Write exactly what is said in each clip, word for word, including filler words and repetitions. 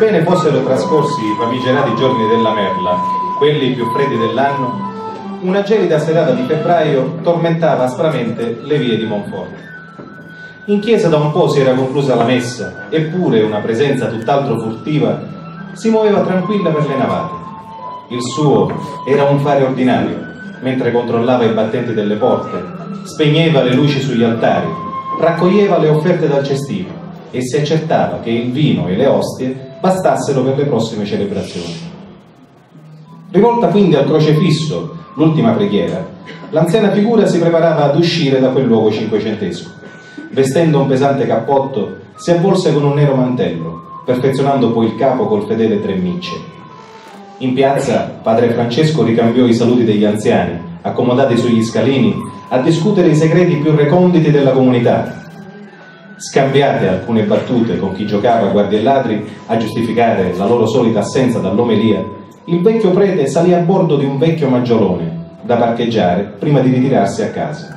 Sebbene fossero trascorsi i famigerati giorni della merla, quelli più freddi dell'anno, una gelida serata di febbraio tormentava aspramente le vie di Monforte. In chiesa da un po' si era conclusa la messa, eppure una presenza tutt'altro furtiva si moveva tranquilla per le navate. Il suo era un fare ordinario, mentre controllava i battenti delle porte, spegneva le luci sugli altari, raccoglieva le offerte dal cestino e si accertava che il vino e le ostie bastassero per le prossime celebrazioni. Rivolta quindi al crocefisso, l'ultima preghiera, l'anziana figura si preparava ad uscire da quel luogo cinquecentesco. Vestendo un pesante cappotto, si avvolse con un nero mantello, perfezionando poi il capo col fedele tre micce. In piazza, padre Francesco ricambiò i saluti degli anziani, accomodati sugli scalini, a discutere i segreti più reconditi della comunità. Scambiate alcune battute con chi giocava a guardie e ladri a giustificare la loro solita assenza dall'omelia, il vecchio prete salì a bordo di un vecchio maggiolone da parcheggiare prima di ritirarsi a casa.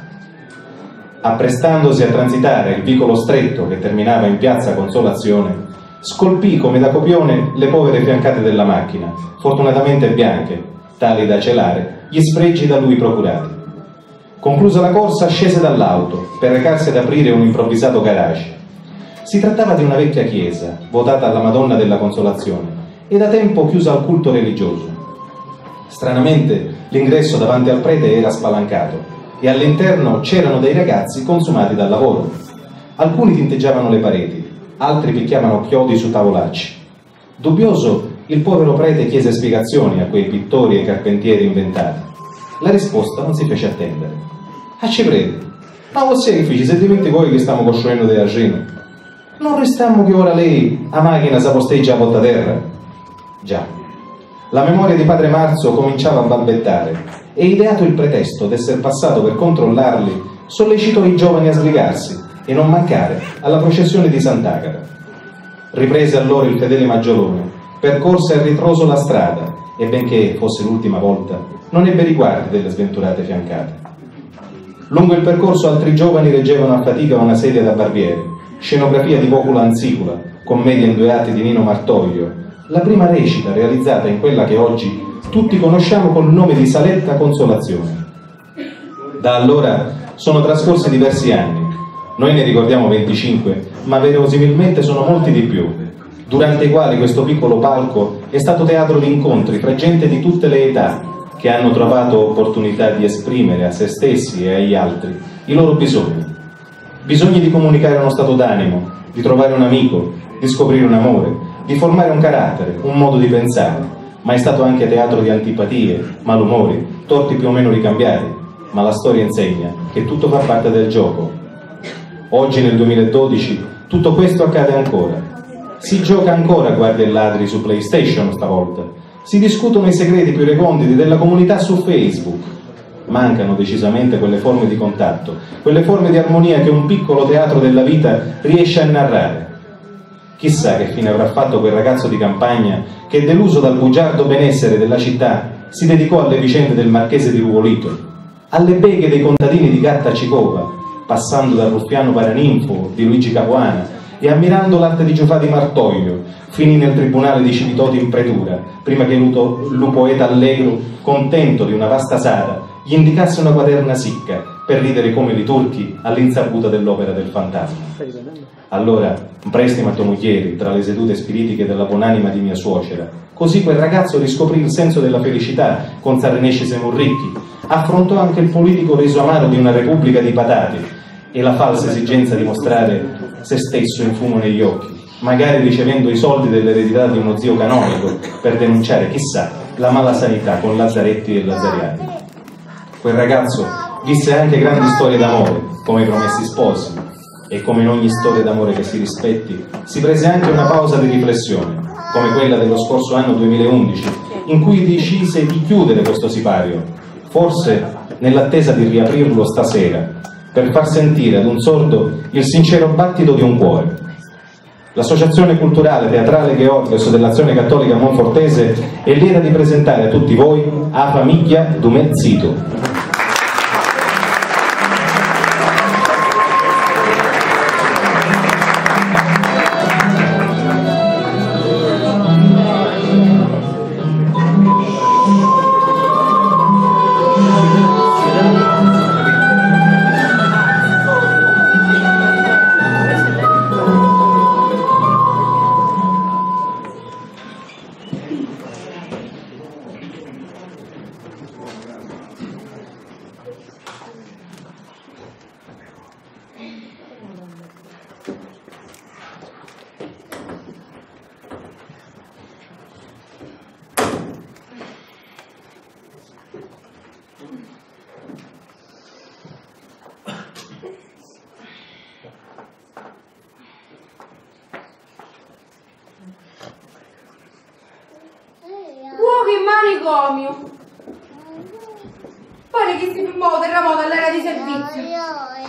Apprestandosi a transitare il vicolo stretto che terminava in piazza Consolazione, scolpì come da copione le povere fiancate della macchina, fortunatamente bianche, tali da celare gli sfregi da lui procurati. Conclusa la corsa, scese dall'auto per recarsi ad aprire un improvvisato garage. Si trattava di una vecchia chiesa, votata alla Madonna della Consolazione e da tempo chiusa al culto religioso. Stranamente, l'ingresso davanti al prete era spalancato e all'interno c'erano dei ragazzi consumati dal lavoro. Alcuni tinteggiavano le pareti, altri picchiavano chiodi su tavolacci. Dubbioso, il povero prete chiese spiegazioni a quei pittori e carpentieri inventati. La risposta non si fece attendere. "A ci prete, ma vossia chi fici, si dimenticò chi stamu costruennu di arrinu? Non ristammu chi ora lei a machina sa posteggia a botta terra?" Già. La memoria di padre Marzo cominciava a balbettare e, ideato il pretesto d'esser passato per controllarli, sollecitò i giovani a sbrigarsi e non mancare alla processione di Sant'Agata. Riprese allora il fedele maggiolone, percorse a ritroso la strada e, benché fosse l'ultima volta, non ebbe riguardi delle sventurate fiancate. Lungo il percorso altri giovani reggevano a fatica una sedia da barbiere, scenografia di Vocula Anzicula, commedia in due atti di Nino Martoglio, la prima recita realizzata in quella che oggi tutti conosciamo col nome di Saletta Consolazione. Da allora sono trascorsi diversi anni. Noi ne ricordiamo venticinque, ma verosimilmente sono molti di più, durante i quali questo piccolo palco è stato teatro di incontri fra gente di tutte le età, che hanno trovato opportunità di esprimere a se stessi e agli altri i loro bisogni. Bisogni di comunicare uno stato d'animo, di trovare un amico, di scoprire un amore, di formare un carattere, un modo di pensare, ma è stato anche teatro di antipatie, malumori, torti più o meno ricambiati, ma la storia insegna che tutto fa parte del gioco. Oggi, nel duemiladodici, tutto questo accade ancora. Si gioca ancora a guardie e ladri su PlayStation stavolta. Si discutono i segreti più reconditi della comunità su Facebook. Mancano decisamente quelle forme di contatto, quelle forme di armonia che un piccolo teatro della vita riesce a narrare. Chissà che fine avrà fatto quel ragazzo di campagna che, deluso dal bugiardo benessere della città, si dedicò alle vicende del marchese di Ruvulito, alle beghe dei contadini di Gattacicova, passando dal ruffiano Paraninfo di Luigi Capuana e, ammirando l'arte di Giufà di Martoglio, finì nel tribunale di Civitoti in pretura, prima che lu, lu poeta allegru, contento di una vasta sata, gli indicasse una quaterna sicca, per ridere come li turchi all'insaputa dell'opera del fantasma. Allora, mprèstimi a to mugghieri, tra le sedute spiritiche della bon'anima di mia suocera. Così quel ragazzo riscoprì il senso della felicità, con S'arrinèsci semu ricchi. Affrontò anche il politico reso amaro di una repubblica di patati e la falsa esigenza di mostrare se stesso in fumo negli occhi, magari ricevendo i soldi dell'eredità di uno zio canonico per denunciare, chissà, la malasanità con lazzaretti e lazariati. Quel ragazzo visse anche grandi storie d'amore, come i Promessi Sposi, e come in ogni storia d'amore che si rispetti, si prese anche una pausa di riflessione, come quella dello scorso anno duemilaundici, in cui decise di chiudere questo sipario, forse nell'attesa di riaprirlo stasera, per far sentire ad un sordo il sincero battito di un cuore. L'Associazione Culturale Teatrale Gheorghios dell'Azione Cattolica Monfortese è lieta di presentare a tutti voi A famigghia du me zitu. Comiu. Pari chi si firmau u terramoti all'era di serviziu.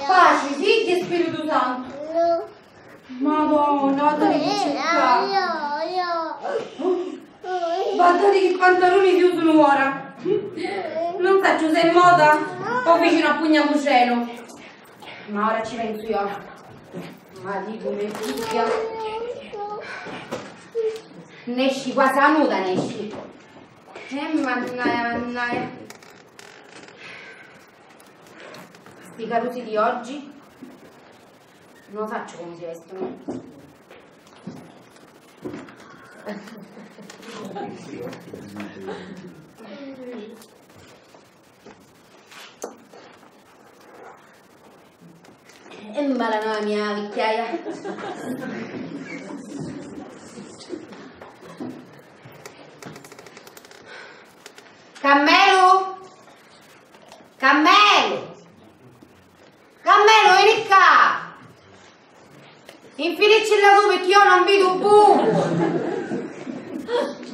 Paci, Figghiu e Spiritu Santu. Madonna, guardati chi circa. Guardati chi pantaluni chi usunu ora. Non sacciu se è moda o vicinu a pugna cu celu. Ma ora ci pensu io. Ma dicu, me figghia. Nesci quasi a nuda, nesci. Eh, mannaia, mannaia. Sti carusi di oggi, non sacciu comu si vestunu. E mala no a mia vicchiaia. Cammelu! Cammelu! Cammelu, veni ccà! Infiliccilla tu, picchì io non vidu un bucu!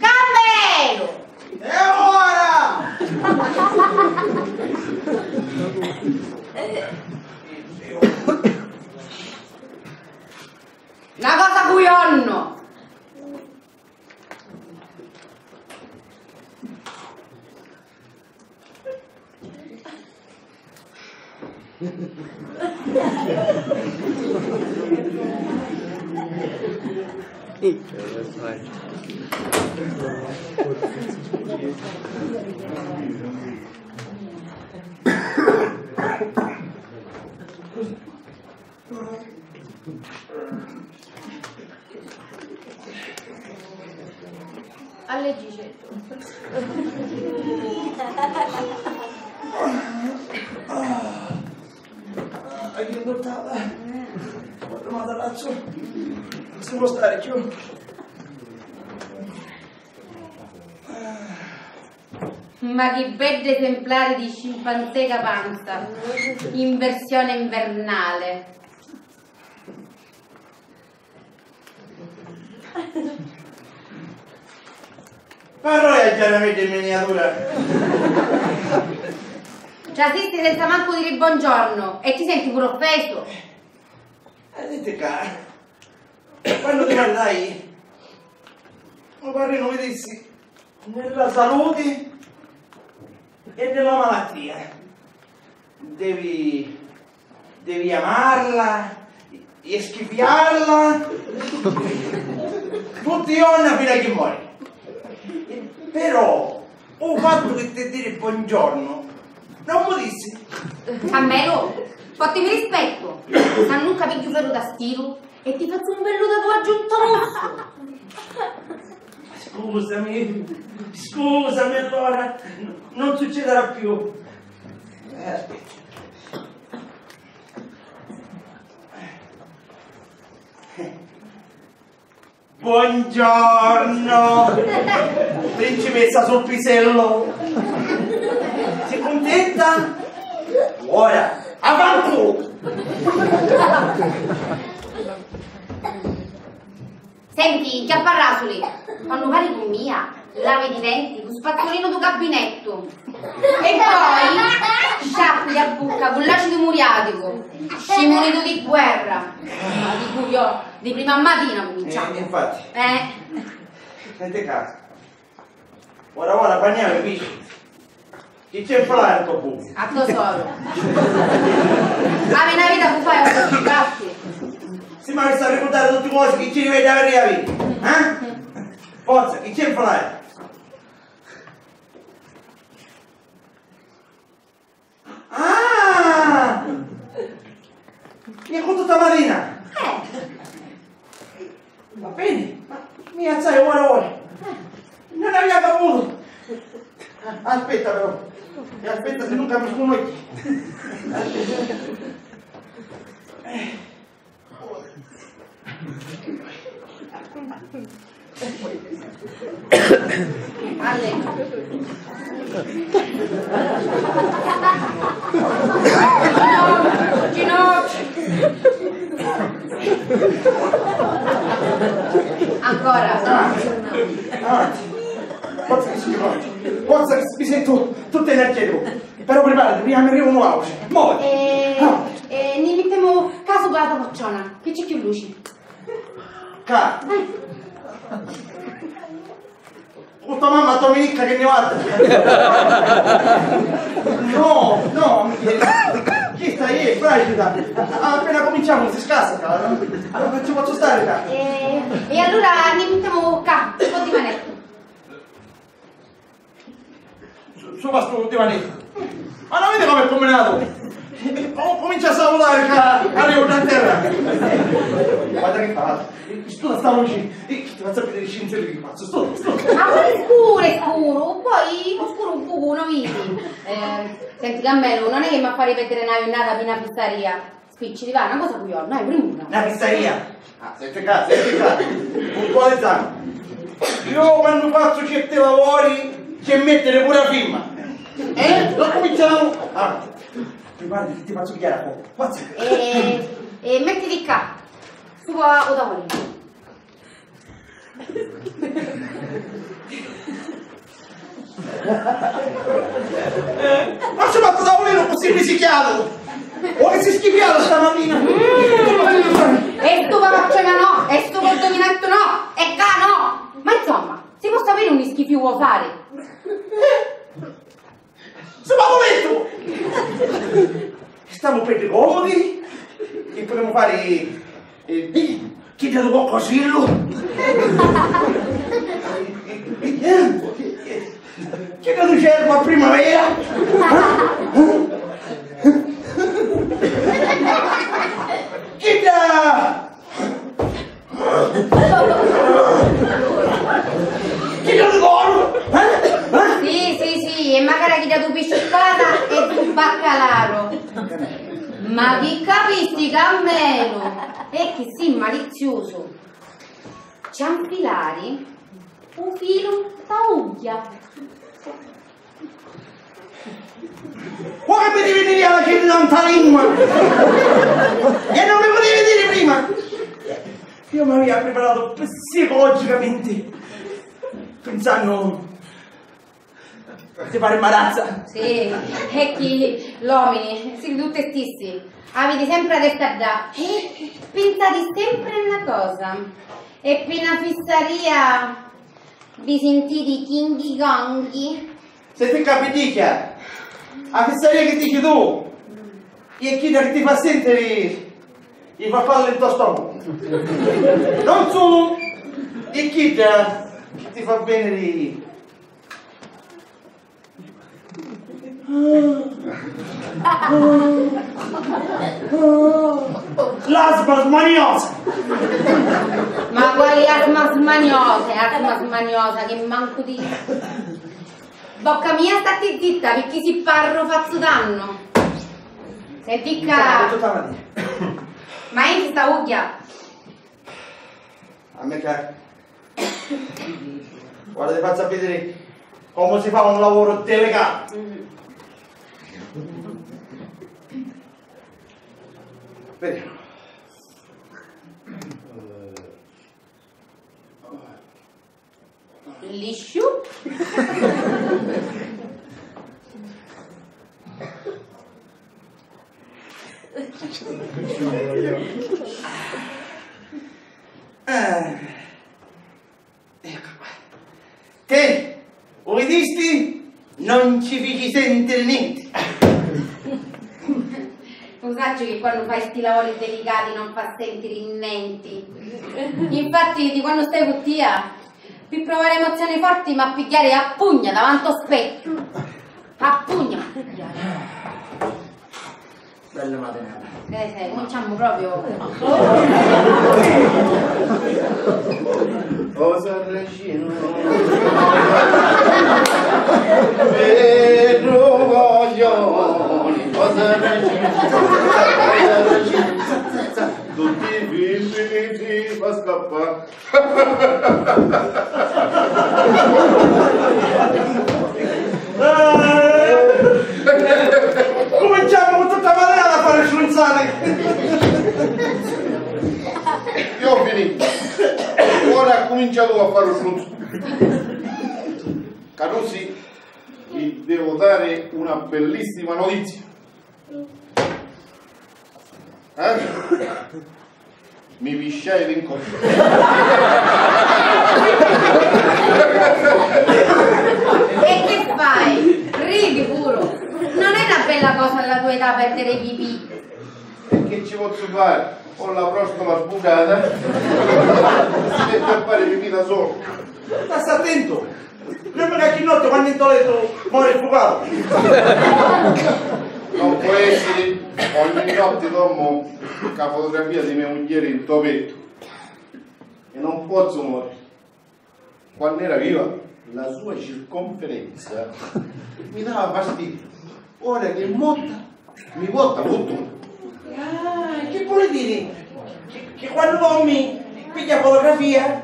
Cammelu! E ora? Na cosa cu ionnu! Alleggicetu. Ah, che buttata. Quanto matalazzo. Non si può stare più. Ma chi beddu esemplari di scimpanzé ca panza, in versione invernale. Parrò chiaramedda in miniatura. Trasisti senza mancu diri bongiornu e ti senti puru offesu? E dite ca, quannu ti guardai, u parrinu mi dissi, nella salute e nella malattia. Devi, devi amarla e schifiarla tutti i giorni fino a chi muore. Però u fattu chi ti diri bongiornu non mi dissi. Cammelu, pottimi rispettu, s'annunca pigghiu ferru da stiru e ti fazzu un bellu tatuaggio nto mussu. Scusami, scusami allora, n-, non succederà più. Eh, aspetta. Buongiorno, principessa sul pisello. Sei contenta? Ora, avanti! Senti, chiapparrasuli, quannu parri cu mia, lavi di denti, lu spazzulinu du gabinettu. E poi, sciacqui a bucca cu l'acidu muriaticu, scimunitu di guerra. Ma dicu io, di prima matina cuminciamo. Eh, infatti. Eh. Senti ca. Ora, ora, paniamo, amici. Chi c'è in flare sto buco? A to soru. Avi na vita cu fai a tutti i fatti. Si mi avissi a ricurdari tutti cosi chi ci vedi aviri a vita, eh? Forza, chi c'è in flare? Ah! Mi è accorto stamattina! Eh! Va bene, ma mi alzai ora ora. Non aveva caputo. Aspetta però. E aspetta se non capisco un occhio. Ancora. Ah, forza che si rivolge. Forza, che mi sentu tutta energetica. Però preparati, prima mi arriva un auce. Muoviti. E, Ah. e ni mittemu casu cu la to facciona, che c'è più luci. Ca. Eh. Cu to mamma Dominica che mi guarda. No, no, Michele. Chista è fragile. Appena cominciamo si scassa, cara. Non ci posso stare, cara. E, e allora ni mittemu ca, un po' di manetta. Su, su, va stu divanettu. Ma non vedi come è combinato? Com-, comincia a salutare che arriva una terra. Guarda che fa. Studia sta luce. Ti faccio vedere scienziati che pazzo. Studia, studia. Ma pure scuro, è scuro. Poi lo scuro un poco non vedi. Eh, senti, Cammelu, non è che mi fa ripetere una giornata fino a pizzeria. Spicciti, va, una cosa cu iò, no, è primura. Na pizzeria. Ah, senti qua, senti qua. Puntualizzamu. Io quannu fazzu certi lavori c'è mettere pure la firma. Eh? Non cominciamo. Ah, preparati che ti faccio pigliare a fuoco. Forza. E, e mettiti qua. Su qua, o tavolino. Ma ci fatto tavolino così risichiato! O che si schifiato stamattina! Mm. E stu papaccione no! E stu condominetto no! E ca no! Ma insomma, si può sapere un schifo vuoi fare? Sopra lo letto! Stiamo belli comodi e potremmo fare, eh, chi dà un coccosillo? Chi dà un cervo a primavera? Chi dà Chi dà lu coro? Eh? Eh? Sì, sì, sì, e macari chi dà du pisciccata e du baccalaro. Ma chi capisti, Cammelu? E chi si maliziusu? Ci anfilari u filu ta ugghia. Ora mi devi dire la cilinanta lingua! E non mi potevi dire prima! Io mi aveva preparato psicologicamente, pensando ti pare marazza. Sì, è chi l'omini si tutti stissi. Aviti sempre a testa dda. Pensati sempre a na cosa. E pi na fissaria vi sintiti chinghi conghi. Senti ccà, piddicchia, a fissaria chi dici tu, è chidda chi ti fa sentiri i farfalli nto stomacu. Non sulu, è chidda chi ti fa veniri l'asma smaniosa. Ma quali asma smaniosa? Asma smaniosa che mancu ti Bocca mia, statti zitta, picchì si parru fazzu dannu. Senti ccà. Ma è chi sta ugghia? A me ca. Guarda, ti faccio vedere come si fa un lavoro delicato. Mm. Vediamo. Lisciu. Eh, ecco qua. Te, u vidisti? Non ci fici sentiri nenti. U sacciu chi quannu fai sti lavori delicati non fa sentiri nenti. Infatti, di quannu stai cu tia, pi provare emozioni forti m'ha pigghiari a pugna davanti o specchiu. A pugna m'ha pigghiari. Bella matinata. Eh, sì, cominciamo proprio. O sarracinu. Pedru coglioni. O sarracinu. O sarracinu. Tutti i figli ti fa scappare. Cuminciamo cu tutta manera a fari strunzati. Io ho finito. Ora cumincia tu a fari strunzu. Carusi. Dare una bellissima notizia. Eh? Mi pisciai di ncontru. E che fai? Ridi puru. Non è una bella cosa alla tua età perdere i pipì. E che ci pozzu fari? Ho la prostola sbucata. Si deve fare pipì da solo. Ma sta attento! Prima che chi notte quando in lettu muore sfugato. Non può essere, ogni notte dormo con la fotografia di mia moglie in to petto. E non posso morire. Quando era viva, la sua circonferenza mi dava fastidio. Ora che è morta, mi porta fortuna. Ah, che vuole dire? Che, che quando dormi piglia fotografia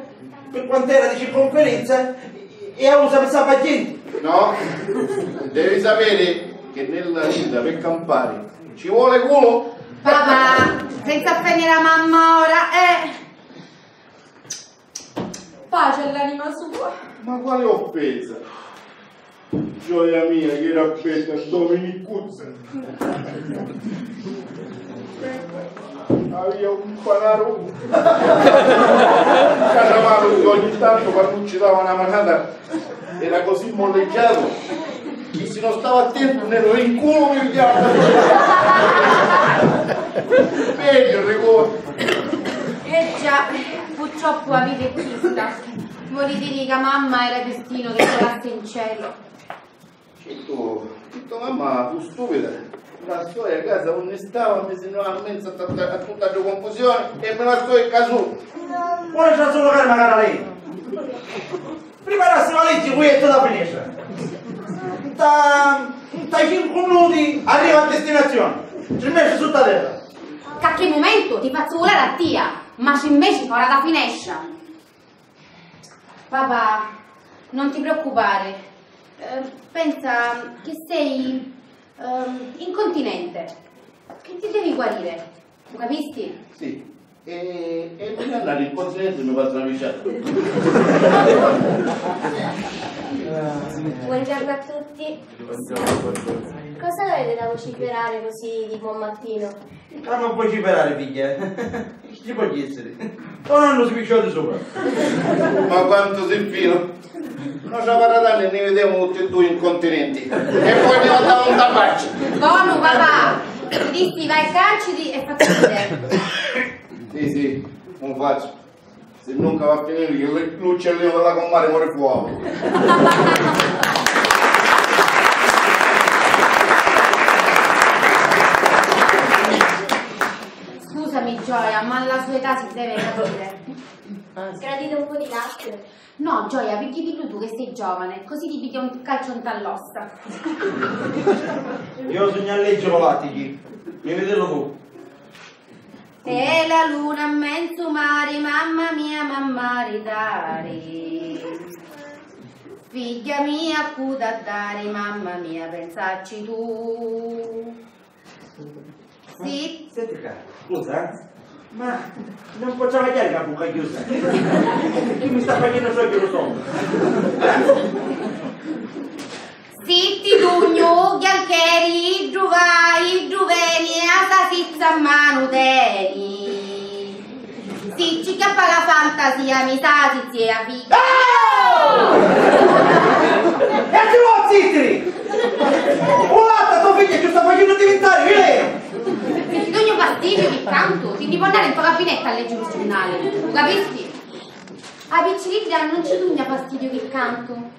per quant'era di circonferenza e la usa per salvare gente? No, devi sapere che nella vita per campare ci vuole culo. Papà, senza offendere la mamma ora, eh. Pace all'anima sua. Ma quale offesa? Gioia mia, che era bella Dominicuzza. Aveva un panaro. Caciavaro, ogni tanto quando ci dava una manata era così molleggiato che se non stavo attento ne ero in culo mi pigliava. Meglio, Enrico. Eh già, purtroppo la vita è trista. Vuoi dire che mamma era destino che te lassi in cielo? Certo, certo, mamma fu stupida. La sua casa non ne stava, mi si no a mezzo a tutta, a tutta la confusione e me la sto in casu. Poi c'è solo calma, cara lei. Preparassi la legge qui e tutta finisce. Nta, nta cinque minuti arriva a destinazione. Ci metti sotto terra. Cacchi mumentu ti fazzu vulari a tia, ma ci inveci fora da finescia. Papà, non ti preoccupare. Eh, pensa che sei, ehm, incontinente. Che ti devi guarire. Lu capisti? Sì. E, e mi andare in continente mi fa sravisciare. Buongiorno a tutti. Cosa avete da vociferare così di buon mattino? Ma non vociferare, figlia. Ci può essere. Tornando sui piccioli sopra. Ma quanto si fino! Noi ci parrà ne vedemu tutti e due incontinenti e poi ne andiamo un tabacci. Bonu, papà, ti dissi vai a carciri e fatti vedere. Sì, sì, non faccio. Se non va a finire che l'uccellino della comare muore fuoco. Scusami, Gioia, ma alla sua età si deve capire. Gradite un po' di latte? No, Gioia, pigghitillu tu che sei giovane, così ti pigghia un calcio nta l'ossa. Io sugnu allergico ai lattici, mi vedete voi. E la luna in mezzo mare, mamma mia, m'ha maritari. Figghia mia, cu t'ha dari, mamma mia, pensacci tu. Sì. Senti qua, scusa, eh? Ma non può travagliare con la bocca chiusa? Chi mi sta facendo ciò che lo so. Zitti tu, gnu, ghiancheri, iddu va, iddu veni, e a sasizza a manu teni. Si ci chiappa la fantasia, mi sa si zia figlia. Ah! E ti vuoi zittiri? Guarda, tua figlia ci sta facendo diventare veleno! Se ti dugnu fastidio chi cantu, ti ni può andare in tua gabinetta a leggere il giornale, tu capisci? A picciridda non ci dugna fastidio chi cantu.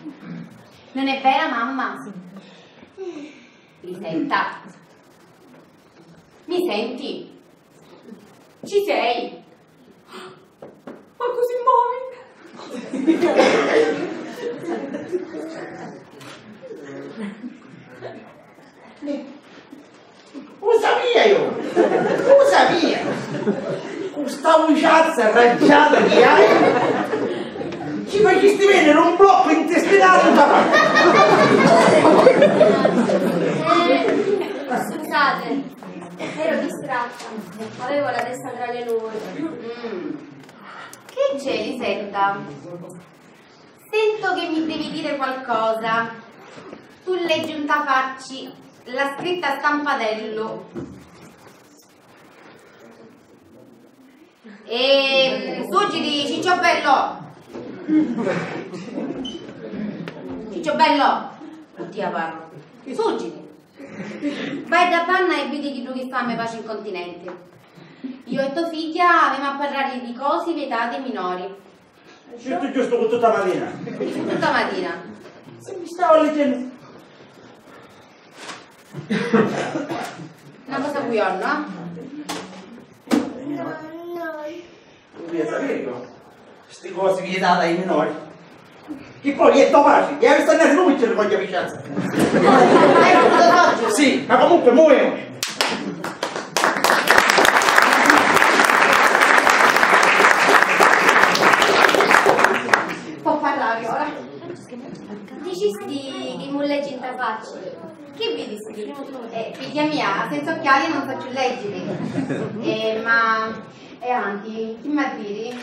Non è vera, mamma? Lisetta, mi senti? Ci sei? Ma così movi? Lu sapia io! Lu sapia! Cu sta vuciazza raggiata chi hai, ci facisti venire un blocco intestinale da... Eh, scusate, ero distratta, avevo la testa tra le nuvole. Mm. Che c'è, Lisetta? Sento che mi devi dire qualcosa. Cu leggi nta facci la scritta a stampatellu. Ehm, succidi, Cicciobello! Cicciobello! Cu tia parru. Succidi. Vai dda banna e vidi chiddu chi fa me paci in continenti. Io e to figghia avemu a parrari di cosi vietati ai minori. Giustu, giustu, cu tutta matina. Tutta matina. Si mi stava leggennu. Na cosa cu jornu, eh? Via, sapevi? Sti cosi vietati ai minori. Chi poi è to paci, e avissi a andari lui ci ricoglie Vicenza. Sì, ma comunque muoio. Può parlare ora. Dicisti chi mu leggi nta facci. Chi vidisti? Eh, figghia mia, senza occhiali non so più leggere. Eh, ma, e anzi, chi m'ha diri?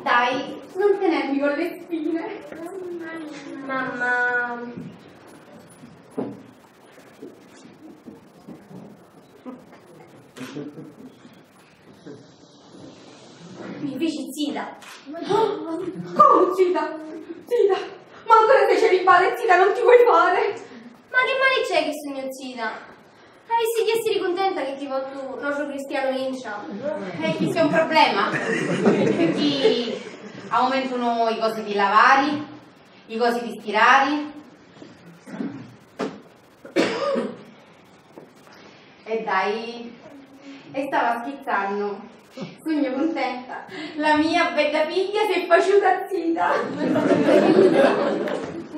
Dai, non tenermi con le spine. Mamma. Mi fici zita. Come zita? Zita? Ma ancora sei celibata e zita non ti vuoi fare? Ma chi mali c'è chi sugnu zita? Avissi di essiri cuntenta chi ti vottu nostru cristianu incia. E chi c'è un problema? Chi aumentano i cosi di lavare, i cosi di stirare. E dai, e stava schizzannu. Sugnu cuntenta. La mia bedda figghia s'è faciuta zita.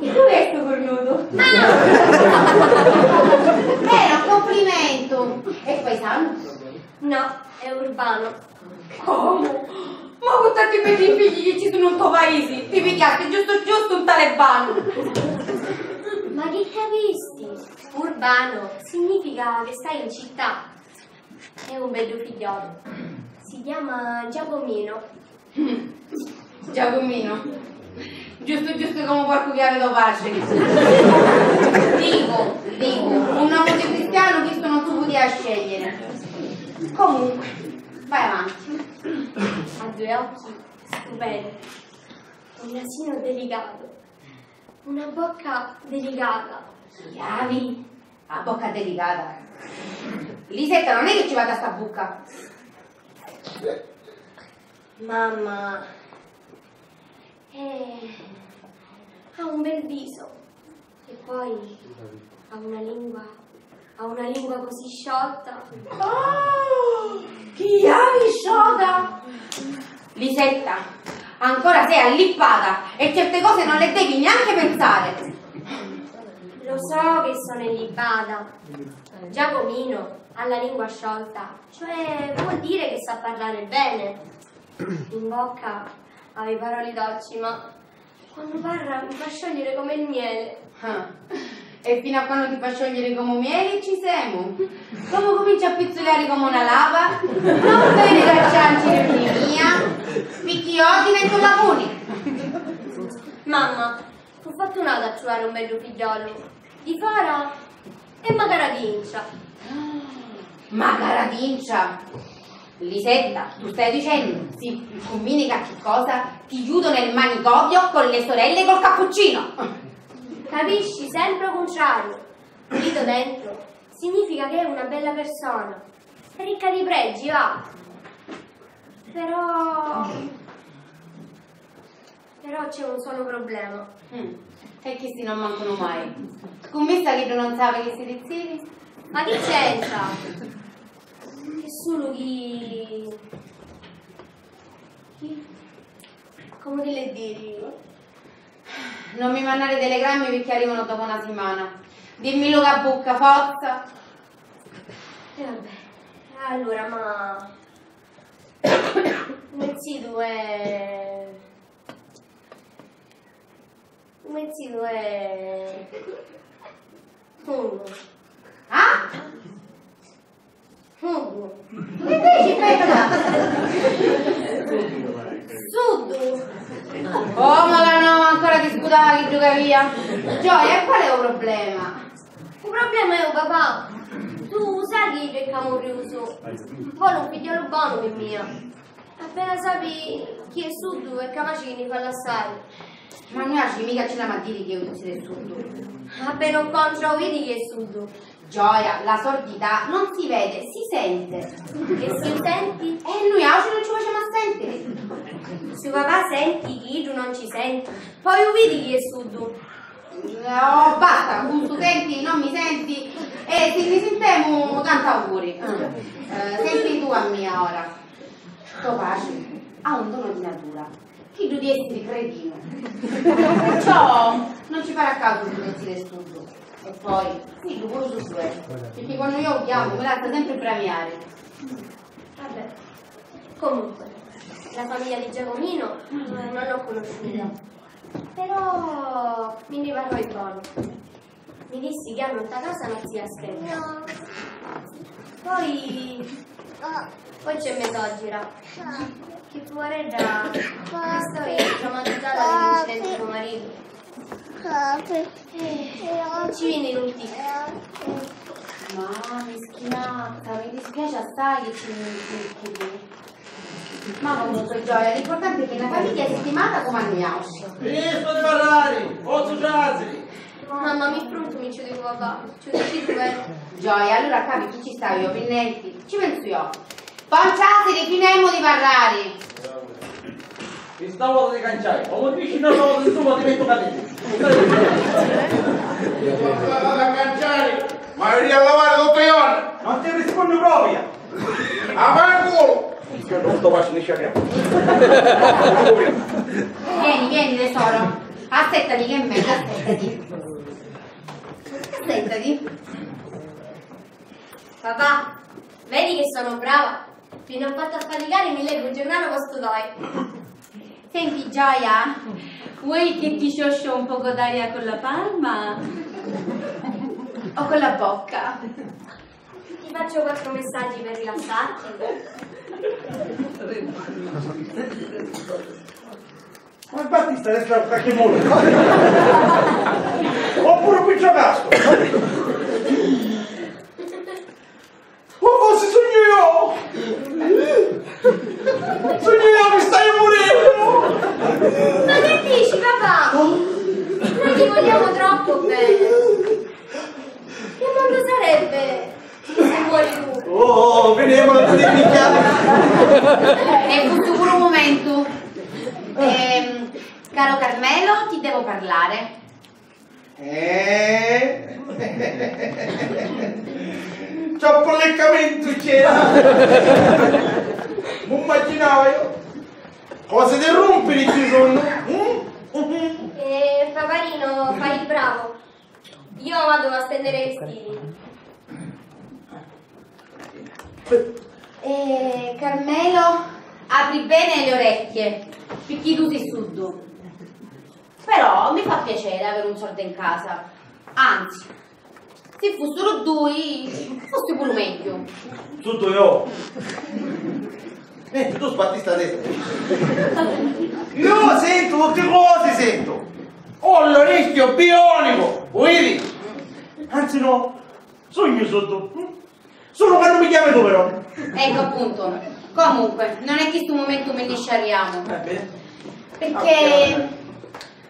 E duv'è stu curnutu? Ma! Era un complimentu. È paisanu? No, è urbano. Comu? Ma cu tanti beddi figli chi ci sunnu nto paisi, ti pigghiasti giustu giustu un talebanu. Ma chi capisti? Urbano significa che stai in città. È un beddu figghiolu. Si chiama Giacomino. Giacomino. Giustu giustu comu porcu chi havi do paci. Dicu, dicu, un nomu di cristianu chistu non si putia scegliere. Comunque, vai avanti. Ha due occhi stupendi, un nasino delicato, una bocca delicata. Chi havi? A bocca delicata. Lisetta, non è che ci vada sta bucca. Mamma, eh, ha un bel viso e poi ha una lingua, ha una lingua così sciolta. Oh, chi havi sciolta? Lisetta, ancora sei allippata e certe cose non le devi neanche pensare. Lo so che sono illibata. Giacomino ha la lingua sciolta, cioè vuol dire che sa parlare bene. In bocca ha i paroli dolci, ma quando parla mi fa sciogliere come il miele. Ah. E fino a quando ti fa sciogliere come miele ci semu. Comu cumincia a pizzulari come una lava, non veni da cianciri mia, picchì io diventu lavuni. Mamma, fu fortunata a truvare un beddu figghiolu. Di fora è macaravincia. Macaravincia? Lisetta, tu stai dicennu, si cummini qualche cosa, ti chiudo nel manicomio con le sorelle col cappuccino. Capisci sempre o contrario. Dito dentro significa che è una bella persona. Ricca di pregi, va. Però Però c'è un solo problema. Mm. E chisti non mancano mai. Scummissa chi tu non sapi chi si dizziri? Ma chi c'entra? È solo chi... chi... Come ti le diri? Non mi mandare telegrammi perché arrivano dopo una settimana. Dimmi Luca Bucca, forza! E vabbè, allora, ma... Nel sito è... Come si è? Fungo. Ah? Fungo. Invece aspetta. Suddu. Oh, ma la no, ancora ti scudava chi giocavia. Gioia, e qual è lo problema? problema. U problema è u papà. Tu u sai chi è camurriusu. Voli un figghiolu bonu pi mia. Appena sapi chi è suddu è capaci chi ni fa lassari. Ma nui aci mica ci l'hamu a diri chi eu zittu è suddu. Appena u contra u vidi chi è suddu. Gioia, la sordità non si vede, si sente. E si u senti? E nui auci non ci facemu a sentiri. Si u papà senti chi iddu non ci senti, poi u vidi chi è suddu. Oh, basta, cu stu senti, non mi senti. E si ni sintemu, tantu auguri. Eh, senti tu a mia ora. To patri ha un dono di natura. Chiddu di essiri cretinu. Perciò non ci pari a casu di lu zittu è suddu. E poi, sì, lu puru suddu è. Pirchì quannu iu u chiamu, mi lassa sempri bramiari. Vabbè. Comunque, la famiglia di Giacomino, eh, non l'ho conosciuta. Però mi nni parrò bonu. Mi dissi chi hannu nta casa na zia Stella. Poi, poi c'è me soggira, chi puvaredda, sta vecchia, traumatizata di l'incidenti di so maritu. Eh, ci vini lu ticchiu. Ma mischinazza, mi dispiaci assai chi ci vini lu ticchiu. Ma comunque, Gioia, l'importante è che na famigghia è stimata comu a nui autri. Finistu di parrari, o tu trasi! Mamma, mi fruntu, mi ciudicu papà, ciudici tu, eh. Gioia, allura capi chi ci staiu iu pi nenti, ci pensu iu. Poi trasiri, finemu di parrari. Pi sta vota ti canciai, ma mi dici n'autra vota insumma ti mettu cadenti. Ma vaiu a canciari, ma vaiu a lavari tuttu iu. Non ti risponnu propria. A fari culu! Che non sto facendo sciacchiare. Vieni, vieni, tesoro. Assettati che è meglio, assettati. Assettati. Papà, vedi che sono brava? Ti non ho fatto affaticare, mi levo un giornale posto dai. Senti, Gioia, vuoi che ti scioscio un poco d'aria con la palma? O con la bocca? Ti faccio quattro messaggi per rilassarti. Come Battista resta qualche modo? Oppure un picciocasco? O forsi sugnu iu! Sugnu iu, mi staiu murennu! Ma che dici, papà? Noi ti vogliamo troppo bene. Che mondo sarebbe se muori tu? Oh, finemu la picchiata! E fu sicuru un mumentu. Ehm, caro Carmelo, ti devo parlare. Eh? Troppu alliccamentu c'era! M'immaginavo io! Cose di rumpiri ci sono! Mm? Eh, Paparino, fai il bravo. Io vado a stendere i vestiti. Eh, Carmelo, apri bene le orecchie, picchì tu sei suddu. Però mi fa piacere avere un sordu in casa. Anzi, si fussero dui, fosse pure meglio. Tutto io. Niente, tu sbatti sta testa. Io sento tutte cose, sento. Ho l'orecchio bionico, vuoi dire? Anzi no, sogno sotto. Solo quando mi chiami tu, però. Ecco, appunto. Comunque, non è che stu mumentu mi ne sciarriamo. Va bene. Perché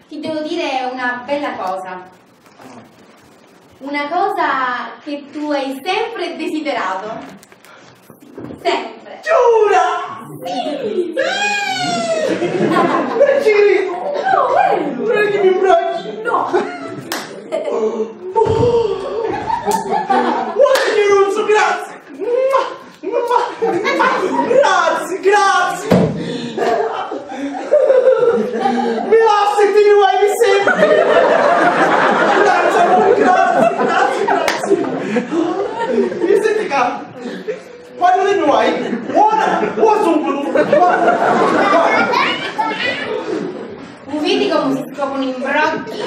ti devo dire una bella cosa. Una cosa che tu hai sempre desiderato. Sempre. Giura! Sì! Non ci credo! No, eh! Vorrei che mi abbracci! No! Guarda che rozzo, grazie! Grazie, grazie! Mi lasci e ti ne vai sempre! Grazie amore, grazie, grazie, grazie! Mi senti qua? Quando ti ne vai? Ora! Ora subito! U vidi comu si scopunu i mbrocchi?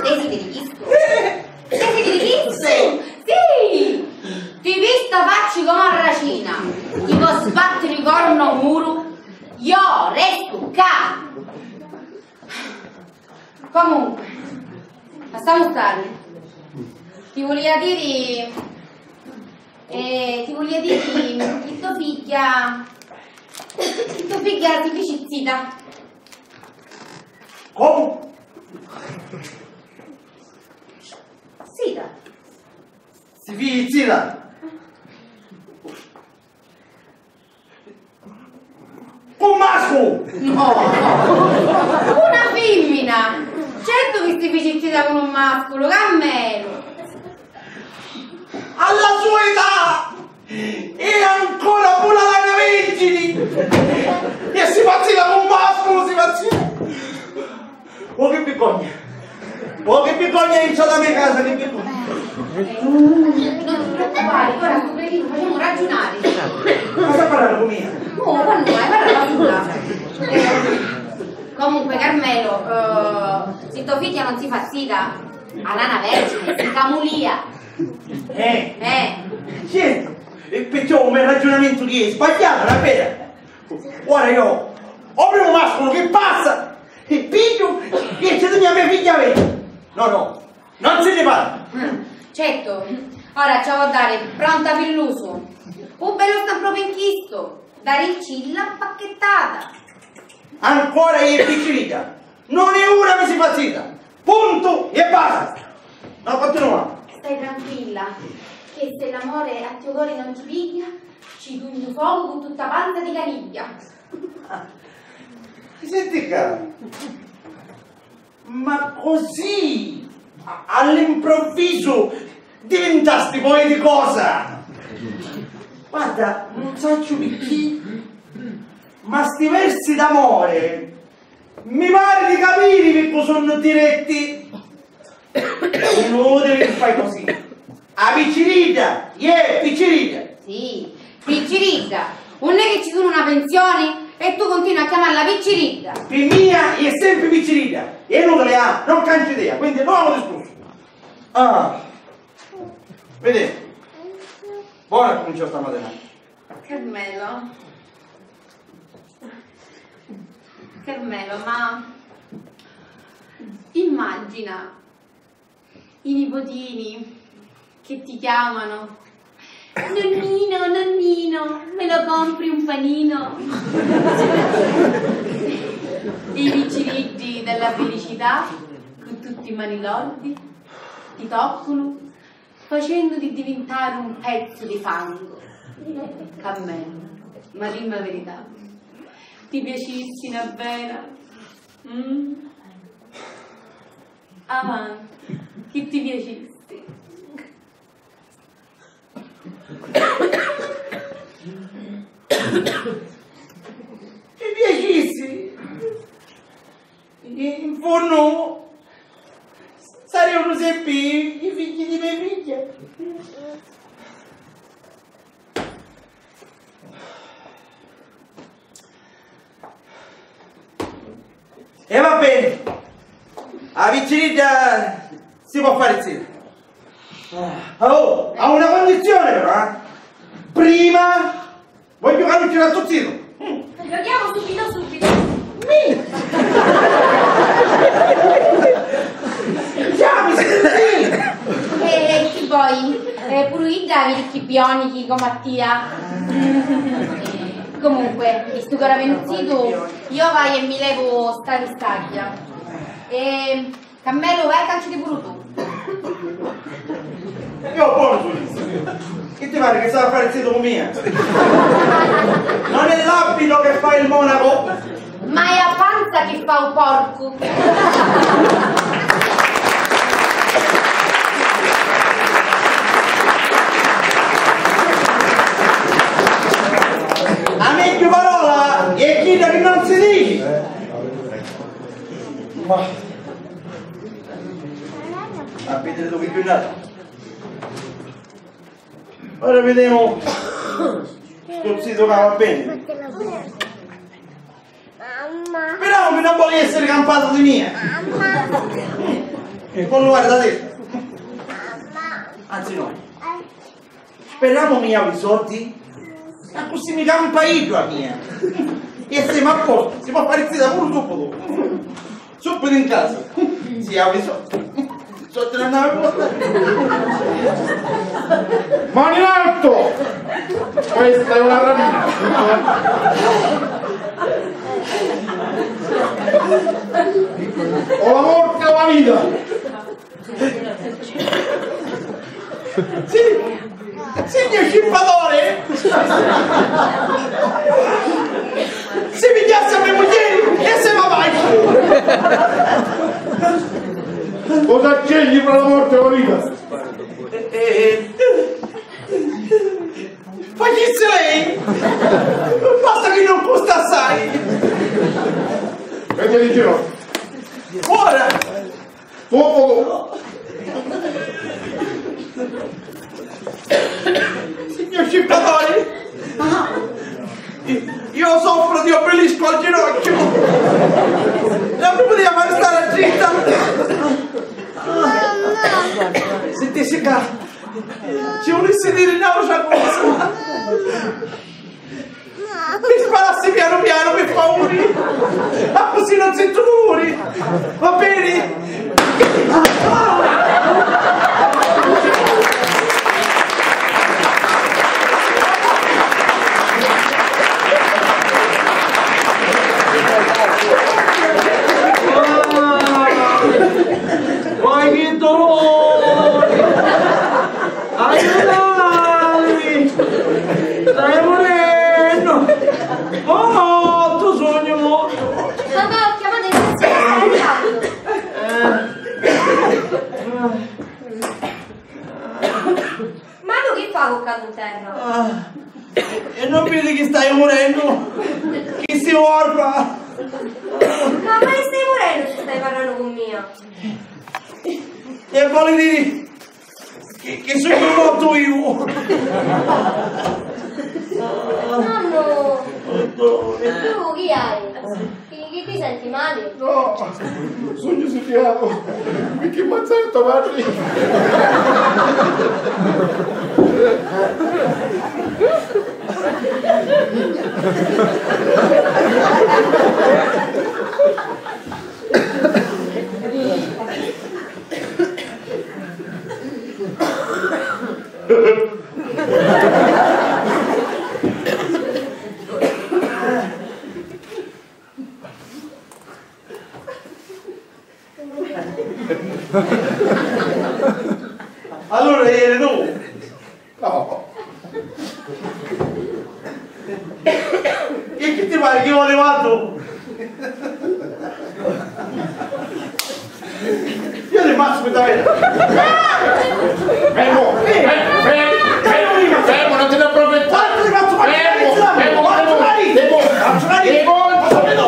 Desideri chistu? Desideri chistu? Sì! Ti vistu a facci comu a racina! Ti po' sbattiri cornu o muru? Io restu ccà! Comunque, a Lassamu stari. Ti vulia diri, eh, ti vulia diri chi to figghia, chi to figghia si fici zita. Comu? Zita. Si fici zita? Un masculu! No, no. Una fimmina! Certu chi si fici zita cu un masculu, Carmelu! Alla sua età! E ancora puru la lana vergini! E si fa zita cu un masculu, si fa zita! Oh, che vergogna! Oh, che vergogna, intra la mia casa, che vergogna! Non ti preoccupare, ora sto cretino, facciamo ragionare. Ma sta parlando con mia? No, quando mai, parla da sola. Eh, comunque, Carmelo, eh, si tua figlia non si fa zita, a lana vergini, si camulia. Eh? Eh. Certo, e perciò un ragionamento che è sbagliato, non è vero? Ora io o prima masculu chi passa e pigghiu e ci tugnu a me figghia vecchia. No, no, non si ne parla. Mm, certo, ora ci vò dare pronta pillusu. U bellu sta proprio in chistu, dariccilla pacchettata. Ancora è picciridda, non è ora mi si fa zita. Punto e basta. No, continua. Stai tranquilla, che se l'amore a tio cori non ti piglia, ci tugnu focu cu tutta panza di canigghia. Senti qua, ma così a- all'improvviso diventasti poi di cosa? Guarda, non saccio perché, ma sti versi d'amore mi pare di capiri piccu sunnu diretti. Inutili che fai così. A picciridda, iè, picciridda. Sì, picciridda. Unn'è che ci sunnu na pensioni e tu cuntinui a chiamarla picciridda? Pi mia è sempri picciridda. È inutili, ah, non cangiu idea, quindi nuovo discorso. Ah, vedi, bona cuminciò sta mattina. Carmelo. Carmelo, ma immagina i nipotini che ti chiamano: "Nonnino, nonnino, me lo compri un panino?" E i picciriddi della felicità, con tutti i mani lordi, ti toccano facendoti diventare un pezzo di fango. Carmelo, ma dimmi la verità, ti piacissi na vera? Mm? Avanti, chi ti piacissi? Mi piacissi? In fondo sarei un esempi, i figli di mia figlia. E va bene, a picciridda si può fare zitto. Oh, a una condizione però, eh. Prima voglio che non ci raccozzino. Giochiamo subito, subito. Mi! Già, mi senti? E chi voi? Eh, puru idda vidi chi bionichi come a tia. Comunque, visto che ora venuto tu, io vai e mi levo sta ristaglia. E Cammelu, vai e canciti puru tu. Io buono sono io. Che ti pare che sarà fare zitto con mia? Non è l'abito che fa il monaco? Ma è a panza che fa u porcu. A megghiu parola è chidda che non si dice. Ma a vedere dove più nato. Ora vediamo sto zitto che va bene. Però mi non vuole essere campato di mia. E poi guarda te. Anzi no. Speriamo mi havi i soldi. Ma così mi campa iddu a mia. E siamo a posto, si può fare zita pure subito. Subito in casa. Sì, havi i soldi. Sotto la nave. Mani in alto! Questa è una rapina. O la morte o la vita. Sì, signor scippatore, si pigghiassi a me mugghieri e se va mai. Cosa scegli fra la morte e la vita? Eh, eh, facisse lei, basta che non costa assai. Vedi in giro. Ora. Popolo! Signor scippatore, io soffro di obelisco al ginocchio. Non mi poteva far stare zitta? Sentisse qua, ci volesse dire un'altra cosa. Mi sparassi pianu pianu, pi favuri! Accussì non sentu duluri! Va beni? Vai, chi duluri! Aiutatimi! Stai murennu! Oh, tu sugnu mortu! Mamma, ho chiamato il taxi, sta arrivando. Eh. Ma tu chi fai cu cadu in terra? Ah, e non vidi chi stai murennu? Chi si orfa? Ma mai stai murennu se stai parrannu cu mia? E voli diri chi, chi sugnu mortu iu? Nonnu! Tu chi hai? Chi, chi ti senti mali? No! Sugnu sidiatu! Picchì m'azzai a to matri! Allura eri tu? No. E chi ti pari chi voli vatu? Io ti faccio aspettare. Fermo! Fermo! Fermo! Fermo! Non ti ne approfittare! Fermo! Fermo! Fermo! Fermo!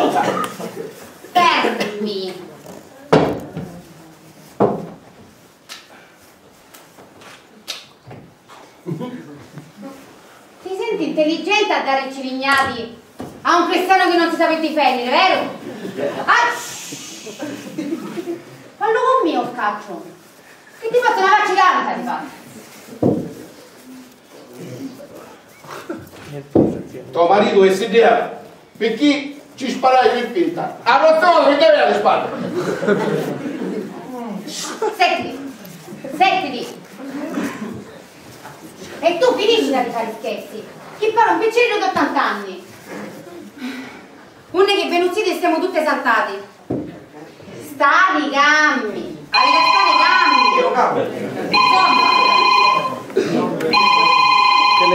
Fermi! Ti senti intelligente a dare cilignati a un cristiano che non si sape difendere, vero? Ah! Fallu con mia, o scacciu! Che ti faccio una faccia canta, ti faccio! To maritu è sidiatu, picchì ci sparai in pinta. A prossima volta mi devi alle spalle. Senti, sentiti. E tu finiscila di fare scherzi. Chi pare un piccirillu d'ottanta anni. Unn'è chi venu ziti e stiamo tutti esantati. Stati calmi! Aviti a stari calmi!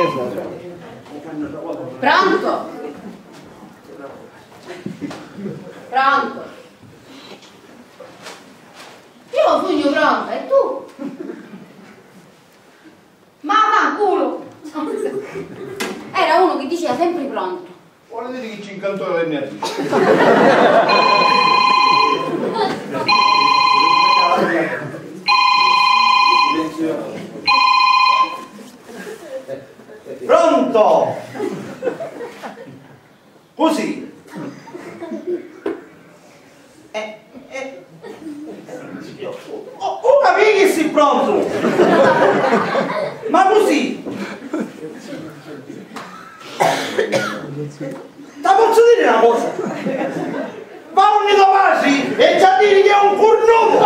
Insomma. Pronto? Pronto? Io sugnu pronta, e tu? Ma vaffanculo! Era uno che diceva sempre pronto. Vuole dire che ci incantò l'N R. Pronto? Così? Eh, eh. Oh, oh, capì che si pronto? Ma così? Ti posso dire una cosa? Va unni to patri e ci a diri chi è un curnutu!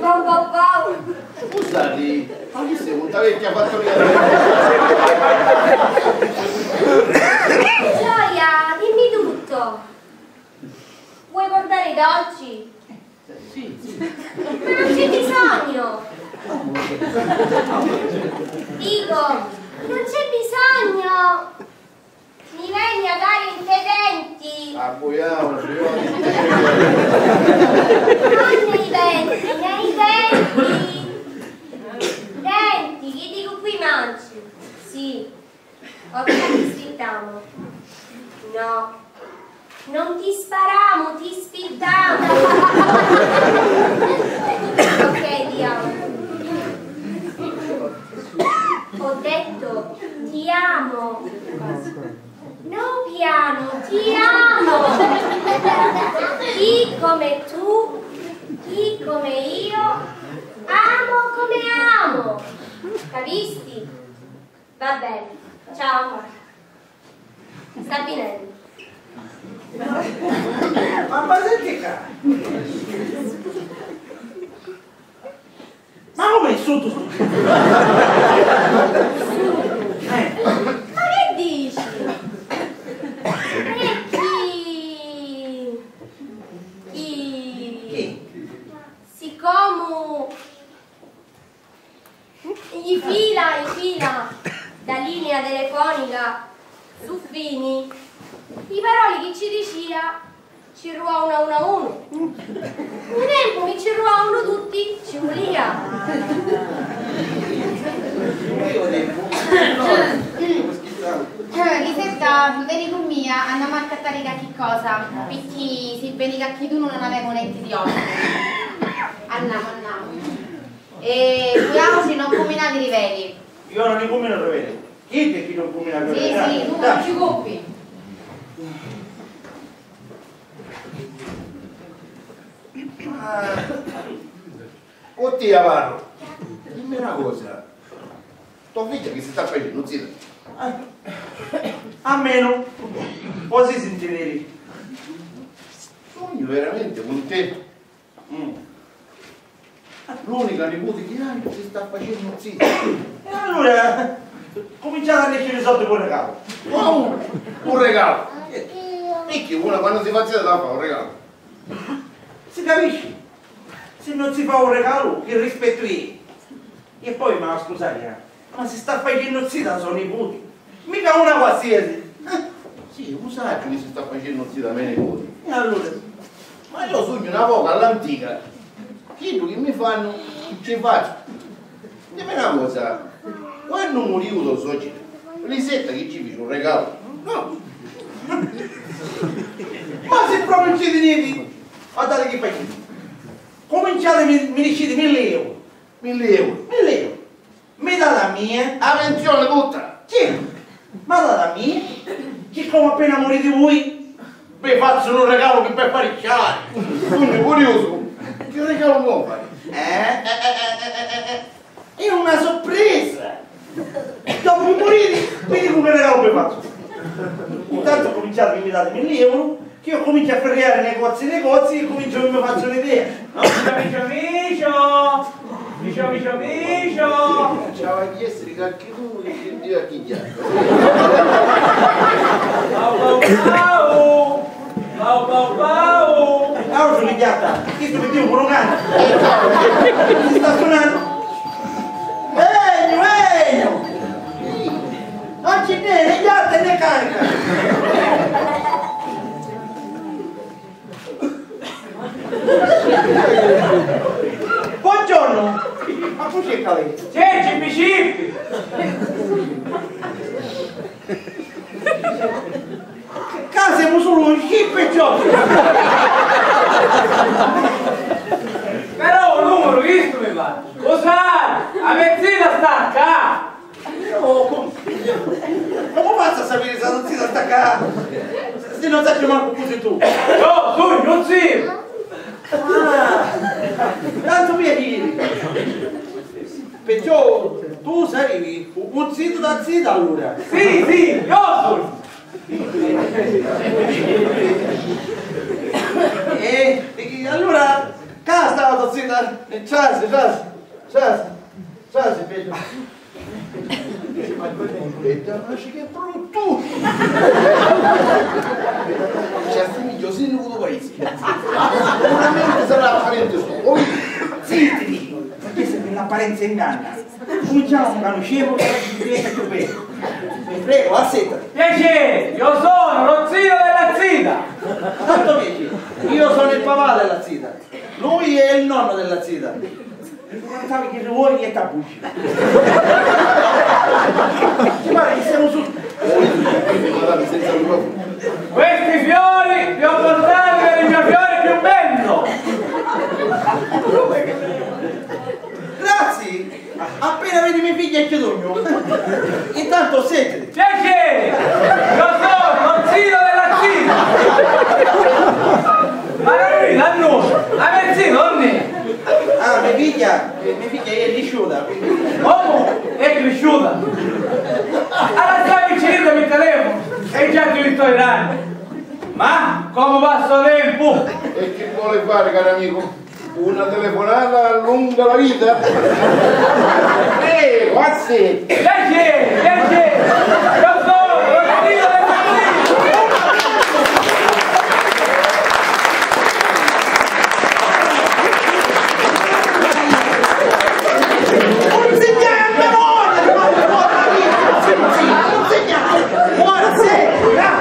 Pau, pau, pau. Scusati, ma chi sei, punta vecchia fattoria? Gioia, dimmi tutto. Vuoi portare i dolci? Sì, sì. Ma non c'è bisogno. Dico, non c'è bisogno. Mi veni a dare i te denti! Abbuiamoci, io. Non nei denti, nei denti! Denti, chi dico qui manci? Sì. Ora ti spittamu. No. Non ti sparamu, ti spittamu! Ok, ti amo. Ho detto ti amo. No piano, ti amo. Chi come tu, chi come io, amo come amo. Capisti? Va bene, ciao. Sta finendo. Ma, ma senti qua. Ma come è sotto sto? Eh. Ma che dici? E chi? Chi? Siccome i fila, i fila da linea telefonica su fini, i paroli chi ci dicia ci rruvau unu a unu. Un tempu mi ci rruvavanu tutti, ci vulia. Lisetta, veni cu mia, annamu a accattari cacchi cosa, picchì si veni cacchidunu non avemu nenti di oggi. Annamu, annamu. E vuiautri non cuminati riveri. Io non li cumino riveri. Chi è chi non cumina riveri? Sì, sì, tu non ci coppi. Ma cu tia parru, dimmi na cosa, to figghia chi si sta facennu, zita? A menu, o si sinti diri. Sugnu veramenti cuntentu. Mm. L'unica niputi chi haiu si sta facennu zita. E allura cuminciati a nesciri soldi cu regalu. Comu? Un regalu? Picchì una quannu si fa zita t'ha fa un regalu? Si capisci? Si non si fa un regalu, chi rispettu è? E poi, ma scusati, eh, ma si sta facennu zita so niputi, mica una qualsiasi. Eh, sì, u sacciu chi si sta facennu zita me niputi. E allura? Ma io sugnu na poca all'antica, chiddu chi mi fannu, ci fazzu. Dimmi na cosa, quannu muriu to sociri, Lisetta chi ci fici un regalu? No. Ma si proprio ci tiniti, guardati chi faciti. Cuminciati, mi, mi diciti milli euro. Milli euro. Milli euro. Mi dati a mia? A pensioni tutta. Sì, ma dati a mia? Siccomu appena muriti vui, vi fazzu nu regalu chi pi fari sciari. Sugnu curiusu. Chi regalu mi vo fari? Eh, eh, eh, eh, eh, eh, eh. È una sorpresa. Dopu chi muriti, vi dicu chi regalu vi fazzu. Intantu cuminciati chi mi dati milli euro, chi io cuminciu a firriari negozi negozi e cuminciu chi mi fazzu un'idea. Micio, micio, micio. Micio, micio, micio. Ci havi a essiri qualchidunu chi scintia chi chiatta. Pau, pau, pau. Pau, pau, pau. Ausu chi chiatta. Chistu mi diu puru un cani. Si sta sunannu. Vegnu, vegnu. Non ci n'è né chiatta né carica. Buongiorno! Ma cu c'è, Calè? C'è, Cippi Cippi! Ca semu sulu Cippi e Cioppi! Però un numero chistu mi fa! Lu sai, a me zita sta ccà! Io, ma comu fazzu a sapiri si a to zita sta ccà? Si non sacciu mancu cu si tu. Io sugnu ziu! Ah, tantu piaciri. Perciò tu sarii u, u zitu da zita allura? Sì, sì, io sugnu! E, e chi, allura Trasi, trasi, trasi, trasi, figghiu. Aspetta, ma che bruttu! Ci assimiglia u sindacu dû paisi. Sicuramente sarà affarenti sô. Zititi! Perché se l'apparenza inganna. Cuminciamu ca nu scemu diventa chiù beddu. Vi prego, assettati. Piacere, io sono lo zio della zita. Tanto piacere, io sono il papà della zita. Lui è il nonno della zita. Non sape chi vuoi e t'abbuci. Ci pare che siamo su. Questi fiori li ho portati per il mio fiore più bello. Grazie. Appena vidi me figghia e chiudugnu. Intanto sentiti. Piacere! Io sono lo zio della zita! Ma non mi dà nulla! Ma me zio non è! Ah, me figghia, me figghia è crisciuta, quindi. Come? È crisciuta? Allora stai vicino mi telefono e già ti sto grande! Ma come passa il tempo? E che vuole fare, caro amico? Una telefonata allunga la vita. Eh, what's it? Piacere, piacere. Io sono Rodrigo del Martino. Non segnare a memoria, non segnare. Buonasera.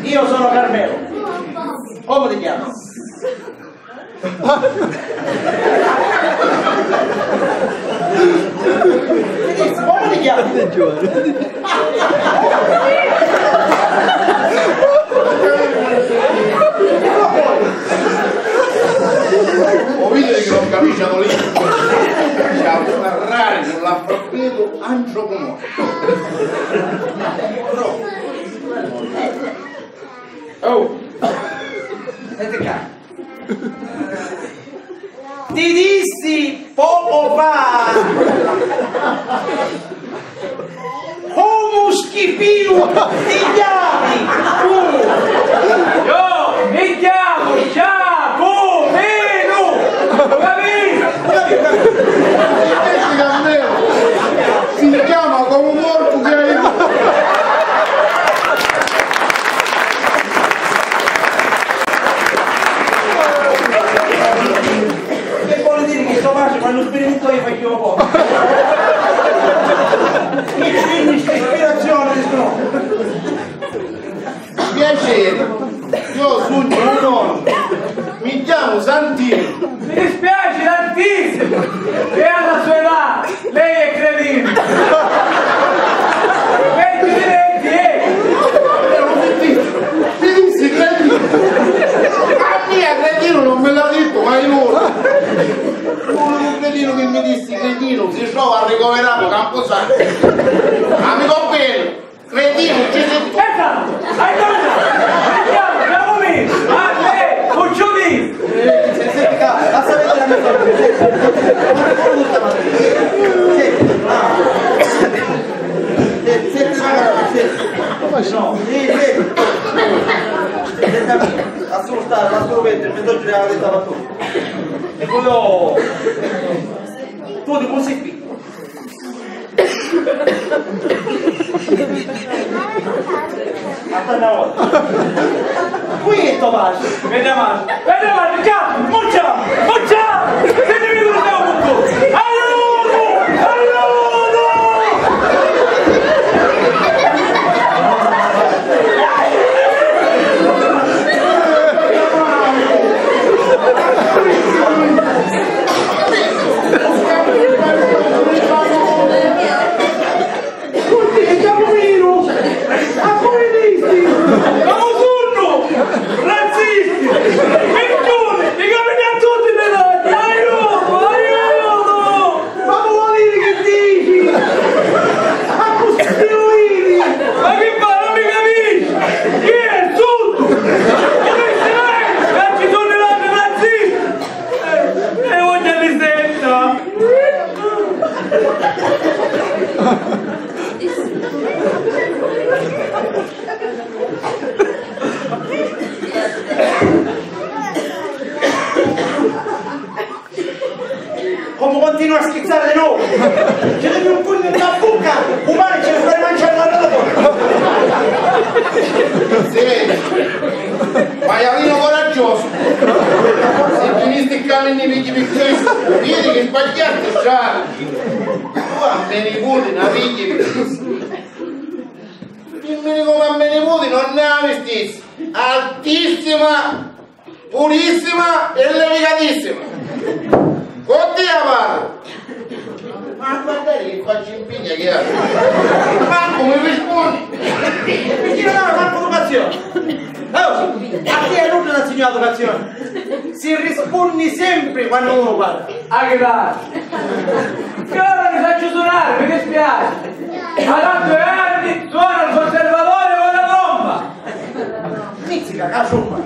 Io sono Carmelo. Come ti chiami? Come ti chiami? Lo vidi che non capisce, lì. C'ha una rari, non l'ha proprio antropomorfo. Oh! Senti qua. Ti dissi poco fa! Comu schifinu ti chiami tu! Io mi chiamo Giacomino! Lo capito? Invece Carmelo si chiama come un morto che hai. Che vuole dire che sto pace quando sperimentu io faccio un po'. Mi ci venne ispirazione di sto. Piacere, io sugnu un nonnu, mi chiamu Santinu. Mi dispiace tantissimo che alla sua età lei è cretino. Venti, venti, eh! Ti dissi cretino? A mia cretino non me l'ha detto mai uno. Uno un cretino che mi dissi cretino si trova ricoverato camposanto. Amico bene. Cretino, ci sei tu? Esatto! Hai capito? Andiamo, andiamo lì! A te, Cucciolì! Eh, se- se- ah, lascia vedere la mia faccia. Senti, ah. Senti, senti, senti, senti, senti. Come no? Sì, sì. Senti, lascialo stare, lascialo perdere, mi togli la testa a tu. E quello... Tu ti così qui. Aspetta una volta. Qui è Tommaso. Vedi male. Vedi male, già, muccia, muccia. Sentimi dove stiamo punto. Aiuto! Aiuto! Tutti che siamo meno! A voi visti! Ma un turno! Razzisti! Minchioni! I capiti a tutti le date! Aiuto! Aiuto! Ma vuol dire che dici? A così ti lo vedi? Ma che fa? Non mi capisci! Chi è? Tutto! Come stai? Che ci sono le razzisti! Eh, eh, voglio mi sento! Comu continua a schizzari di novu? Ci dugnu un pugnu nta bucca, dumani ci li fai manciari la roba. Si vedi, maialinu coraggiosu. Si tinisti ccà mi nni pigghji pi chistu, vidi chi sbagghiasti strada. Tu a me niputi na pigghji pi chistu. Dimmini comu a me niputi non nni havi stissa, altissima, purissima e delicatissima. Cu tia parru. Ma guardari chi facci impigna chi havi. Mancu mi rispunni. Chi non havi mancu educazioni. Oh, a tia nuddu non nsignau educazioni. Si rispunni sempri quannu unu parra. A chitarra. Chi ora mi sacciu sunari, mi dispiaci. A dui anni suona il conservatore con la tromba. Mizzica, ca tromba.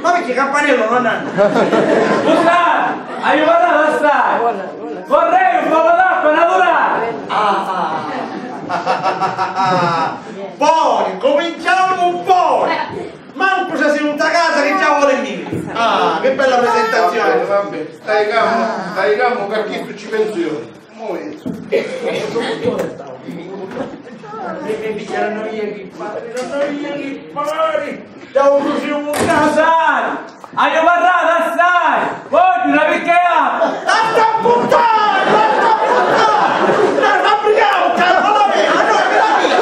Ma perché campanello non hanno? Scusate, aiutate assai. Vorrei un poco d'acqua naturale. Ah, ah. Poi, cominciamo poi. Mancu se si nta casa che già vuole mille. Ah, che bella presentazione. Vabbè, vabbè, stai calmo, stai calmo, che a chistu ci pensu io. Mo io. E mi dice, non io che pari, non io che pari. Da un cusì un casale. Agghiu parratu assai! Vogghiu una picca d'acqua! Lascia buttare! Lascia buttare! Dai, fabbricau, calma la mia! Ah, no, la mia!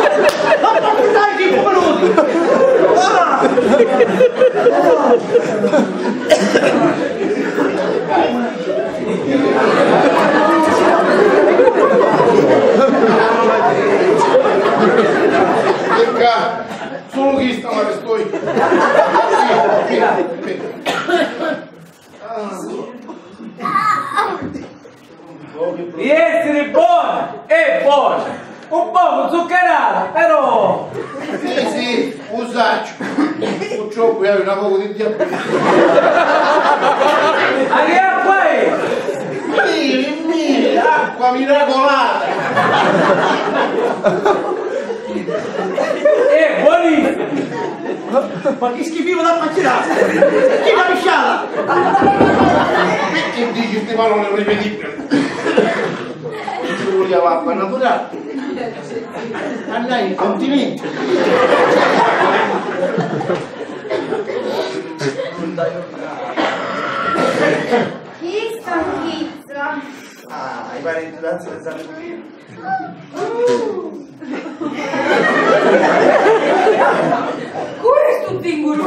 Lascia buttare chi come lui! Ah! Pecca, sulu chista mi restoi. Di essiri bona, è bona, un pocu zuccherata, però. Sì, sì, u sacciu. Purtroppu io ho un poco di diabete. Ma che acqua è? Miri, miri, acqua miracolata. È buonissima. Ma chi schifinu da facirà? Chi la pisciata? Perché dici sti parole ripetibili? Ci vulia l'acqua naturale. Andai in continente. Chi stanchizza! Ah, i parenti danza le sanno. Cu è stu zinguru?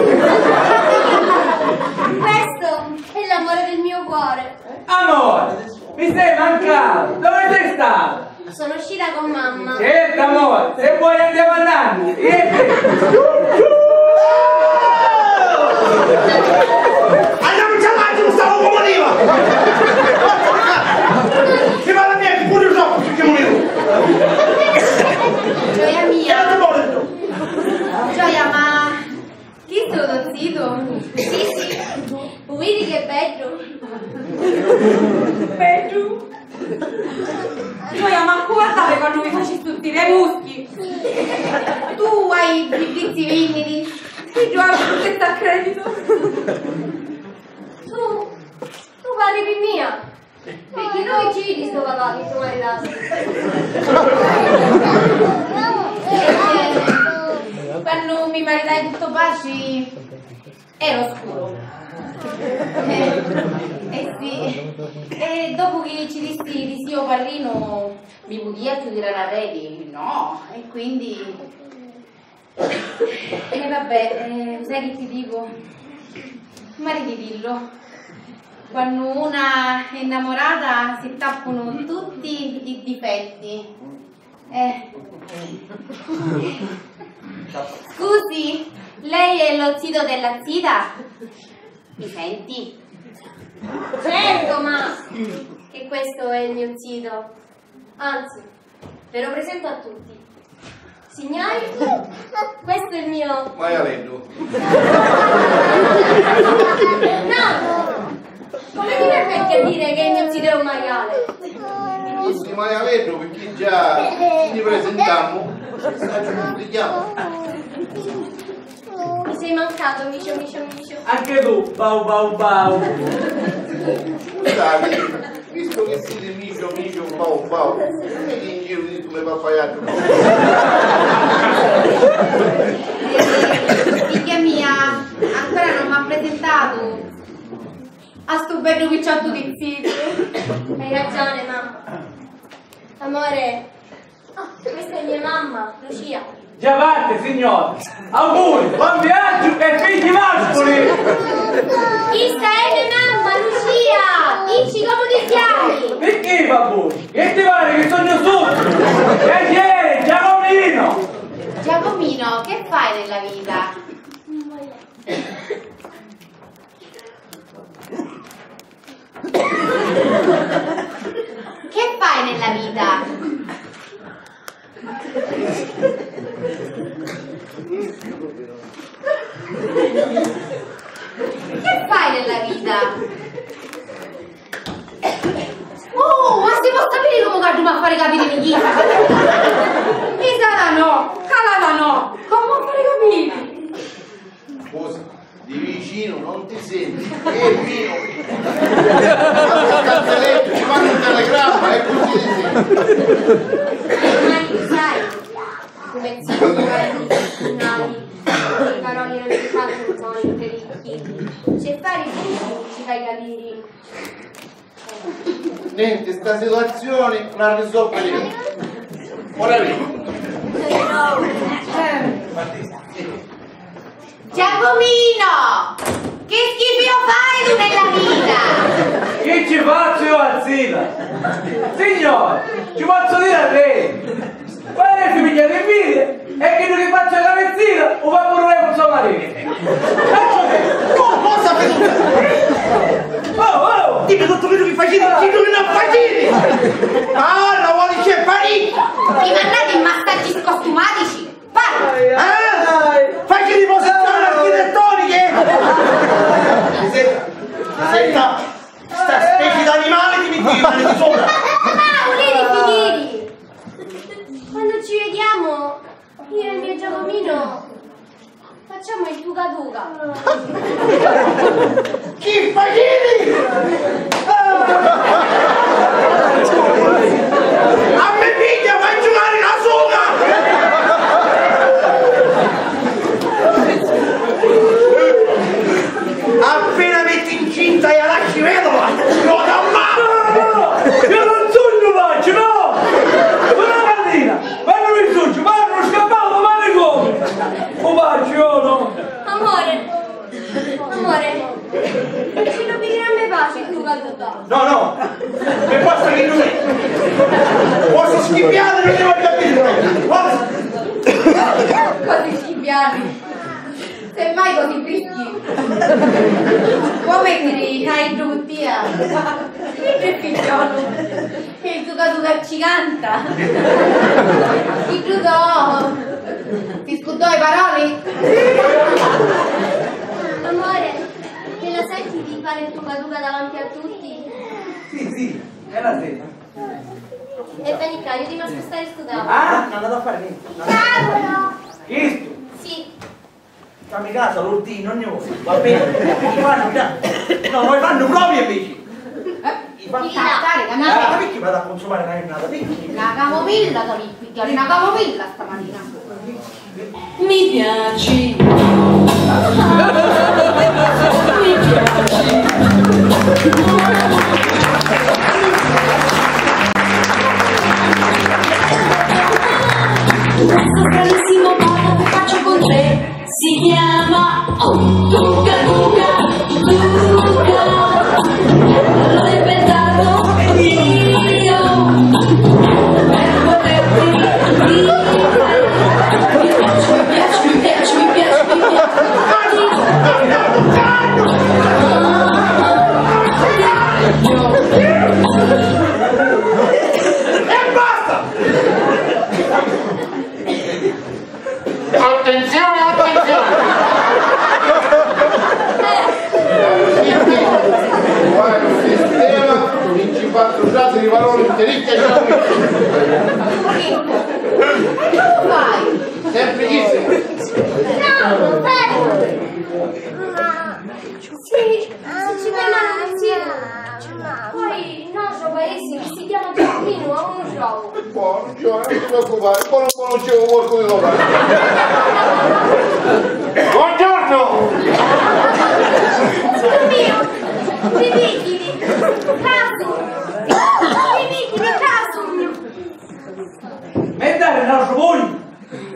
Questo è l'amore del mio cuore. Amore, mi sei mancato, dove sei stato? Sono uscita con mamma. Certo, amore, se vuoi andiamo a nanni. Andiamo in Giamaica, Gustavo, come arriva? Che va la mia, che pure io so, perché non ero. Gioia mia. Era tu, Gioia, ma Chistu è u to zitu? Sì, sì. U vidi che è beddu? Beddu? Gioia, mancu guardavi quannu mi facisti tutti i muschi. Tu hai i bibbizzi vinniti. Io ho la bruttezza a credito. Tu, tu parli per mia. Picchì tu mi ci vidi sto papà che tu maritasti? Quannu mi maritai cu to patri era scuru. Eh, eh sì. E dopu chi ci dissi di zio Parrinu, mi putia chiudiri a na reti? No, e quindi E vabbè, eh, sai chi ti dico? Mariditillo. Quannu una è innamorata si tappunu tutti i difetti. Eh. Scusi, lei è lo zito della zita? Mi senti? Certo, ma che questo è il mio zito. Anzi, ve lo presento a tutti. Signori, questo è il mio... Maialeddu. No! Come ti permetti a dire che il mio zio è un maiale? Tutti mai averlo, perché già ci ripresentiamo. Ci chiama. Mi sei mancato, Micio, Micio, Micio. Anche tu, bau, bau, bau. Scusate, visto che siete Micio, Micio, bau, bau, non è che in giro dite come pappagallo. Figlia mia, ancora non mi ha presentato a stu beddu picciottu di zitu. Hai ragione, mamma. Amore, questa è mia mamma, Lucia. Già parte, signore! Auguri, buon viaggio e figli mascoli! Questa è mia mamma, Lucia! Dici come ti chiami? Perché, babbo? Che ti pare che sogno sotto? Piacere, Giacomino! Giacomino, che fai nella vita? Che fai nella vita? Che fai nella vita? Oh, ma si può sapere come che mi fai capire chi? Pisata no, calata no, come fai capire? Scusa, di vicino non ti senti? Che vino? Sta letto, ci manda un telegramma e così ti senti. Ormai tu sai come si fa i giornali, le parole non si fanno rumori per i chini. C'è fare i conti, ci fai capire. Nenti, sta situazioni la risolviremu. Ora vedi. Giacomino! Che schifo fai tu nella vita? Che ci faccio io a zita? Signore, ci posso dire a lei? Poi lei si piglia l'invidia e chi non gli faccia la carezzina, lo fa pure lei con sua madre. Faccio che? Oh, cosa vedo? Oh, oh! Dimmi tutto quello che facevi, chi non ne facevi! Ah, la vuole c'è parì! Ti mandate in massaggi scostumatici? Parla! Eh? Facili posizioni architettoniche! Senta, senta, sta specie d'animale ti metti le mani di sopra! Ma volete finire? Quando ci vediamo, io e il mio Giacomino facciamo il tuca tuca. Chi faciti? A me figghia fa giocare la soga! Appena metti incinta e la lasci vedova, lo da male! Io non sogno faccio, no! Una mattina, quando mi sogno, parlo, scappato, ma come? Lo faccio io, no? Amore, amore, ci lo pigliamo in pace tu, Calduta. No, no, mi basta che lui posso scippiare, non devo capire. Cosa? Cosa scippiare? Semmai così frischi. Come che hai bruttia? Che figliolo. Il tuca tuca ci canta. Ti giudo. Ti scudò i paroli? Amore, te la senti di fare il tuca tuca davanti a tutti? Sì, sì, è la sera. E veni qua, aiutami a spostare sto tavolo. Ah, non andate a fare niente. Tavolo! Questo? Sì. Fammi caso, l'ordini non ne vuole, va bene? I fanno, no, no, i fanno proprio invece. I fanno. Chi là? Ah, ma perché vado a consumare una giornata? Perché? Una camomilla, Tony, perché è una camomilla stamattina. Mi piaci. Mi piaci. Questo bravissimo ballo che faccio con te. Si chiama, oh, Tuca Tuca, Tuca. Lo inventato io. Per poterti dire. Mi piace, mi piace, mi piace, mi piace, mi piace. E basta! Attenzione, attenzione! Quattru frasi di paroli in tiricchia e sciammi. E tu fai? Semplicisimo. No, fermo. Sì, se ci fermano non si... Poi il nostro paese che si chiama Giacomino, ma uno trovo. Buono, giovane, non ti preoccupare, buono, buono, c'è un porco di domani. Buongiorno! Dio mio, mi picchini, caso, mi picchini, caso. Mettare il nostro voi.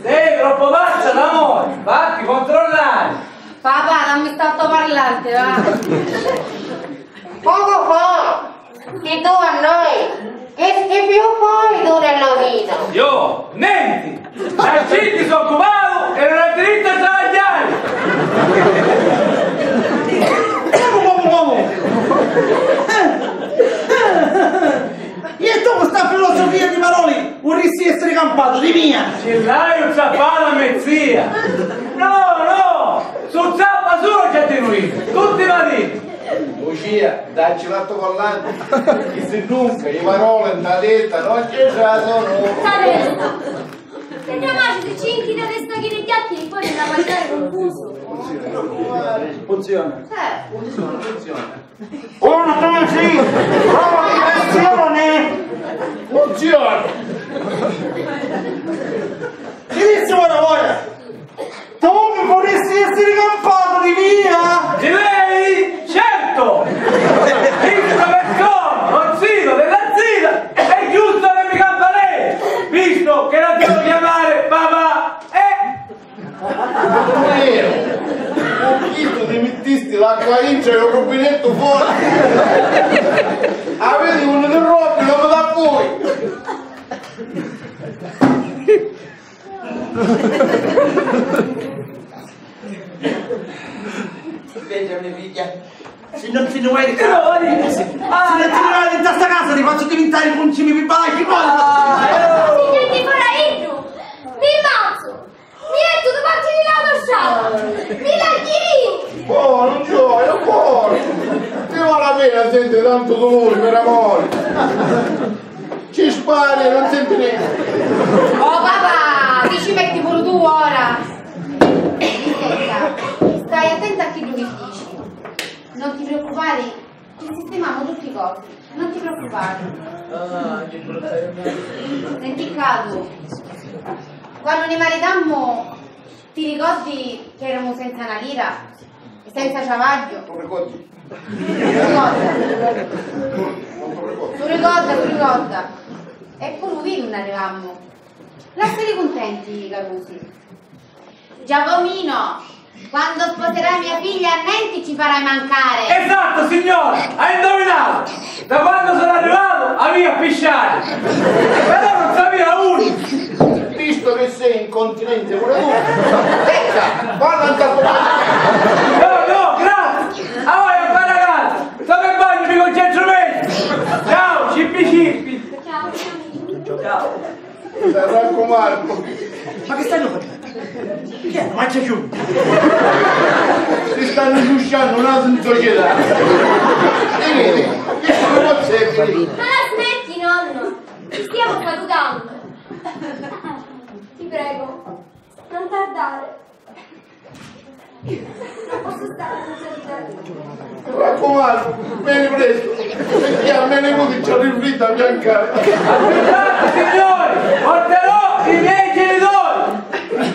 Sei troppo pazza d'amore, fatti controllare. Papà, dammi tanto parlante, va. Poco fa, ti tu a noi, che schifo poi tu nel vino? Io? Nenti! La gente si occupava e non ha diritto a travagliare! Comu, comu, comu? E tu cu sta filosofia di paroli vurissi essiri campatu di mia? Ci l'haiu zappata a me zia! No, no! Su zappa sulu c'è di nuiri, tutti i matini! Lucia, dacci l'atto collante, che se nunca i paroli nta testa non ci sono! Sta testa! Che capace di cinchi da testa che ne chiacchieri poi nella mangiare confuso! Funziona! Funziona! Eh! Funziona! Uno, due, sì! Prova di pressione! Funziona! Chi dissi ora, ora? Tu mi vurissi essiri campatu di mia? Di lei? Certo! Visto che sono lo zio della zia, è giusto che mi campa lei, visto che la devo chiamare papà. Eh? Vero! Con chiddu ti mittisti l'acqua intra e lu rubinettu fora! Aviti unni ti robbi, non mi dà vui! Vedi, mia figlia, si non ti ne vai di casa, se non ti ne vai di sta casa, ti faccio diventare i concimi più balai che vuoi! Signor di Paraiddu, mi mazzu! Mi mettu davanti di l'autostrada! Mi tagghirini! Buono, gioia, buono! Ti vale la pena sentiri tantu duluri, per amore! Ci spari e non senti niente! Oh papà, ti ci metti pure tu ora! Senta, stai attenta a chiddu che dici. Non ti preoccupare, ci sistemiamo tutti i cosi. Non ti preoccupare. Ah, che brutta giornata. Senti, Cadu, quando ne maritammo, ti ricordi che eravamo senza una lira? E senza ciavaggio? Tu ricordi? Ricorda. Tu ricorda, tu ricorda. E pure u vinu non arrivammo. Lassali contenti, carusi. Giacomino, quando sposerai mia figlia a nenti ci farai mancare. Esatto, signora, hai indovinato. Da quando sono arrivato, avia a pisciare. Però non sapia uno. Visto che sei incontinente pure tu, aspetta, vado a... No, no, grazie. Ah, vai a fare a casa. Sto per bagno, mi concentro meglio. Ciao, cippi cippi. Ciao. Ciao. Raccomando. Ma che stanno facendo? Chi è? Ma c'è più. Si stanno sciusciando un altro in società. E vedi, che sono sempre. Ma la smetti, nonno? Ci stiamo salutando. Ti prego, non tardare. Non posso stare senza di te. Raccomando, veni presto, perché a me niputi ci arriva a biancare. Aspettate, signori, porterò i miei genitori.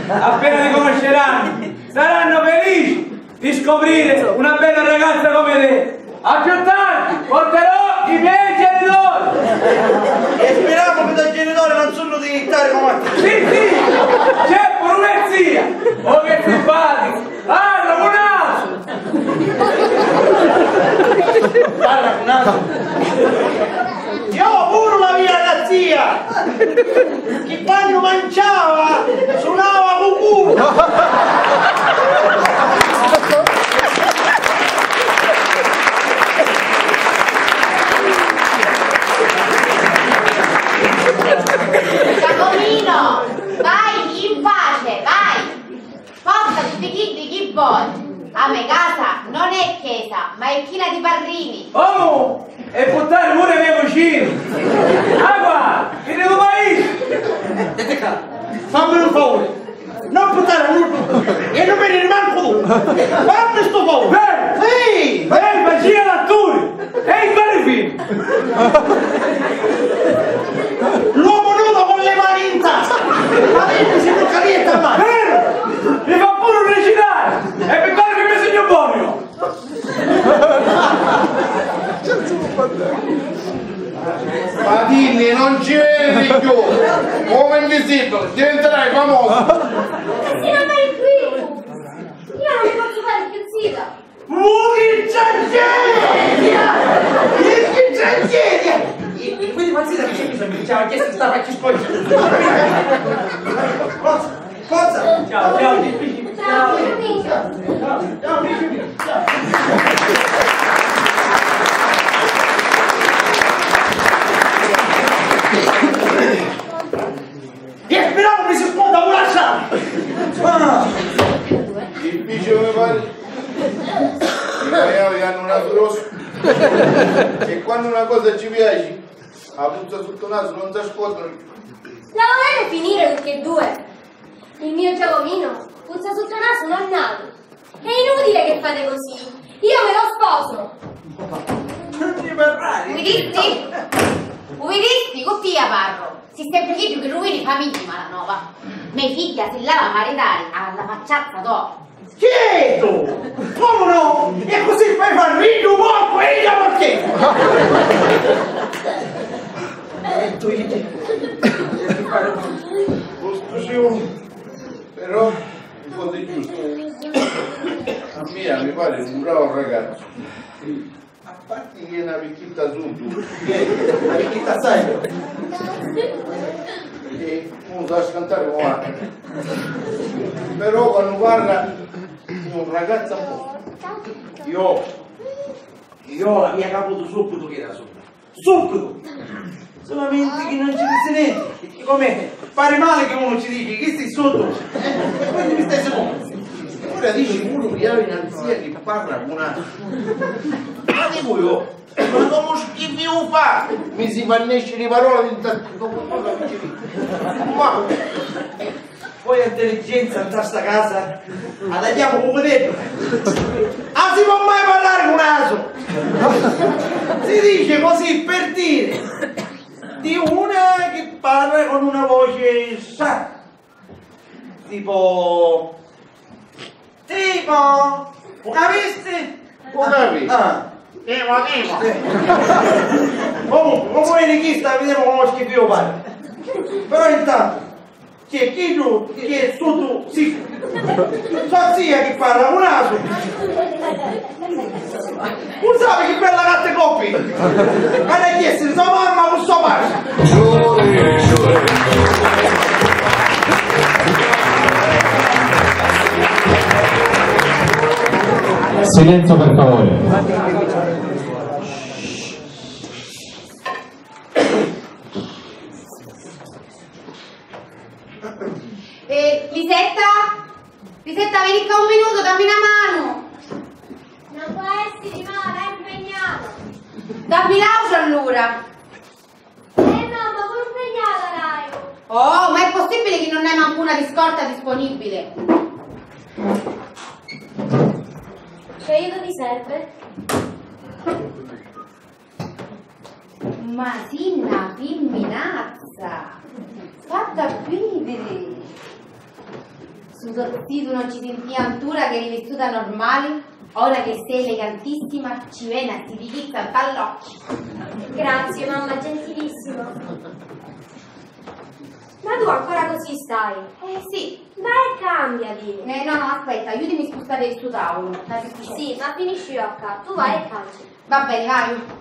Appena li conosceranno, saranno felici di scoprire una bella ragazza come te. A più tardi porterò i miei genitori! E speriamo che i tuoi genitori non sono di stare come a te. Sì, sì! C'è pure una zia! Oh, che simpatico! Parla, un naso! Parla, un naso! Io pure la mia zia! Chi quannu manciava, sunava cu culu! Giacomino, vai in pace, vai! Porta tutti chiddi chi voi. A me casa non è chiesa, ma è china di parrini. Omu! E puttani pure i me L'uomo nudo con le mani in tasca! Ma lei si tocca lì e t'ammazza! Veru! Mi fa puru recitari! E pi quellu chi mi sugnu bonu! Patinni, non ci vedi più! Come invisibile, diventerai famoso! Ma si non vai qui! Io non mi posso fare più zita! Uh, che tragedia! Che tragedia! E, e quindi, ma zita, che c'è bisogno? Ciao, che si sta facendo spoglia? Forza, forza! Ciao, ciao, ciao, ciao, ciao, ciao. E speriamo che si sposta una sciata! Ah! Difficile, mi pare. I paioli hanno un naso rosso. E quando una cosa ci piace, la puzza sotto naso non si ascolta. La volete finire tutti e due? Il mio Giacomino puzza sotto naso non nato. È inutile che fate così. Io me lo sposo. Non ti parlare. U vidisti? U vidisti? Cu tia parru. Si sempri chiddu chi ruvini famigghia, malanova. Me figghia si l'ava maritari alla facciazza to. Certo! Come no? E così poi fa ridere un poco e io perché? Però un po' di giusto. A mia mi pare un bravo ragazzo. A parte che è una vecchietta sotto. Una vecchietta assai. E non sa scantare come. Però quando parla è un ragazzo a posto. Io, io l'avia caputo subito che era sotto. Subito! Solamente che non ci disse niente, perché come pare male che uno ci dice che stai sotto, e quindi mi stai secondo. E ora dici uno che ha un'ansia che parla con una... Ma dico io, ma come schifo fa? Mi si fa nescere le parole in tanto, ma... Poi intelligenza in sta casa la tagliamo con un dito. Ah, si può mai parlare con naso? Si dice così per dire di una che parla con una voce sa, tipo, tipo, lo capisti? Lo capi? Ah. Tipo, tipo. Comunque, come vedi chi sta, vediamo come schifo pare. Però intanto C'è chiddu chi è sottu siccu. So zia chi parla cu nasu. U sapi chi bella gatta coppi? Ma l'ha chiesto so mamma cu so patri. Silenzio, per favore. Eh, Lisetta? Lisetta, veni ccà un minutu, dammi na manu. Non può essere, ma è impegnata. Dammi l'autu allura. Eh, mamma, pure impegnata l'haiu. Oh, ma è possibile che non hai manco una di scorta disponibile? Che aiuto ti serve? Ma si na fimminazza! Fatta vidiri! Su so zitu non ci sintìa antura che eri vistuta normali, ora che sei elegantissima ci veni a stitichizza ntall'occhi! Grazie, mamma, gentilissima! Ma tu ancora così stai? Eh sì. Vai e cambiati. Eh no, no, aspetta, aiutami a spustare stu tavulu. Sì, ma finisci io a ccà, tu vai e cambi. Va bene, vado.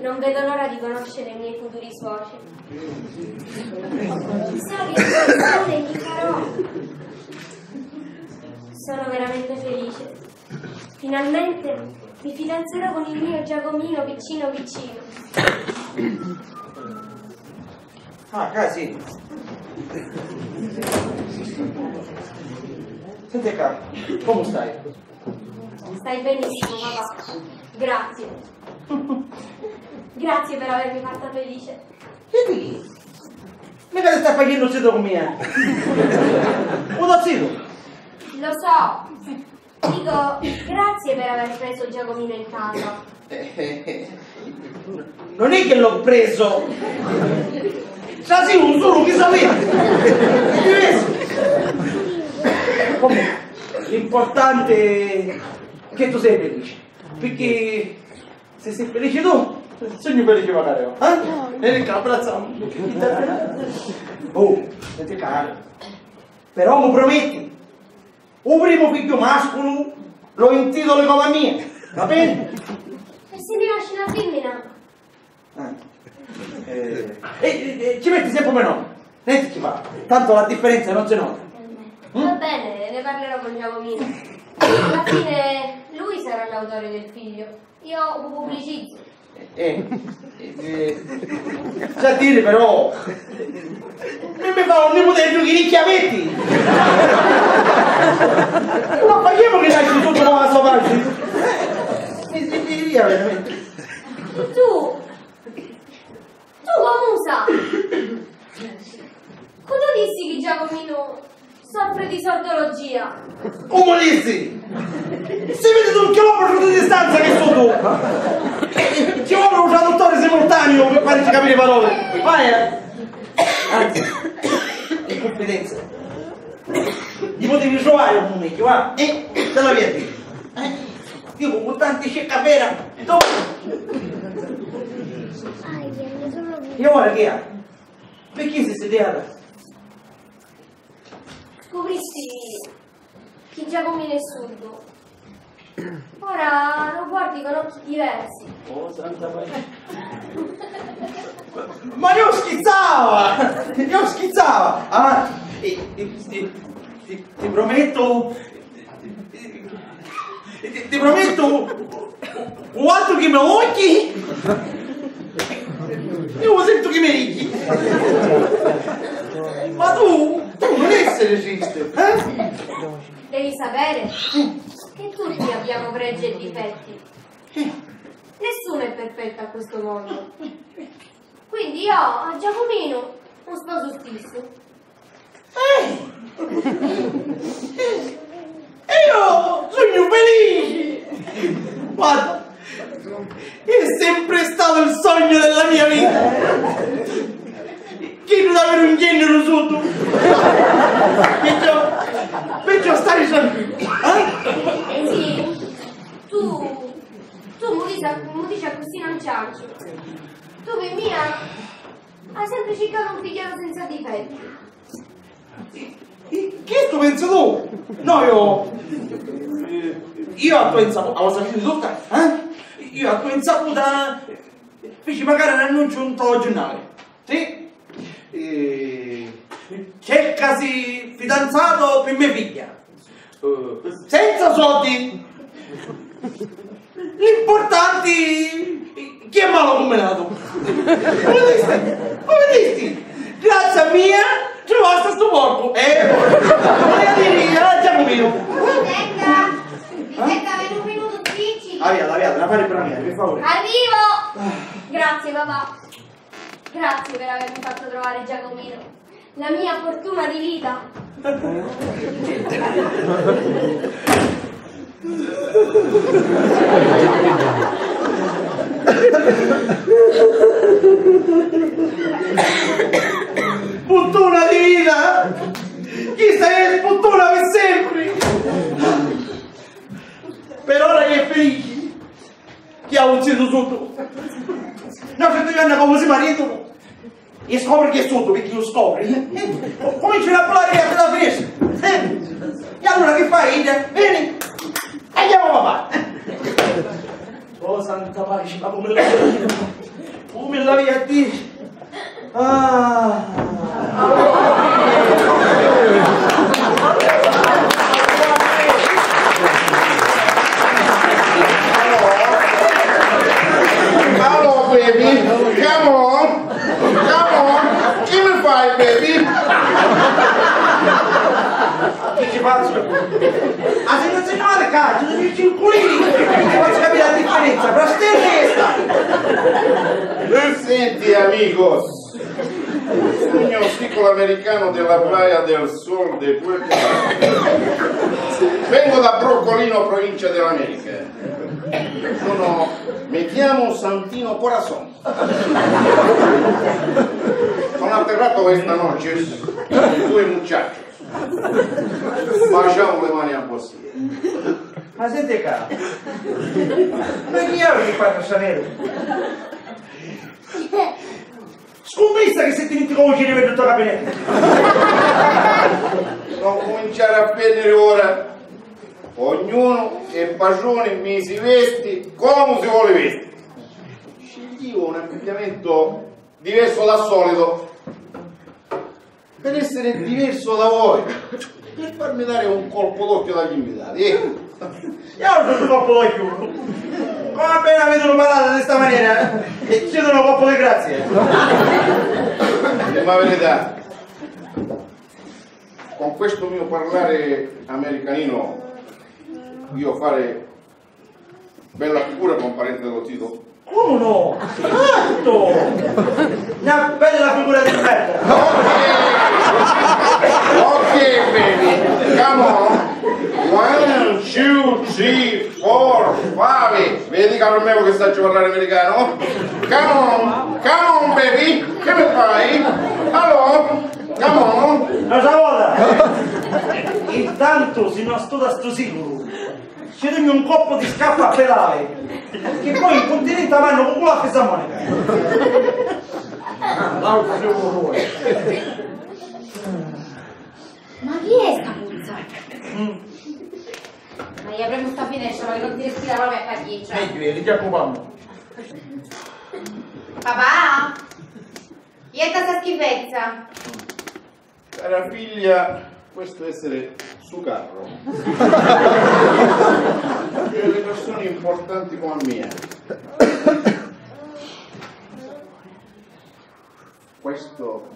Non vedo l'ora di conoscere i miei futuri suoceri. Chissà che impressione gli farò. Sono veramente felice. Finalmente mi fidanzerò con il mio Giacomino piccino piccino. Ah, casi. Senti ccà, come stai? Stai benissimo, papà. Grazie. Grazie per avermi fatta felice. Che dici? Mica ti stai facendo zitto con me? Un zitto? Lo so. Dico, grazie per aver preso Giacomino in casa. Eh, eh, eh, non è che l'ho preso, trasiu un sulu chi sapete. È diverso. Comunque, l'importante è che tu sei felice, perché se sei felice tu, sogno felice magari io, eh? E che abbracciamo. Oh, senti caro, però mi prometti, u primu figghiu masculu lo intitoli comu a mia, va bene? E si mi nasci na fimmina? Eh. Eh, eh, eh, ci metti sempre me nome. Niente ci fa. Tanto la differenza non si nota. Mm? Va bene, ne parlerò con Giacomino. Alla fine lui sarà l'autore del figlio. Io lo pubblicizzo. Eh, eh, eh, c'è da dire però, mi, mi fa un niputeddu chi li chiavetti. Ma facciamo che nasce tutto con la sua parte. Mi si fidia veramente. Tu, tu comu sa? Cu tu dissi chi Giacomino soffre di sordologia? Comu dissi? Si vidi d'un chilometru di distanza chi su tu! Ci vuole un traduttore simultaneo per farci capire le parole. Vai, eh! Anzi, in confidenza, li potevi trovare un meglio, va? Eh, te la via. Eh, io con tanti scecca vera. Io ora che ha? Perché si sediata? Scupristi chi Giacomino è surdu. Ora lo guardi con occhi diversi. Oh, santa pace. Ma io scherzava! Io scherzava! Avanti, ti, ti, ti, ti, ti prometto, ti, ti prometto quattro che mi occhi. Io sento che mi ridi. Ma tu, tu non essere triste, eh? Devi sapere che tutti abbiamo pregi e difetti. Nessuno è perfetto a questo mondo. Quindi io a Giacomino lo sposo stesso. Eh! E io sogno felice! Guarda, è sempre stato il sogno della mia vita! Chiddu d'aviri un genniru sutu! Perciò, perciò stai tranquillo, eh? Eh sì, tu, tu mi dici, mi dici accussì non cianci. Tu per mia hai sempre cercato un figliolo senza difetti. Chi, chi, chistu pensi tu? No, io, io a tua insaputa, a vuoi sapere tutta? Eh? Io a tua insaputa fici magari un annuncio in giornale. Sì? Eh, cercasi fidanzato per mia figlia. Eh, senza soldi. L'importanti chi è malu cumminatu. Lu vidisti? Lu vidisti? Grazie a mia truvasti stu porcu. Eh, voglio dire, ah, Giacomino. Aspetta, aspetta, per un minuto, dici. Aviala, aviala, la fare per mia, per favore. Arrivo! Grazie, papà. Grazie per avermi fatto trovare Giacomino, la mia fortuna di vita. Sputtuna di vita! Chista è sputtuna per sempre! Per ora è felice! Chi ha un zittu suddu? No, se tu anna comu si maritu e scopri chi è suddu, perché lu scopri, eh? Comincia a parlare della finestra, eh? E allora che fai? Veni, andiamo papà. Oh, santa pace, ma come la, come la via a dire? Ah. Hello, baby. Come on. Come on. Chi mi fai, baby? Chi ci faccio? Ah, se non si nota, cazzo, non ci inculini. Ti faccio capire la differenza tra stella e sta. Senti, amigos. Sugnu sti L'americano della Playa del Sol de Puerto Rico. Vengo da Broccolino, provincia dell'America. Sono, mi chiamo Santino Corazon. Sono atterrato questa noche con due muchachos. Baciamo le mani a Bossia. Ma senti ca, ma chi è che parla sta nera? Scummissa chi si ti metti comu ci riveddu sto gabinettu. Non cominciare a spenniri ora. Ognuno è patrone, mi si vesti comu si voli vesti. Sceglio un abbigliamento diverso dal solito. Per essere diverso da voi, per farmi dare un colpo d'occhio dagli invitati, ecco. Io non sono un colpo d'occhio. Come appena vedono parlare di sta maniera, eh? E ci do un colpo di grazia. Dì la verità, con questo mio parlare americanino, io fare bella figura con parente dello zito? Come no? Certo! Una bella figura di merda! Ok, baby, come on. One, two, three, four, five. Vedi, caro mio, che saccio parlare americano? Come on, come on, baby. Che mi fai? Allora, come on. Una sola volta! Intanto, si non sto da sto sicuro, ci dugnu un colpu di scarpa a pedali, che poi in cuntinenti vannu cu la fisarmonica. Ah, l'autu si un orrore. Ma chi è sta puzza? Mm. Ma io aprimu sta finestra, ma non ti respira proprio a caghiccia. Meglio, li chiaccu quannu. Papà? Ietta sta schifezza. Cara figlia, questo essere su carro. Per le persone importanti come a mia. Questo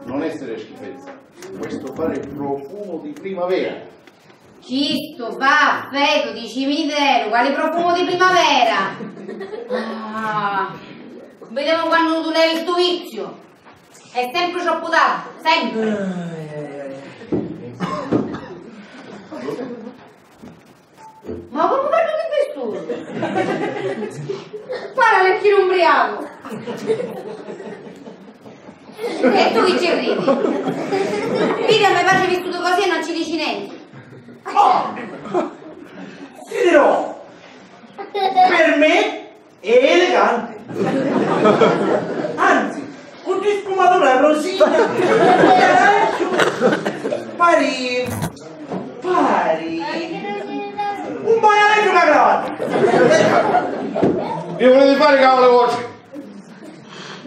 non essere schifezza, questo fare profumo di primavera. Chistu fa fetu di cimiteru, quali profumu di primavera? Ah, videmu quannu tu levi stu viziu. È sempre troppu tardi, sempre. Ma comu parru di visturu? Pari a l'ecchiru mbriacu. E tu chi ci ridi? Vidi a me patri vistutu così e non ci dici nenti. Oh! Ti dirò, per me è elegante. Anzi, cu ddi sfumatura rosina, aranciu, pari, pari un maialettu cu a cravatta. Vi vuliti fari cavali vostri?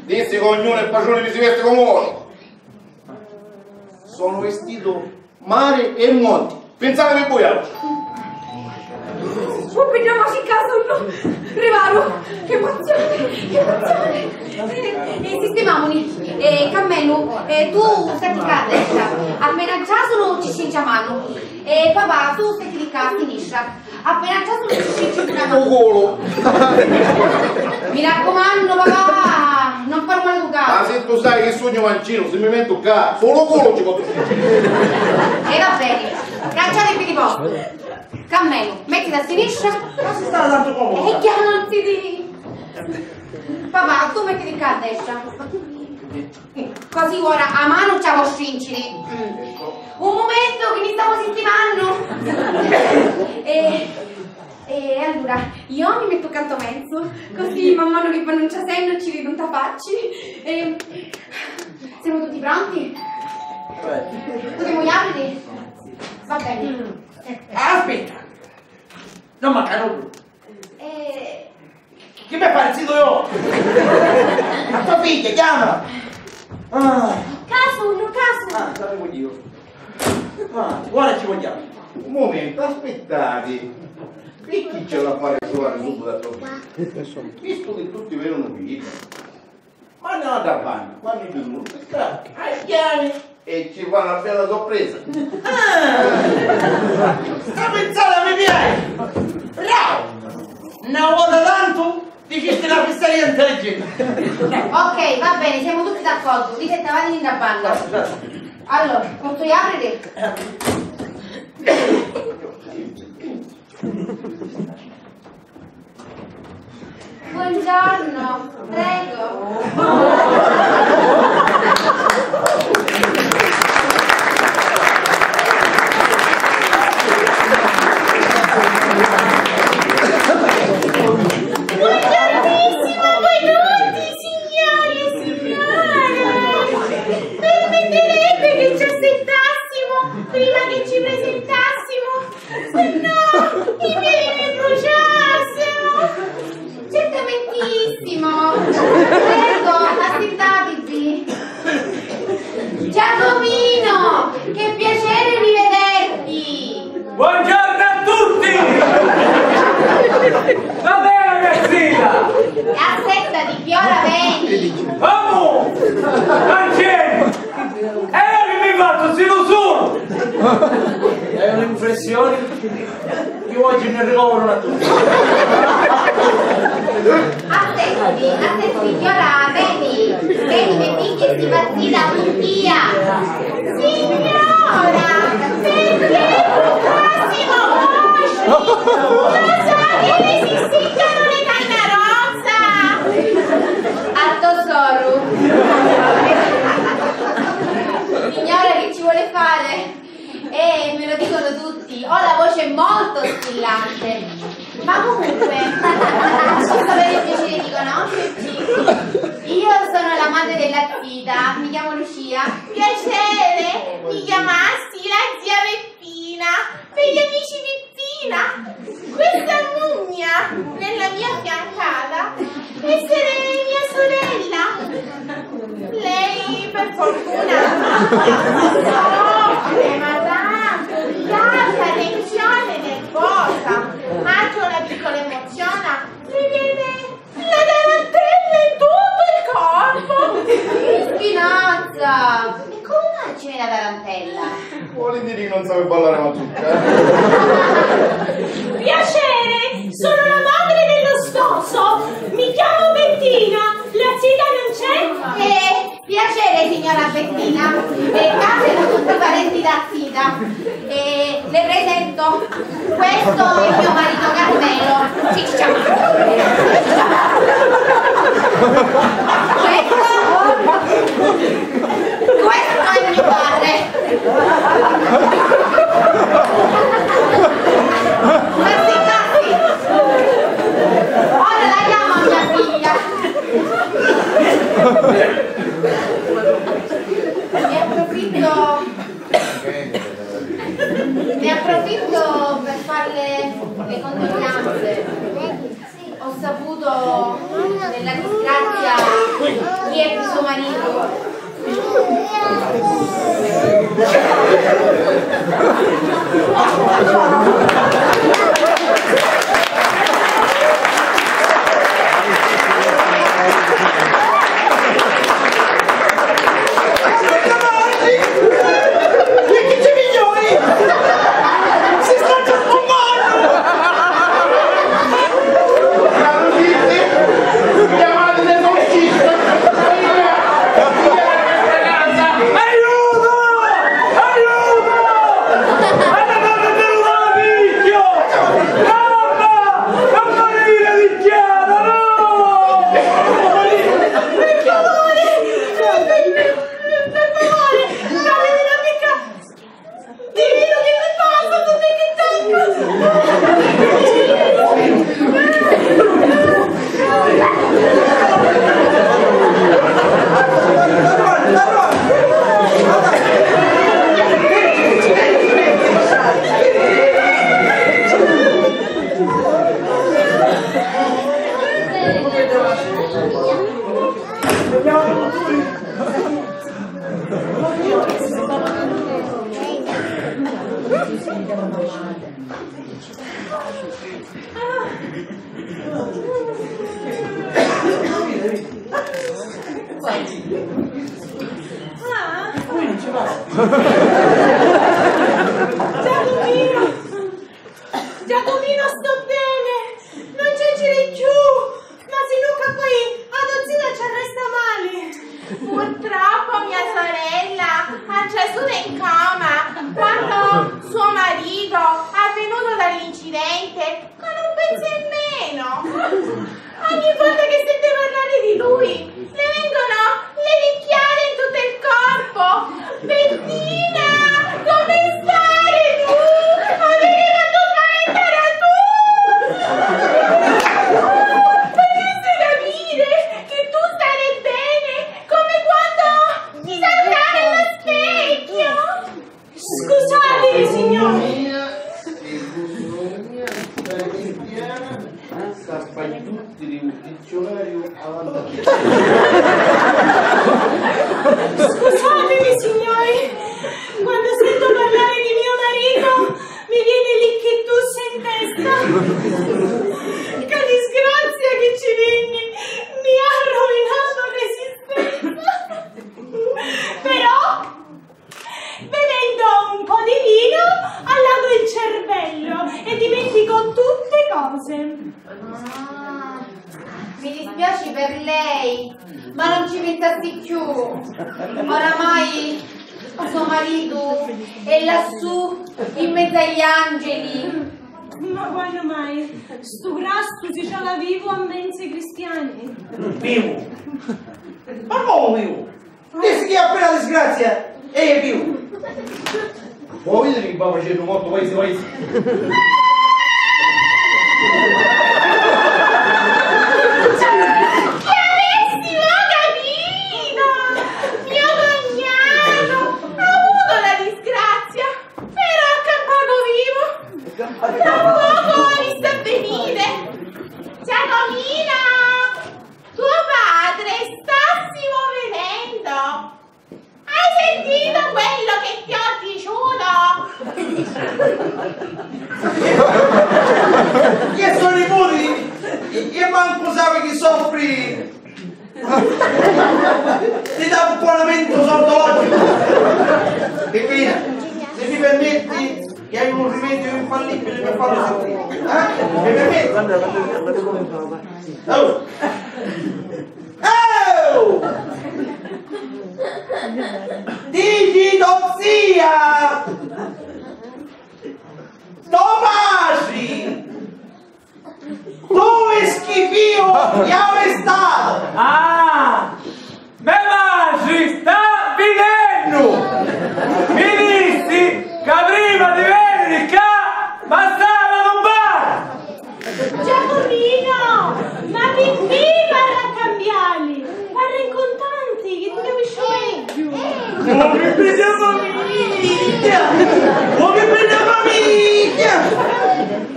Dissi ca ognuno è patruni, mi si vesti comu voli. Sono vestito mare e monti. Pensatevi voi altri. Subito ma ci caso no. Rivaru. Che emozione, che emozione. Eh, eh, sistemamuni. Eh, Cammenu, eh, tu stati qua a destra. Appena già sono ci scinciamanu. Eh, papà, tu stati di qua a sinistra. Appena già sono riusciti a... Lu culu. Mi raccumannu, papà, non far maleducare. Ma se tu sai chi sugnu mancinu, si mi mettu ccà, sulu culu ci posso. E va bene, cacciate i piedi vostri. Cammenu, mettiti a sinistra. Ma si sta tanto comodo. E che non si di... Papà, tu mettiti qua a destra. Così ora a manu ci hamu a strinciri. Mm. Un mumentu chi mi stamu sistimannu. E, e allura, io mi mettu cantu menzu, così man manu chi vannu ntrasennu ci ridu nta facci. E, siamo tutti pronti? Putemu apriri? Va bene. Aspetta! Non manca nulla. Eh. Chi mi pari, zito, io? A tua figlia, chiama! Ah. Ca sugnu, ca sugnu. Ah, sapevo io. Ah, ora ci vogliamo. Un momento, aspettate. Perché c'è l'affare suo a risolvere da tua figlia? Visto che tutti vengono qui, ma no, da vanno, quando è venuto, sta a chiave e ci fa una bella sorpresa. Ah! Sta pensata mi piace! Bravo! Una volta tanto Dicisti na fissaria intelligenti. Ok, va bene, siamo tutti d'accordo. Lisetta, vai in da banda. Allora, pozzu apriri? Buongiorno, prego. Buongiornissimo a voi tutti, signori e signore. Permetterebbe che ci assettassimo prima che ci presentassimo? Se no, i piedi mi bruciassero! Certamentissimo! Prego, assettatevi! Giacomino, che piacere rivederti! Buongiorno a tutti! Va bene, ragazzina! Assettati, che ora veni! Vamo! Francesco! E ora che mi fattu, si lu sunu! È un'impressione che oggi mi ricoverano a tutti. Attenti, attenti, che ora veni, veni che pigli sti pazzi da bugia. Signora, perché il prossimo moscio lo sa che le si seccano le canarozza? Atto soru. Signora, che ci vuole fare? Eh, me lo dicono tutti, ho la voce molto squillante. Ma comunque, posso avere il piacere di conoscerci? Io sono la madre della zita, mi chiamo Lucia. Piacere, mi chiamassi la zia Peppina, per gli amici Peppina. Questa mugna nella mia fiancata essere mia sorella. Lei, per fortuna, soffre, ma tanto, mi dà la tensione nervosa. Anche una piccola emozione mi viene la tarantella in tutto il corpo. Spinazza! E come mai ci viene la tarantella? Vuole dire che non sape ballare mazzucca, eh? Piacere, sono la madre dello sposo. Mi chiamo Bettina. La zita non c'è? Eh, piacere, signora Bettina. Eh, qua siamo tutti parenti da zita. Eh, le presento. Questo è mio marito Carmelo. Sì, ci chiama. Questo, questo è mio padre. Questi, questi. Ora la chiamo mia figlia. Ne approfitto, ne approfitto per farle le condoglianze. Ho saputo della disgrazia di suo marito. Aiuto! Aiuto! Alla donna della picchio! Mamma! Non morire, Ricchiara, no! Per favore! Per favore! Fatemi una picca! Dimmi che mi passa, tutti che tengo! Giacomino! Giacomino, sto bene! Non ci girei più! Ma Tutti li dizziunariu avanti a te. Scusatemi, signori, quando sento parlare di mio marito mi viene l'icchitus in testa. Che disgrazia che ci vinni, mi ha rovinato l'esistenza. Però, bevendo un po' di vino, allago il cervello e dimentico tutte cose. Ah, mi dispiace per lei, ma non ci pensassi più. Oramai suo marito è lassù in mezzo agli angeli. Ma quando mai? Stu grassu si ciala vivu a menzi cristiani. Vivu? Ma comu vivu? Dissi chi appena disgrazia e è vivu. Vuoi vedere chi va facendo morto paese paese? Chiarissimo, ho capito! Mio cognato ha avuto la disgrazia, però ha campato vivo. Da poco ho visto avvenire. Giacomino! Tuo padre sta simovenendo! Hai sentito quello che ti ho diciuto? Chi è sto niputi? E mancu sapi chi soffri di tamponamento sortologico. Peppina, se mi permetti, che hai un rimedio infallibile per farlo sentire. Eh? Mi permetti? Oh! Oh! Digitozia! Tomasi! Dove schifio chiave stato? Ah! Me matri sta vinennu! Mi dissi ca prima di veniri ccà m'ha stata a tubbari! Giacomino, ma picchì parri a cambiali? Parri in cuntanti, chi ti capisci megghiu. Oh, mi piglia famiglia! Oh, mi piglia famiglia!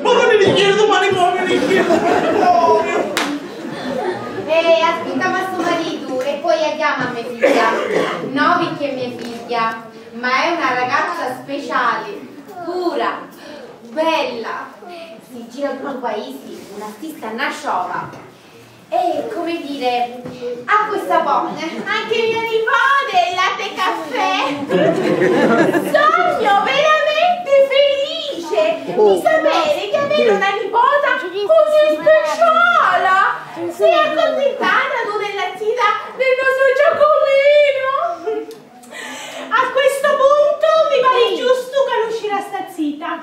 Ma non mi chiedo, ma non mi chiedo! Eh, aspetta, ma suo marito, e poi la chiama a mia figlia. No, perché è mia figlia, ma è una ragazza speciale, pura, bella. Si gira tutto il paese, una stissa, una sciova. E, come dire, acqua e sapone. Anche mio nipote è latte e caffè. Sogno veramente felice di sapere di avere una nipota così speciale. Si è accontentata tu della zita del nostro Giacomino? A questo punto mi pare giusto canusciri a sta zita.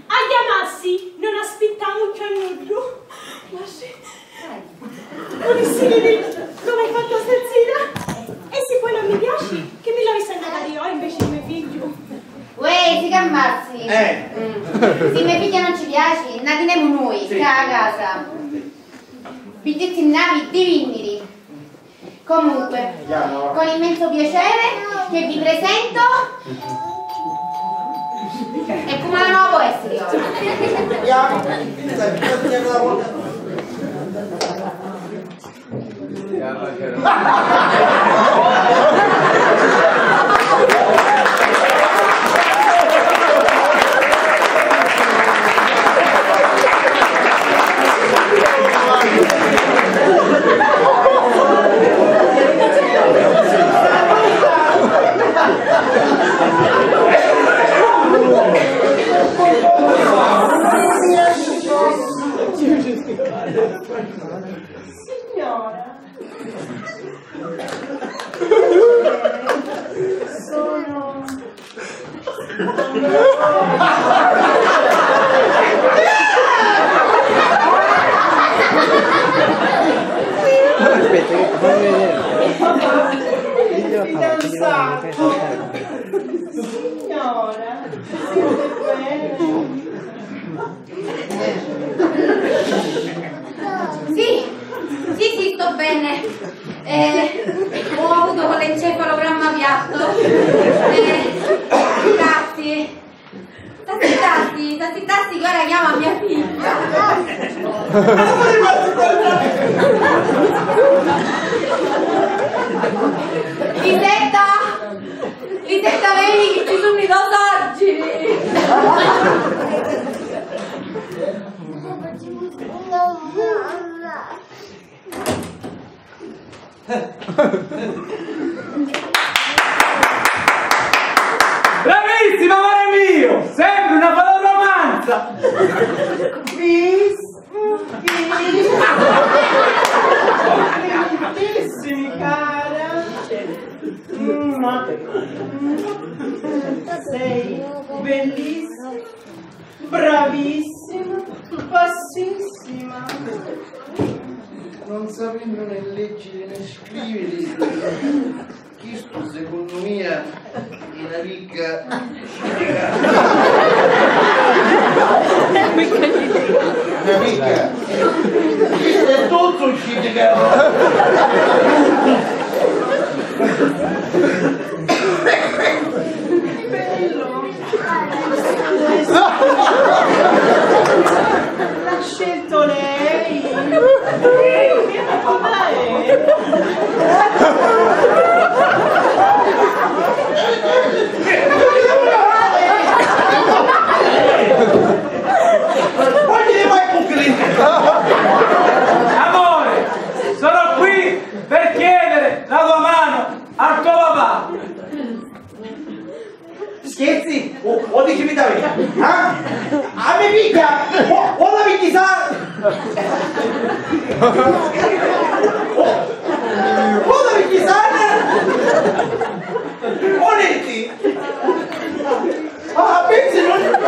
A chiamassi, non aspittamu cchiù a nuddu. Ma sì. Vulissi viri comu è fatta sta zita. E si poi non mi piaci, che mi l'avissi a notari io invece di me figghiu. Uè, si calmassi. Eh. Mm. Si me figghia non ci piaci, nna tinemu nui, sì, ccà a casa. Biglietti nnavi di vinniri. Comunque, con immenso piacere che vi presento. E come la nuova può essere oggi? Signora. Sono... Aspetta, che ti fammi vedere. Fidanzato. Signora, sente bene? Sì, sì, sì, sto bene. Eh, ho avuto quell'encefalogramma piatto. Eh, grazie. S'assittassi, s'assittassi che ora chiamo a mia figlia. Bravissima, amore mio! Sembri una faloromanza! Bis, bis. Complimentissimi, cara. Mm, sei bellissima. Bravissima, bassissima. Non sapennu né leggiri né scriviri, chistu secunnu mia è na picca. Na picca. Chistu è tuttu sciticato. Bello. L'ha scelto lei. Amore, sono qui per chiedere la tua mano al tuo papà. Scherzi? O, o dici mi davvero? Ah? A me figlia? O, o la vidi sa? O, o la vidi sa? O letti? Ah, pensi non... Non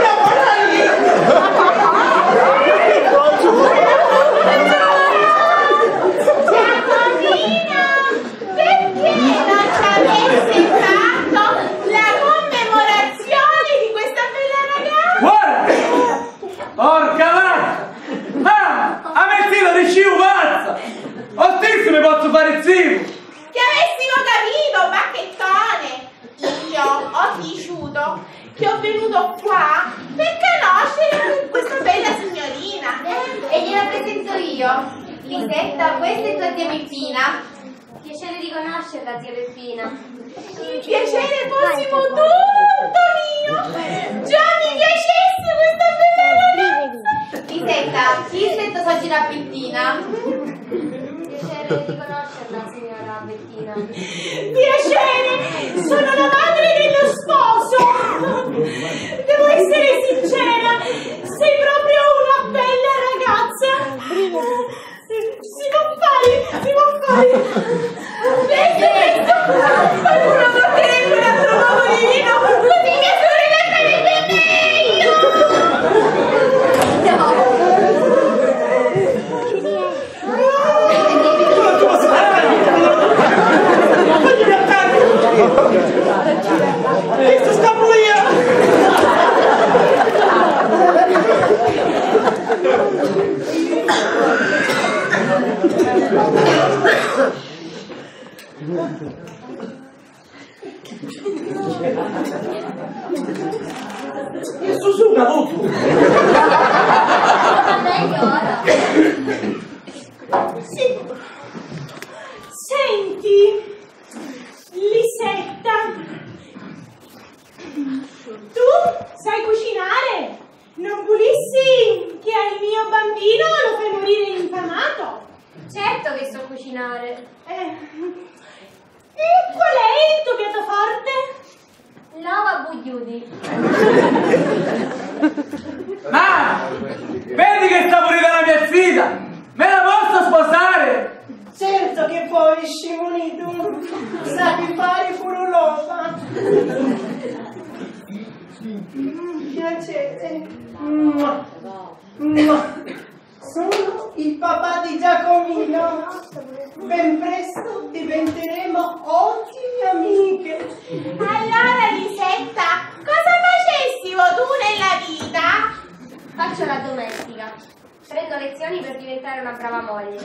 la farai! Perché non ci avessi fatto la commemorazione di questa bella ragazza? Guarda! Porca vacca! Ah! A me zita diciu pazza! O stissu mi pozzu fari ziu! Che avessimo capito, bacchettone! Io ho diciuto che ho venuto qua per conoscere questa bella signorina. E gliela presento io. Lisetta, questa è tua zia Peppina. Piacere di conoscerla, zia Peppina. Il piacere fossimo tutto mio. Già mi piacesse questa bella ragazza. Lisetta, questa è tua suocera Bettina. Piacere di conoscerla, signora Bettina. Piacere, sono la madre dello sposo. Devo essere sincera, sei proprio una bella ragazza. Si, si può fare, si può fare. Presto, presto, qualcuno porterebbe un altro poco di vino, così mia sorella starebbe meglio. No. E su su cadutu! Sì. Senti, Lisetta, tu sai cucinare? Non vulissi che al mio bambino lo fai morire infamato? Certo che so cucinare. Eh. E qual è il tuo piatto forte? L'ova bugghiuti. Ma vedi che sta pulita la mia zita! Me la posso sposare? Certo che puoi, scimunitu! Sapi fari puru l'ova! Mm, piacere! Mua. Mua. Sono il papà di Giacomino. Ben presto diventeremo ottime amiche. Allora, Lisetta, cosa facessimo tu nella vita? Faccio la domestica. Prendo lezioni per diventare una brava moglie,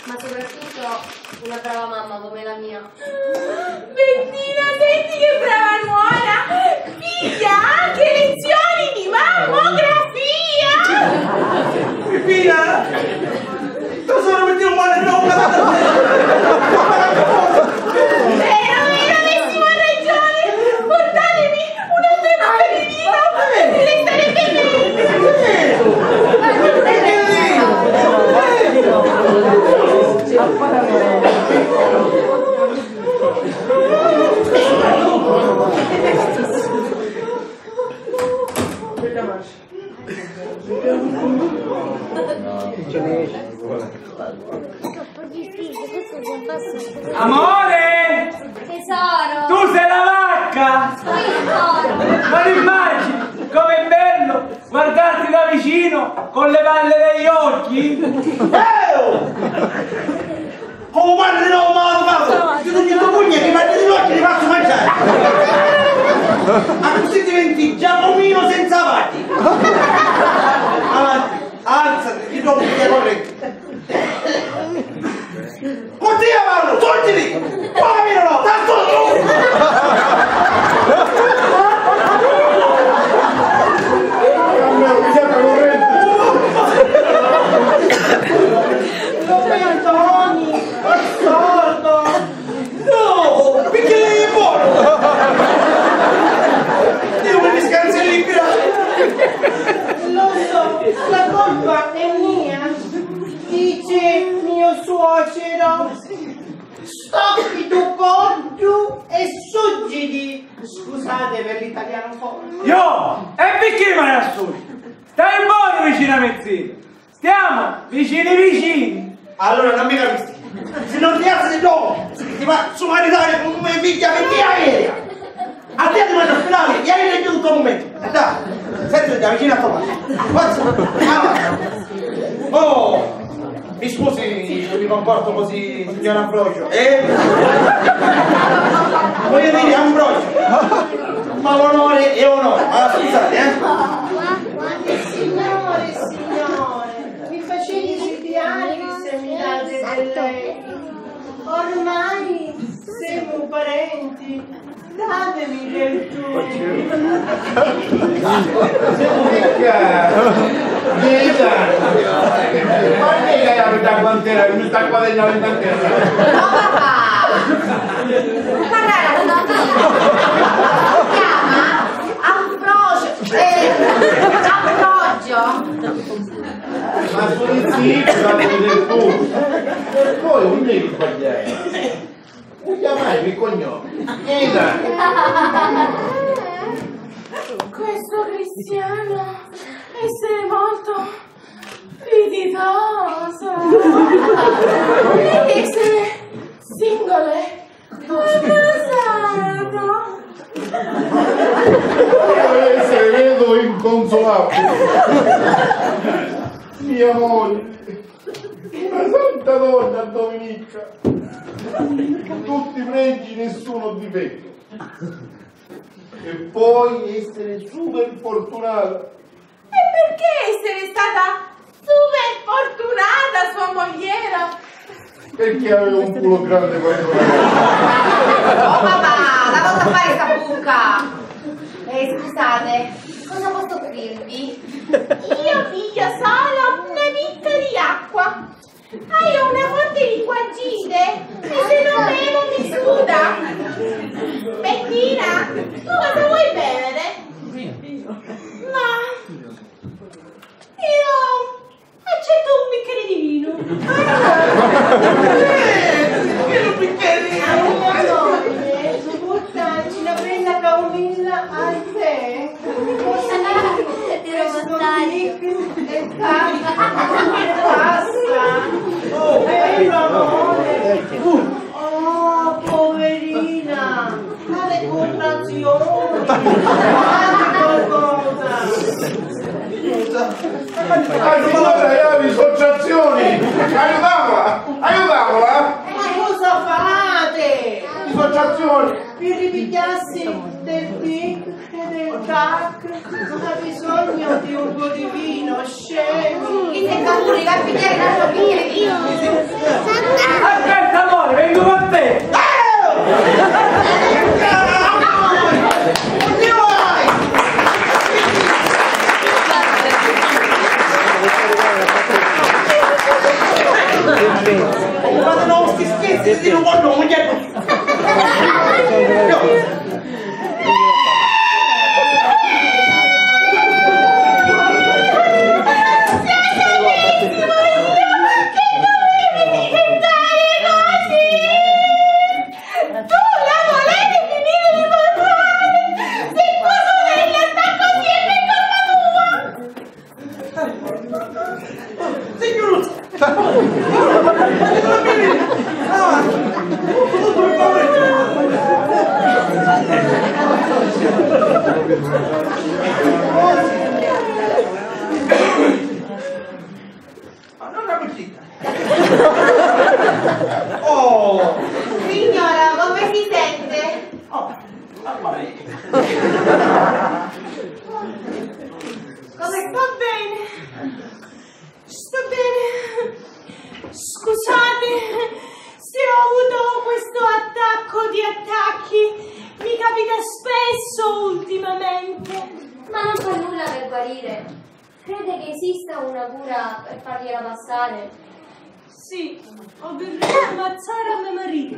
ma soprattutto una brava mamma come la mia. Bettina, senti che brava nuora! Figlia, anche lezioni di mammografia! Figlia, tua suora mi tira un male troppo! Vero, vero, avessimo ragione! Portatemi una bottiglia di vino! Ti resterebbe meglio! Amore! Tesoro! Tu sei la vacca! Tesoro! Ma ti immagini com'è bello guardarti da vicino con le palle degli occhi? Eh! Comu parri no, ma, ma, io non dico pugna, che parli di l'occhio, li faccio mangiare. Ma così diventi Giacomino senza vacchi. Avanti, alzati, ti do un corretto. Così, Paolo, sorgiti! Poi, no, tanto tu! Lo perdoni, è sordo! No! Perché lei è buono! Dio, mi scansi libera! Lo so, la colpa è mia, dice mio suocero. Stoppi tu coddu e suggiti! Scusate per l'italiano forte. Io? E perché mi assume? Stai buono vicino a me zio! Stiamo vicini vicini! Allora non mi capisti. Se non ti alzi di dopo, ti faccio maritare con me figlia per via aerea. A te ti mando a finale, ieri è giunto un momento. Dai, senti, da vicino a tua madre. Forza, avanti. Oh, mi scusi se mi comporto così, signor Ambrogio. Eh? Voglio dire, Ambrogio. Ma l'onore è onore. Ma scusate, eh? Signore, signore, mi facete invidiare se mi date del lei. Ormai siamo parenti, datemi del tu. Siamo vecchia. Verità. Ma che hai la verità quant'era? Mi sta qua dentro la verità. No, papà! Parlare con Antonino. Si chiama Ambrogio. Eh, Ambrogio. Ma sono zitto, ma sono del tu. E poi non devi sbagliare. Lo chiamai per cognome. Eda. Questo cristiano essere molto fititoso. Essere singole. Casato. Essere vedovo inconsolabile. Mia moglie. Una santa donna, Dominica. Tutti pregi, nessuno difetto. E poi essere super fortunata. E perché essere stata super fortunata sua mogliera? Perché avevo un culo grande quando ero... Oh papà, la vado a fare sta bucca! Eh, scusate, cosa posso offrirvi? Io piglio solo una bicca di acqua. Ah, io ho una forte linguaggite e se non bevo mi suda. Bettina, tu cosa vuoi bevere? Ma io accetto un bicchiere di vino. Eh, un bicchiere di vino. Allora, portaci una bella camomilla al tè. Questo picnic e passa. Oh, vero amore. Oh, poverina. Fate contrazioni. Fate qualcosa. Allora, io vi sottrazioni. Aiutatela, aiutatela. Ma cosa fate? Vi sottrazioni. Vi ripigliassi del picnic. Che del tac, non ha bisogno di un po' di vino, scemi. Chi se fa pure, va a pigliare un altro bicchiere di vino. Aspetta, amore, vengo con te. Fate nostri scherzi, ti lo voglio, muglietto. Signor, Ma non la cosita. Oh! Signora, come si sente? Oh, ma poi. Come sto bene? Sto bene. Scusate se ho avuto questo attacco di attacchi. Mi capita spesso ultimamente. Ma non fa nulla per guarire. Crede che esista una cura per fargliela passare? Sì, o verrei a ammazzare a me marito.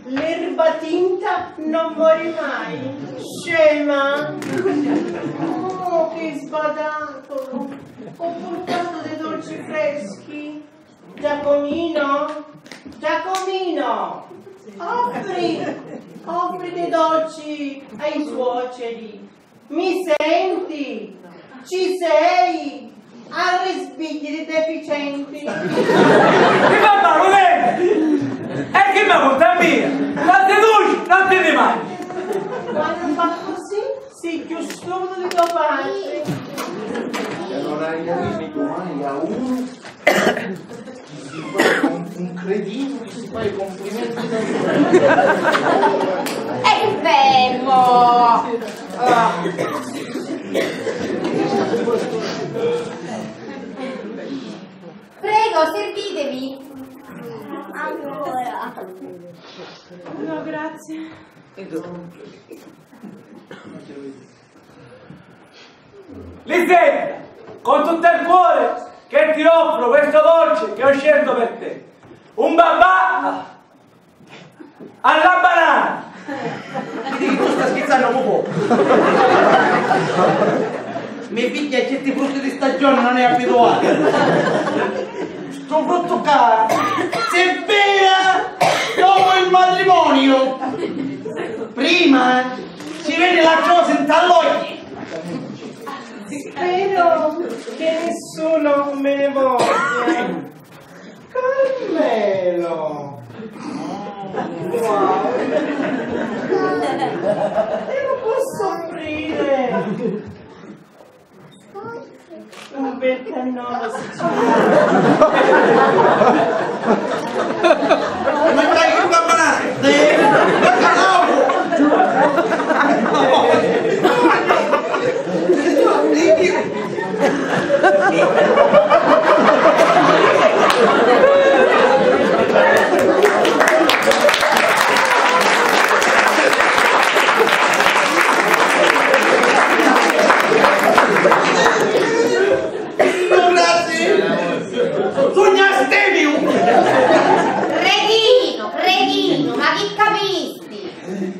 L'erba tinta non muore mai, scema. Oh, che sbadato! Ho portato dei dolci freschi. Giacomino, Giacomino, offri, offri dei dolci ai suoceri. Mi senti? Ci sei? Arrisbigli di deficienti. Chi fa male, vedi? E chi mi conta a mia? Tanti duci non ti ne mangi. Quando fa così, si giustuno di tuo padre. E allora io mi domani a uno. Si fa un, un cretino che si fa i complimenti da... E fermo! Ah. Prego, servitevi. Ancora. No, grazie. Lisetta, con tutto il cuore che ti offro questo dolce che ho scelto per te. Un babà alla banana! Vidi chi tu sta schizzannu un po'. Me figghia a certi frutti di stagione non è abituata. Stu fruttu ccà si bevia dopo il matrimonio. Prima si vede la croce in tall'occhi. Spero che nessuno me ne voglia. Carmelo! Wow! Io non posso aprire! Un bel cannolo siciliano. Ma dai, che va banale! Grazie! Sugnu astemio! Cretino, cretino, ma chi capisti?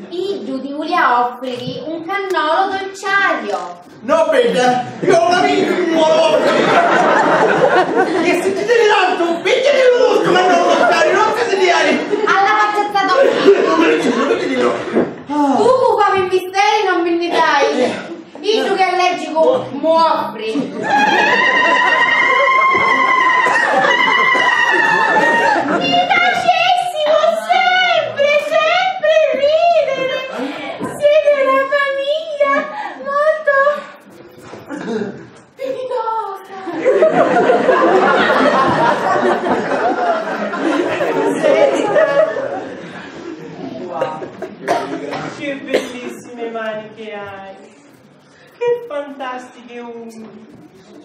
Iddu ti vulia offriri un cannolo dolciario. No, bedda, io ho capito chi vuole offrire. E se ti tieni tanto, pigliati il gusto, ma non lo fare, non ti si diari. Alla faccia sta donna. Tu cu fami misteri non mi ne dai. Iddu che è allergico, muofri. Mi facessimo sempre, sempre ridere. Siete una famiglia molto dignitosa. Wow. Che bellissime mani che hai. Che fantastiche unghie!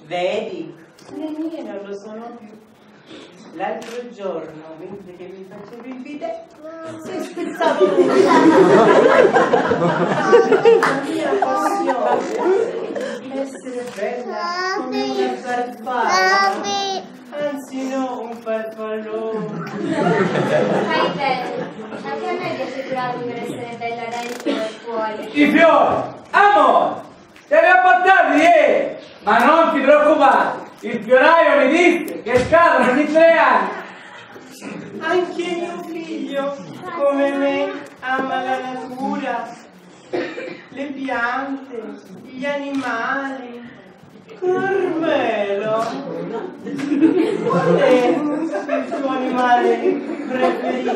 Vedi? Le mie non lo sono più. L'altro giorno, mentre che mi facevi il bidet, si è spezzato tutto. La mia passione, essere bella come una farfalla. Anzi, no, un farfallone. Fai bene. Anche a me piace pure a vivere essere bella dentro e fuori. I fiori! Amore! Te li ho portati ieri! Ma non ti preoccupare, il fioraio mi disse che scadono ogni tre anni. Anche mio figlio, come me, ama la natura, le piante, gli animali. Carmelo! Qual è il tuo animale preferito?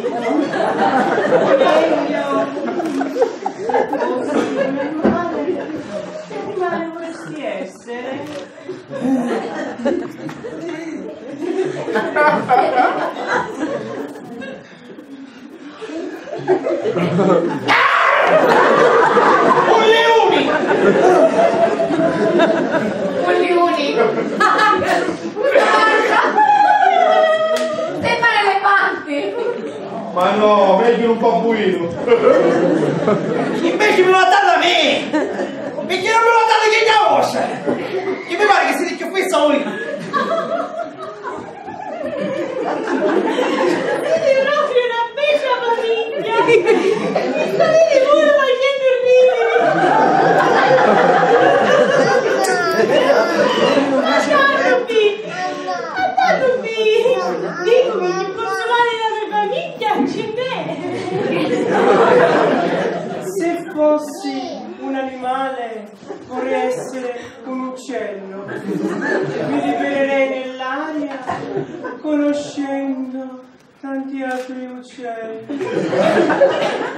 Meglio. Forse un animale. Che animale vorresti essere? Un liuni! Un liuni! Sembra un elefante! Ma no, megghiu un babbuinu! Inveci mi l'ha data a me! Picchì non mi l'ha data chi è vostra? Che mi pare che siete più fissa voi! Siti proprio una bella famiglia! Mi state pure facendo ridere! Andate qui! Andate qui! Ditemi che posso fare la mia famiglia, c'è me! Se fossi un animale, vorrei essere un uccello. Mi libererei nell'aria conoscendo tanti altri uccelli.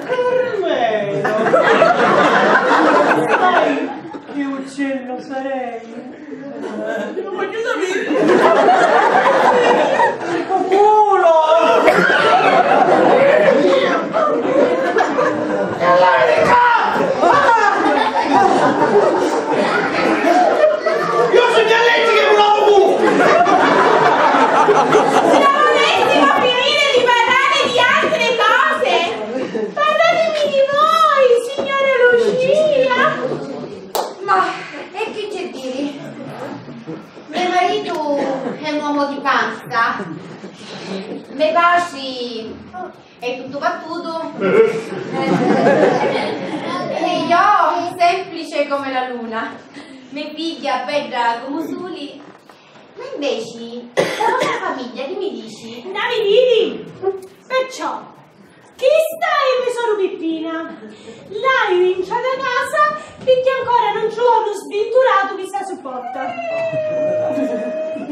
Carmelo! Sai che uccello sarei? Lo voglio sapere! Cuculo! E allora di qua! Io sugnu allergicu e vulavu cu! Se la volessimo finire di parlare di altre cose, parlatemi di voi, signora Lucia! Ma e chi c'è diri? Me maritu è un uomo di pasta, me patri è tuttu vattutu e io semplice come la luna, me figghia bedda comu u suli, ma inveci la vostra famiglia chi mi dici? Nna viditi? Perciò, chista è me soru Pippina. L'haiu intrata casa picchì ancora non ci vò nu svinturatu chi sa supporta.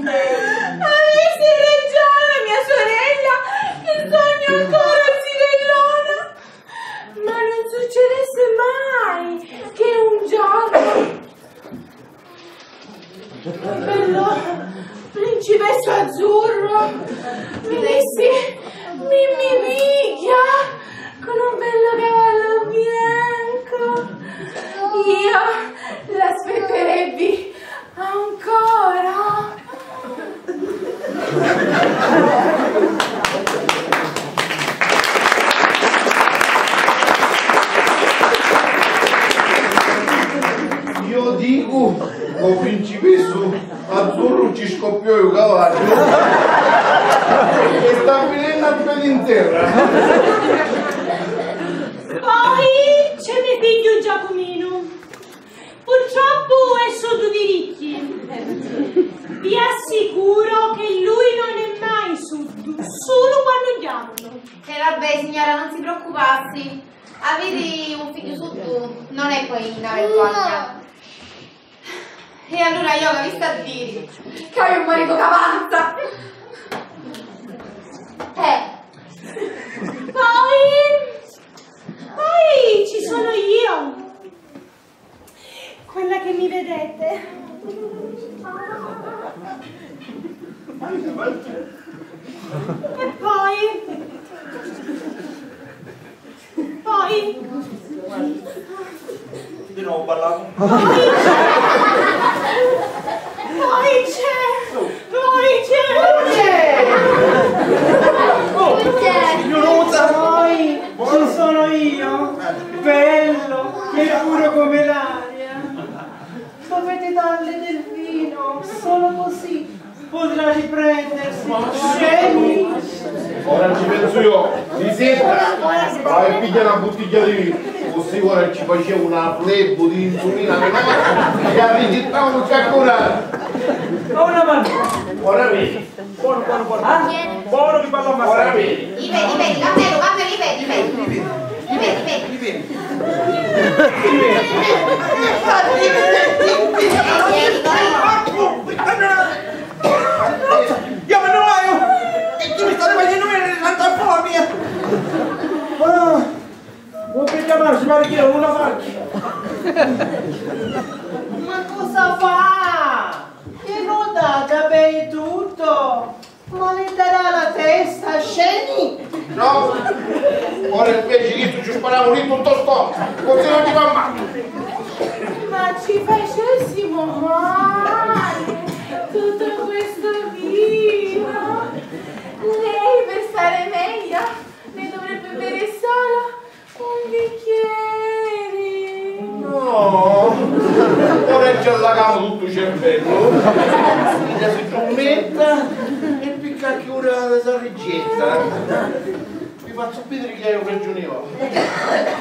Avessi ragione mia sorella, che sognu ancora zitellona. Ma non succedesse mai che un giorno un bello principessu azzurru mi dissi, mi, mi pigghia con un bello cavallo bianco. Io l'aspetterebbi ancora. Io dicu, o principessu azzurru ci scoppiò u cavaggio e sta vinennu a pedi in terra. Poi c'è me figghiu Giacuminu. Purtroppu è suddu di ricchi. Vi assicuro che lui non è mai suddu, sulu quannu chiamanu. E vabbè, signora, non si preoccupassi. Aviri un figghiu suddu non è poi una vergogna. E allura io c'avissi a diri? Che haiu un maritu ca avanza! Eh. Poi, poi ci sono io. Quella che mi vedete. E poi, poi, di nuovo parlavo. Poi, poi c'è, poi c'è. Oh, signor Rota! Poi ci sono io, bello e puro come l'aria. Dovete darle del vino, solo così potrà riprendersi. Scemi! Ora ci pensu io, Lisetta, vai e pigghia na buttiglia di vinu, così ora ci facemu na flebbu di insulina veloce e arrigittamu ciaccurata. Una mano. Ora vedi. Buono, buono, buono. Ah? Buono, vi parlo a Ora vedi. Li vedi, vedi, cappello, cappello, li vedi, vedi. Li vedi, vedi. Li vedi. Vedi, vedi. Io, ma no, No? Ora invece chistu ci sparamu dintu ntô stomacu, così non ci fa male. Ma ci facessimo male tutto questo vino? Lei, per stare meglio, ne dovrebbe bere solo un bicchiere. No, ora ci allagamu tuttu u cervellu. Ella si tummetta e pi qualchi ura si arrigetta. Vi fazzu vidiri chi haiu ragiuni io.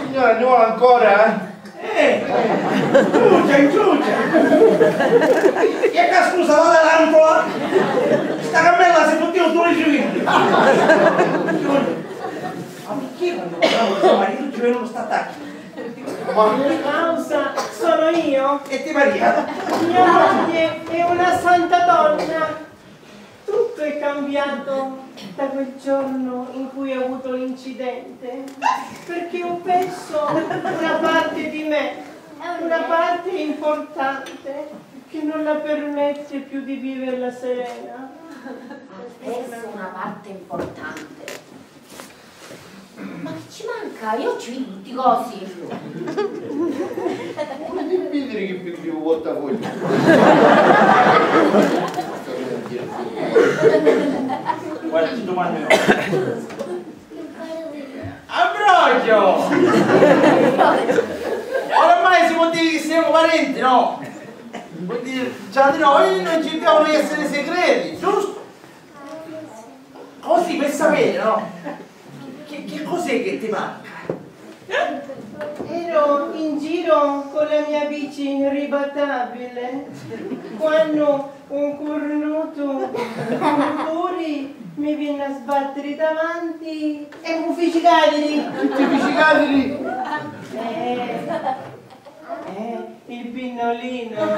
Signora, ne vuole ancora? Eh! Ciucia, ciucia! Chi è ca scusa la tarantola? Sta cammella si futtiu sulu i giuini! Ma picchì quannu parramu di so maritu ci veni sta attacchi? Ma la causa sono io? E ti Maria? Mia moglie è una santa donna. Tutto è cambiato da quel giorno in cui ho avuto l'incidente, perché ho perso una parte di me, una parte importante che non la permette più di viverla serena. Ha perso una parte importante. Ma chi ci manca? Io ci vidu tutti cosi. Pure ti vidi chi pirdiu u portafogliu. Guarda, ti domando io. Ambrogio! Oramai si può dire che siamo parenti, no? Vuol dire, cioè, no, noi non ci dobbiamo essere segreti, giusto? Così per sapere, no? Che, che cos'è che ti manca? Ero in giro con la mia bici inribattabile quando un curnutu, un puri, mi vinni a sbattere davanti e mi fici cadere. Ti fici cadere? Eh. Eh, il pinnolino.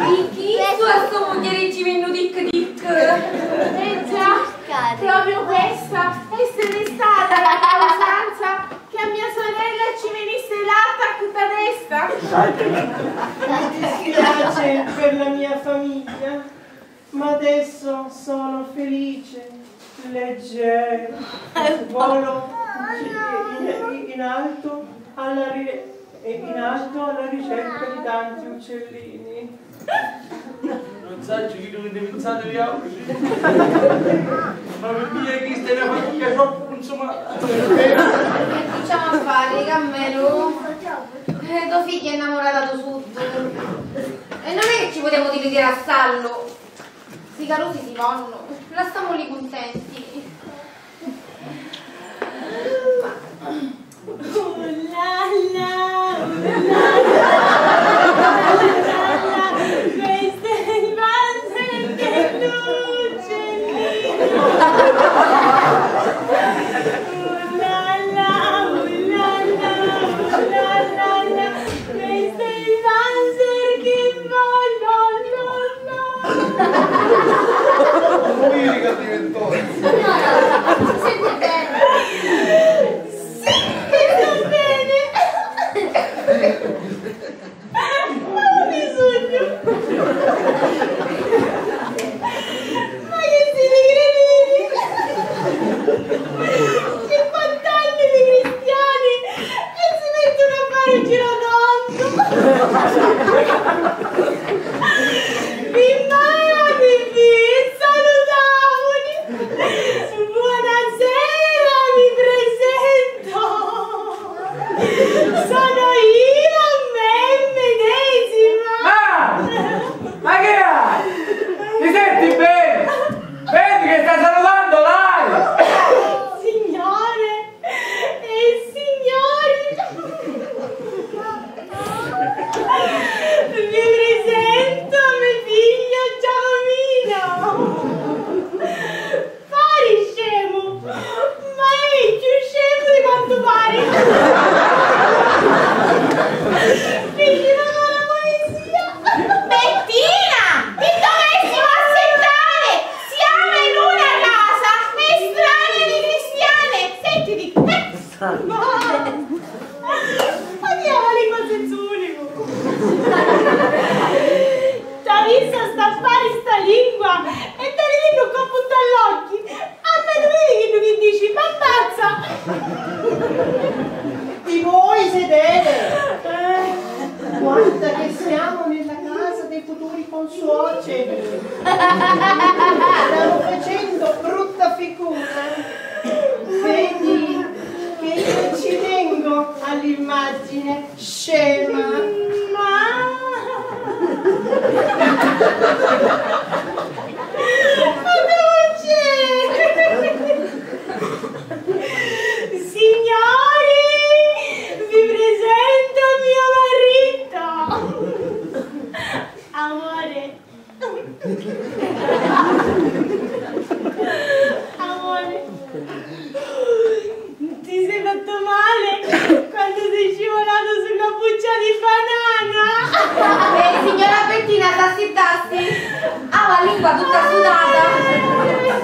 Di chi su a so mugghieri ci vinnu dic dic? Eh già, proprio questa è stata la causanza che a mia sorella ci venisse l'attack da testa. Mi dispiace per la mia famiglia. Ma adesso sono felice, leggero, volo in, in alto alla ri-, in alto alla ricerca di tanti uccellini. Non sacciu chiddu chi nni pinsati viautri. Ma pi mia chista è na famigghia troppu cunsumata. Che facciamo a fari, Carmelu? Eh, to figghiu è nnamuratu dû suddu. E non è che ci putemu dividiri a ssallu. Si carusi si vonnu, lassamuli cuntenti. Uh la la, uh la la, uh la la, questu è il valzer dell'uccellinu. Uh la la, uh la la, uh la la la, questu è il valzer che voglio, no, no. Vuoi che diventò? Signora, si sente bene? Sì, sto bene. Con suoceri, stanno facendo brutta figura. Vedi che io ci tengo all'immagine scema. Ma, ma dove c'è? Signori, vi presento mio marito. Amore. Amore. Ti sei fatto male quando sei scivolato sulla buccia di banana? Eh, signora Bettina, tassi, tassi. Ha la lingua tutta sudata.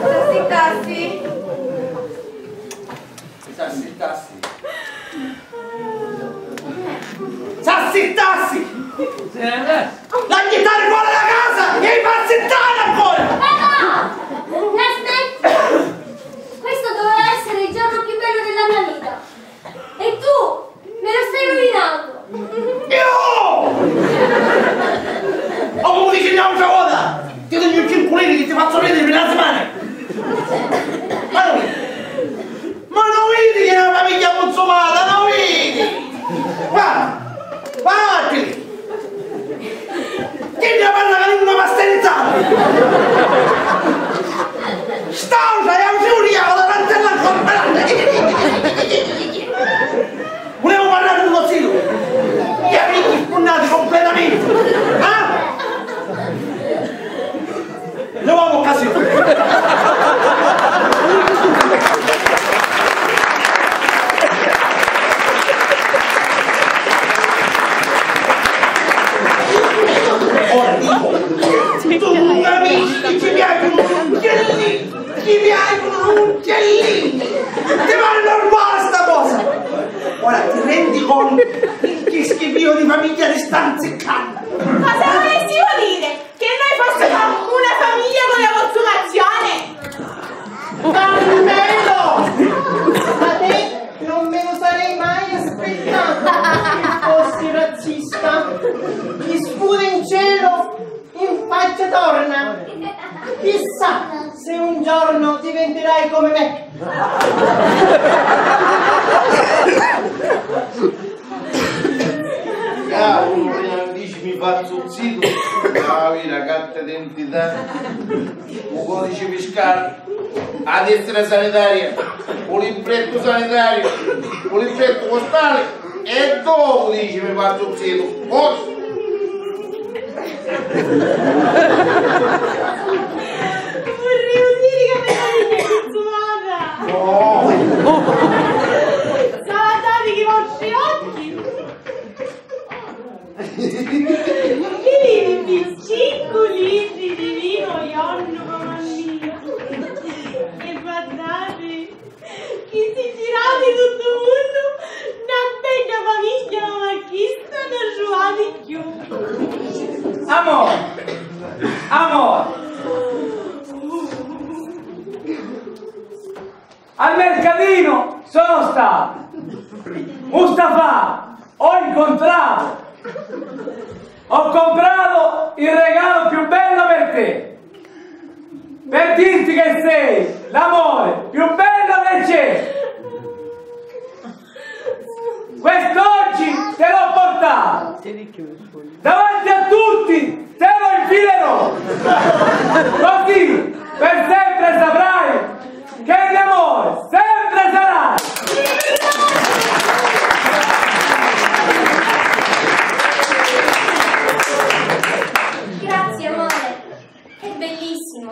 Tassi, tassi. S'assittassi. S'assittassi! La jittari fora da casa! E i fa assittari ancora! Papà! Aspetta! Questo doveva essere il giorno più bello della mia vita. E tu me lo stai rovinando! Io! O comu dici n'autra vota, ti dugnu cincu liri chi ti fazzu ridiri pi na simana! Ma no vidi, ma no vidi chi è na famigghia cunsumata, no vidi! Va, vattini! Chi nni parla ca lingua pastirizzata! St'autra è a furia, la tarantella ancora! Vulevo parrari cu lo zitu! Li aviti spunnati completamenti! Ah? Levamo occasione! Ora dico, tu non capisci che ci piacciono gli uccellini! Ti piacciono uccellini! Ti pare normale sta cosa? Ora ti rendi conto in che schifio di famiglia ti sta inziccando? Cosa volessimo dire? Che noi fossimo una famiglia con la consumazione? Carmelo! Da te non me lo sarei mai aspettato che fossi razzista. Ti sputo in cielo! In faccia torna! Chissà se un giorno diventerai come me! Ah, dici mi fazzu zitu, ah, vira, carta d'identità, u codici fiscali, a tessera sanitaria, u librettu sanitariu, u librettu postali. E dopu dici mi fazzu zitu. Forsi. Vurriu diri ca mi pariti cunsumata. No. Salatati chi vostri occhi. Vidi pi cincu litri di vinu jornu, mamma mia. E guardati. Chi si girati tuttu u munnu, na bedda famigghia, ma chista non truvati cchiù. Amore, amore. Al mercatino sono stato. Mustafa, ho incontrato. Ho comprato il regalo più bello per te. Per dirti che sei l'amore più bello che c'è. Quest'oggi te l'ho portato. Davanti a tutti te lo infilerò. Così per sempre saprai che il mio amore sempre sarai. Grazie, amore. È bellissimo.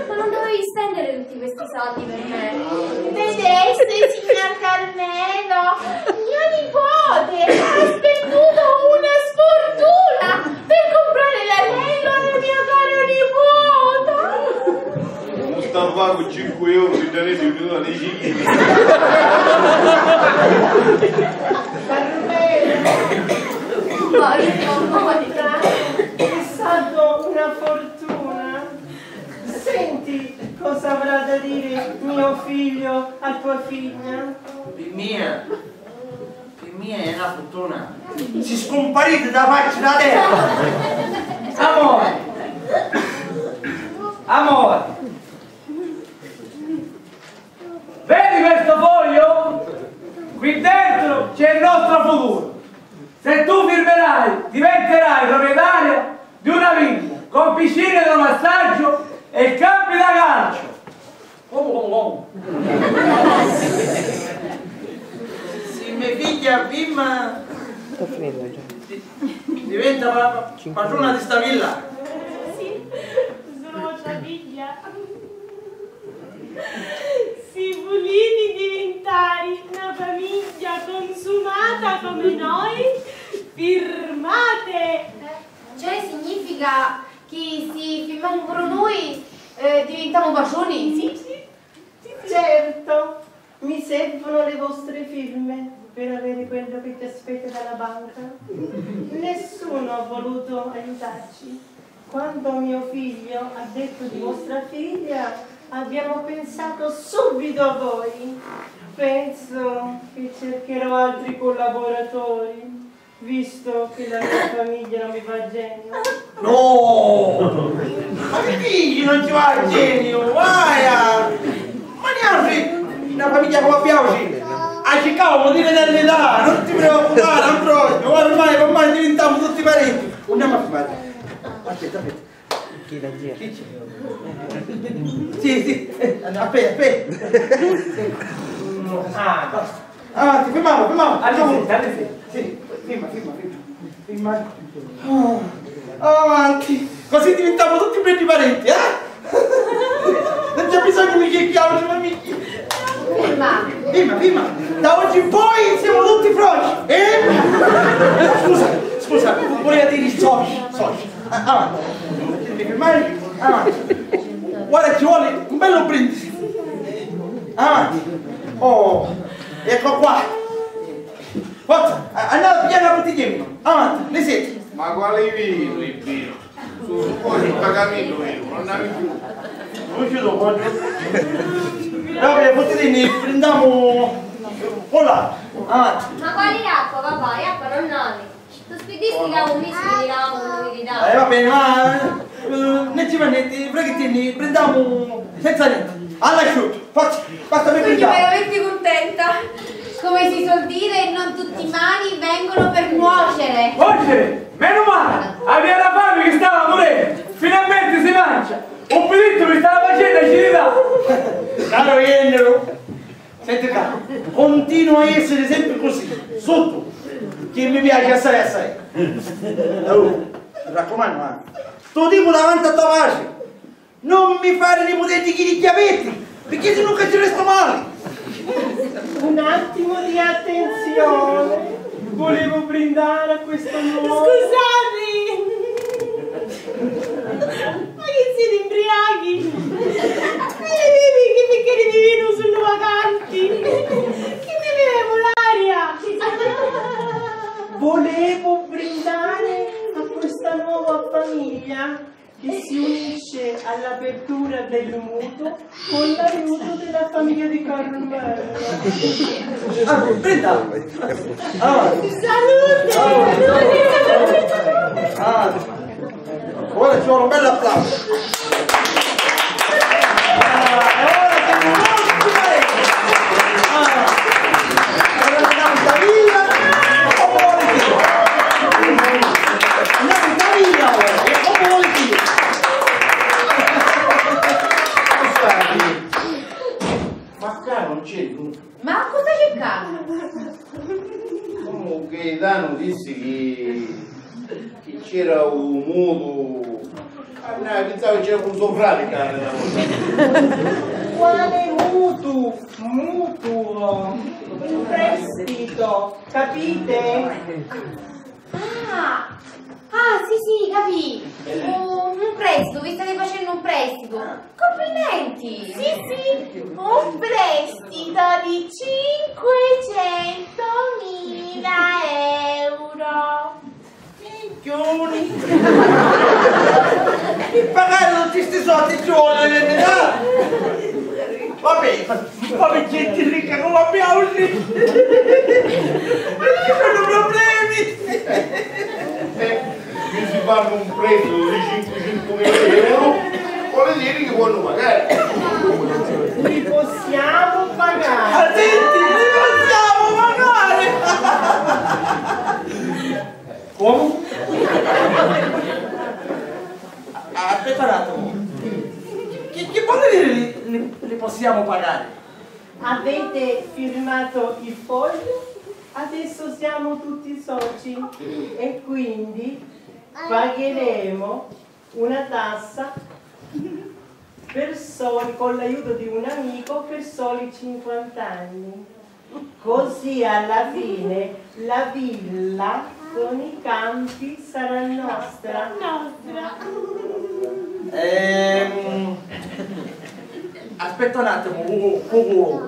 Ma non dovevi spendere tutti questi soldi per me? Vedeste, signor Carmelo? Mio nipote ha spenduto una sfortuna per comprare l'anello alla mia cara nipote. Mustafa cu cincu euro mi danesi un milione di cicchi. Carmelo, è stata una fortuna. Senti cosa avrà da dire mio figlio a tua figlia. Pi mia, pi mia è na furtuna. Si scumpariti da facci da terra! Amore! Amore! Vedi questo foglio? Qui dentro c'è il nostro futuro. Se tu firmerai, diventerai proprietario di una villa con piscina da massaggio e campi da calcio. Comu, comu, comu? Si me figghia Pimma di-, diventa pa-, pa-, patruna di sta villa. Sì, sulu vostra figghia. Si vuliti divintari na famigghia cunsumata comu noi, firmate! Cioè, significa chi si firmamu puru nui, eh, divintamu patruni? Sì, sì, sì, sì. Certo, mi servono le vostre firme per avere quello che ti aspetta dalla banca. Nessuno ha voluto aiutarci. Quando mio figlio ha detto di vostra figlia, abbiamo pensato subito a voi. Penso che cercherò altri collaboratori. Visto che la mia famiglia non mi va a genio. No! Ma chi dici non ci va a genio? Guaia! Ma niente! Una famiglia come abbiamo ci a circavamo di vederli là, non ti preoccupare, Ambrogio, ormai, ormai diventiamo tutti parenti. Andiamo a fumare. Aspetta, aspetta. Chi la gira? Chi c'è? Sì, sì, eh, aspetta, aspetta. Ah, basta. Avanti, firmiamo, firmiamo. Allora, sì, allora sì. Sì, firma, firma, firma. Firma. Oh, avanti. Così diventiamo tutti belli parenti, eh? Non c'è bisogno di cerchiamoci, amici. Firma. Firma, firma. Da oggi in poi siamo tutti froci, eh? Scusa, scusa, volevo dire soci, soci. Ah, avanti. Ti firmai? Avanti. Guarda, ci vuole un bello brindisi. Avanti. Oh, ecco qua. Forza, a-, andate a pigliare la bottiglia di vino. Avanti, le siete. Ma quale vino, il vino? Su, su, poi il pagamento vino, non ne avevi più. Non ci do, voglio. Vabbè, potete ne prendiamo. Voilà, avanti. Ma quali acqua, papà? L'acqua non ne hai. Tu spidisti che un mischio di ramo, di ramo. Eh, va bene, ma, eh, non ci fa niente, brevettini, prendiamo senza niente. All'asciutto, forza, basta per. Sono brindare. Veramente contenta. Come si suol dire, non tutti i mali vengono per nuocere. Nuocere? Meno male! Aveva la fame che stava morendo! Finalmente si mangia! Un piditto mi stava facendo acidità! Caro Iennero, senti qua, continua a essere sempre così, sotto, che mi piace assai assai. Oh, mi raccomando, eh. Sto tipo davanti a tua pace, non mi fare li putenti chini chiavetti, perché se no che ci resto male. Un attimo di attenzione, volevo brindare a questo nuovo. Scusate! Ma chi siete, imbriachi? Vedete che i bicchieri di vino sono vacanti! Che ne beviamo l'aria? Volevo brindare a questa nuova famiglia che si unisce all'apertura del mutuo con l'aiuto della famiglia di Carmelo. Ah, brindate. Ah. Salute! Ah. Ora ci vuole un bel applauso. Ah, e ora siamo tutti parenti. Ah. Ora andiamo in famiglia, o vuole dire? Andiamo in famiglia ora, o vuole dire? Ma qua non c'è nulla. Ma cosa c'è qua? Comunque, Gaetano dissi che, che c'era un mutuo. Ah, no, pensavo c'era un sovrano. Quale mutuo? Mutuo. In prestito, capite? Ah! Ah, sì, sì, capì! Un, un prestito, vi state facendo un prestito! Complimenti! Sì, sì, un prestito di cinquecentomila euro! Minchioni! Pi pagari tutti sti soldi ci vuole l'eredità! Vabbè, ma poi gente ricca come abbiamo, sì! Ma ci sono problemi! Eh, mi si parla un Prezzu di cinquecentumila euro, voli diri chi vonnu pagari. Li possiamo pagare. Ah, senti, li possiamo pagare! Comu? Ah, aspetta un attimo. Chi, chi vuol dire li, li, li possiamo pagare? Avete firmato il foglio? Adesso siamo tutti soci e quindi pagheremo una tassa per soli, con l'aiuto di un amico, per soli cinquanta anni. Così alla fine la villa con i campi sarà nostra. Nostra. Ehm, aspetta un attimo, Cucù, Cucù.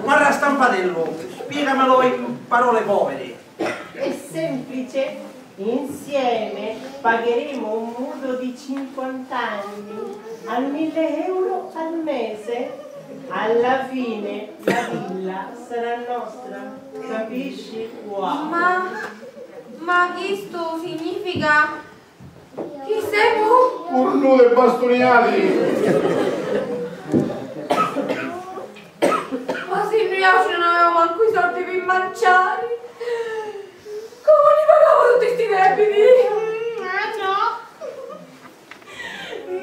Parra stampatellu, spiegamelo in parole povere. È semplice, insieme pagheremo un mutuo di cinquanta anni a mille euro al mese. Alla fine la villa sarà nostra, capisci? Wow! Ma, ma chistu significa chi semu? Curnuti e bastuniati! Ma si nuiautri non avemu mancu i soldi pi manciari, comu ni pagamu tutti sti debiti? Mm, ah no!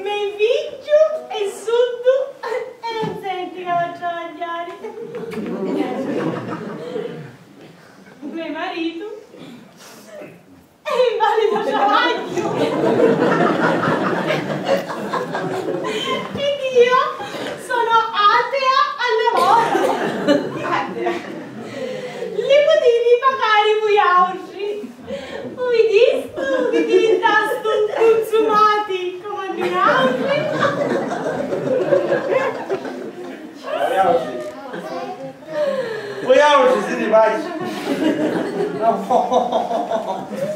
Me figghiu è surdu e non senti ca va a travagghiari. Me maritu è invalidu travagghiu. Ed io sono atea al lavoro. Atea. Li putiti pagari vuiautri. U vidistu chi divintastu cunsumati comu a nuiautri? Vuiautri siti pazzi? No.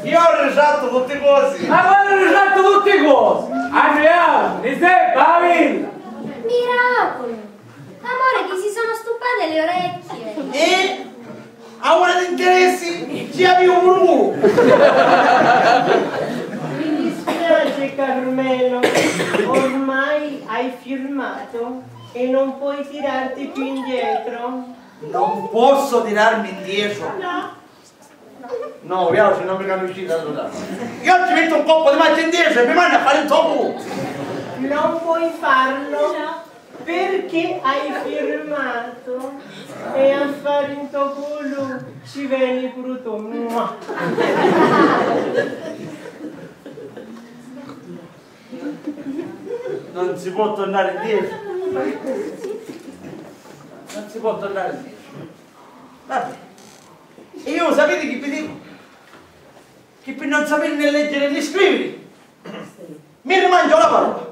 Io ho ritratto tutti cosi. Ma quale ritratto tutti cosi? Adriano, Giuseppe, la villa. Miracolo! Amore, ti si sono stuppate le orecchie. E? Aura di interessi ci avìu puru. Mi dispiace, Carmelo, ormai hai firmato e non puoi tirarti più indietro. Non posso tirarmi indietro? No. No, io se non mi capisci da sudare. Io ci metto un colpo di mancia indietro e mi manda a fare il topo. Non puoi farlo. No. Perché hai firmato e a fare in to culu ci veni puru tu. Mua. Non si può tornare indietro. Non si può tornare indietro. Vabbè. E io sapete chi vi dico? Che per non sapere né leggere né scrivere, mi rimangio la parola.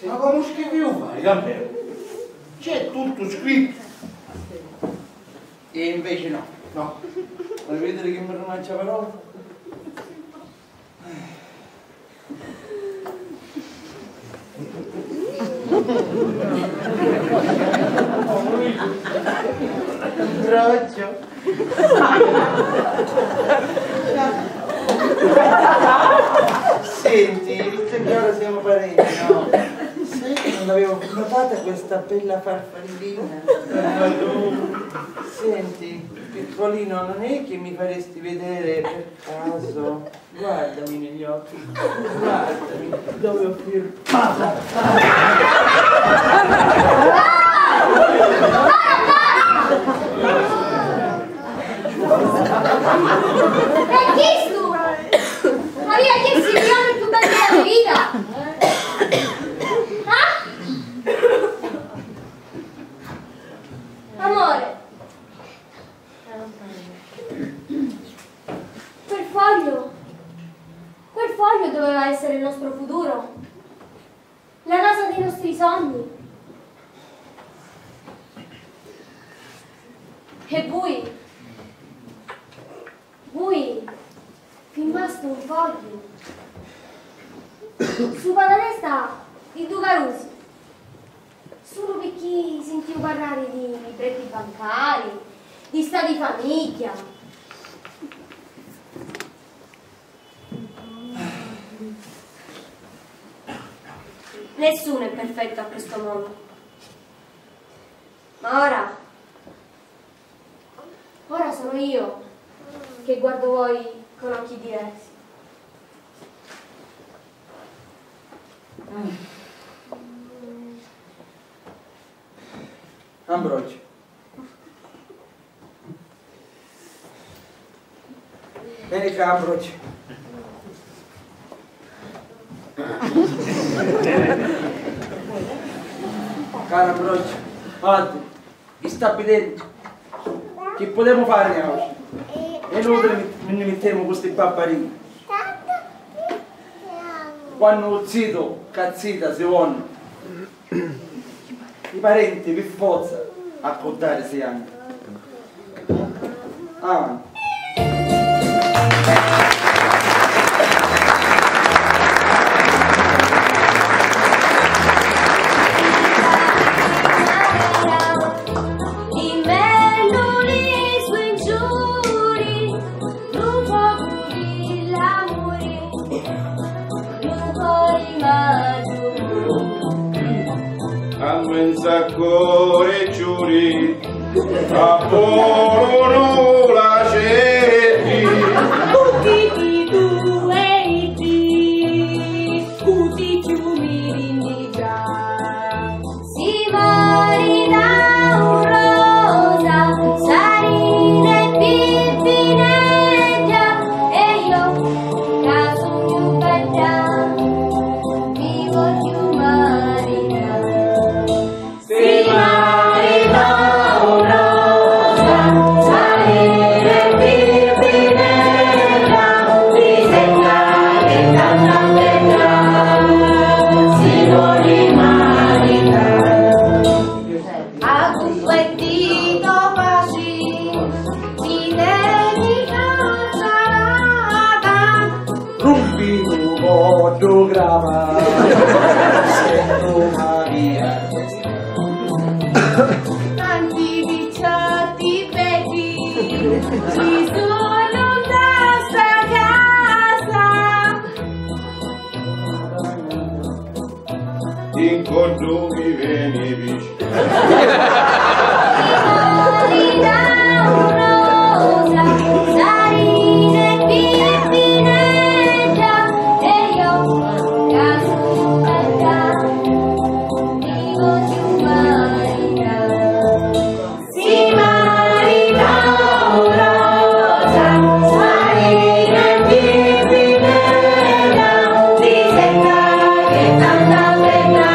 Ma comu scriviu fari, Gabriele? C'è tutto scritto. E invece no. No. Vuoi vedere che mi rimangio la parola? Broccio. Senti, visto che ora siamo parenti, no? Sai che non l'avevo notata questa bella farfallina? Senti, piccolino, non è che mi faresti vedere per caso? Guardami negli occhi, guardami, dove ho firmato? E chistu? Avia chiesto il giorno più bello della mia vita! Ah? Amore, quel foglio, quel foglio doveva essere il nostro futuro, la casa dei nostri sogni. E vui, vui firmastu un fogghiu supra la testa di dui carusi, sulu picchì sintiu parrari di libretti bancari, di stati di famigghia. Nessuno è perfetto a questo mondo. Ma ora, ora sono io che guardo voi con occhi diversi. Ambrogio. Veni ccà, Ambrogio. Caro Ambrogio, guarda, chi sta vidennu? Chi putemu fari niauti? È inutili mi, mi nni mittimu cu sti babbarii. Quannu u zitu ca zita si vonnu, i parenti pi forza accuddarisi hannu. Avanti. Di mellu li sgunciuri, lu focu di l'amuri, lu cori m'addumuri. A menza cori ciuri, a puru nu laceri. Cu ti ti tu e i ti, cu ti ciumi rindi già. Si marita un Rosa, Sarina e Pippinedda, e io ca sugnu bedda, mi vogghiu marità. Si marita un Rosa, Sarina e Pippinedda, mi sembra che tanta bedda, si voli marità. A cuppa e dito faci, ti teni cazzarata. Rumpi lu coddu grava, sentu Maria. Tanti picciotti beddi ci sunnu nta sta casa. In coddu mi veni vicinu. Si marita un Rosa, Sarina e Pippinedda, mi sembra che tanta bedda,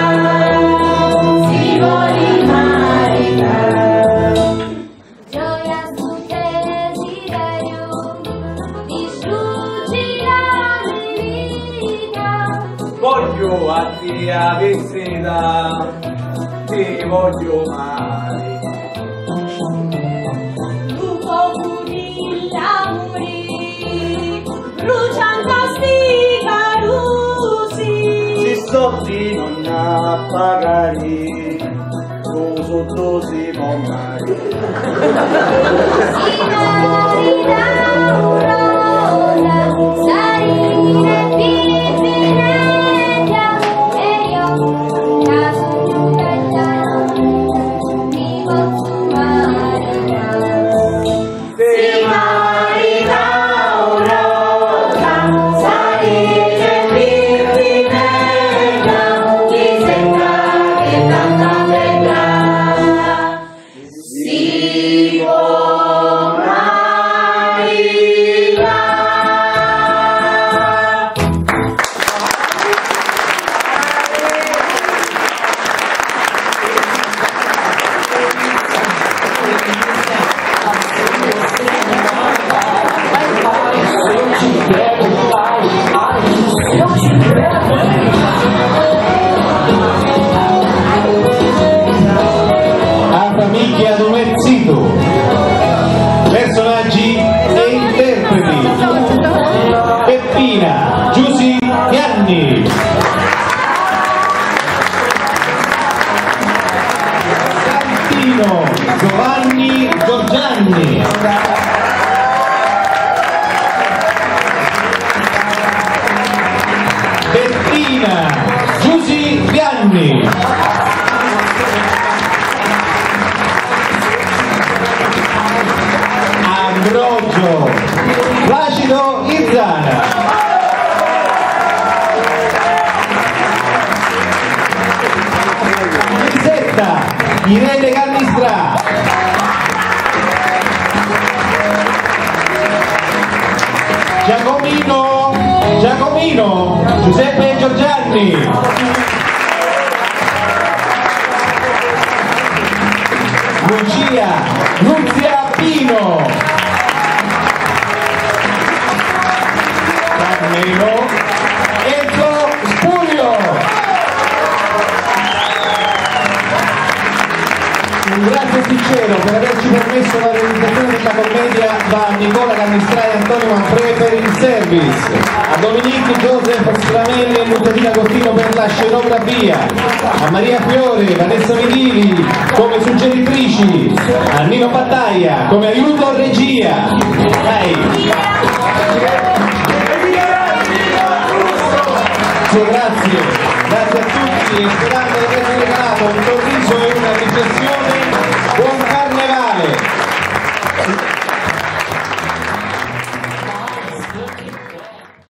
si voli marità. Gioia stu desideriu, distruggi la me vita. Vogghiu a tia visita, ti vogghiu mali. Lu focu di l'amuri brucia nta sti carusi. Si soddi non ha pagari, lu suddu si pò mari. Si marita un Rosa, Sarina e Pippinedda, e io ca sugnu bedda, mi pozzu marità. Si marita un Rosa, Sarina e Pippinedda, mi sembra che tanta bedda, si pò marità. A famigghia d'un erzitu. Personaggi e interpreti: Peppina, Giusy, Pianni. Santino, Giovanni, Giorgianni. Peppina, Giusy, Pianni. Irene Cannistra. Giacomino, Giacomino, Giuseppe Giorgianni. Lucia, Nunzia Pino. Carmelo, Enzo Spuglio. Un grazie sincero per averci permesso la realizzazione di questa commedia da Nicola Cannistra e Antonio Manfrè per il service, a Dominique Joseph Stramelli e Luzzatino Agostino per la scenografia, a Maria Fiore, Vanessa Vigili come suggeritrici, a Nino Battaglia come aiuto regia. Dai. Grazie, grazie, grazie a tutti e sperando di avervi regalato un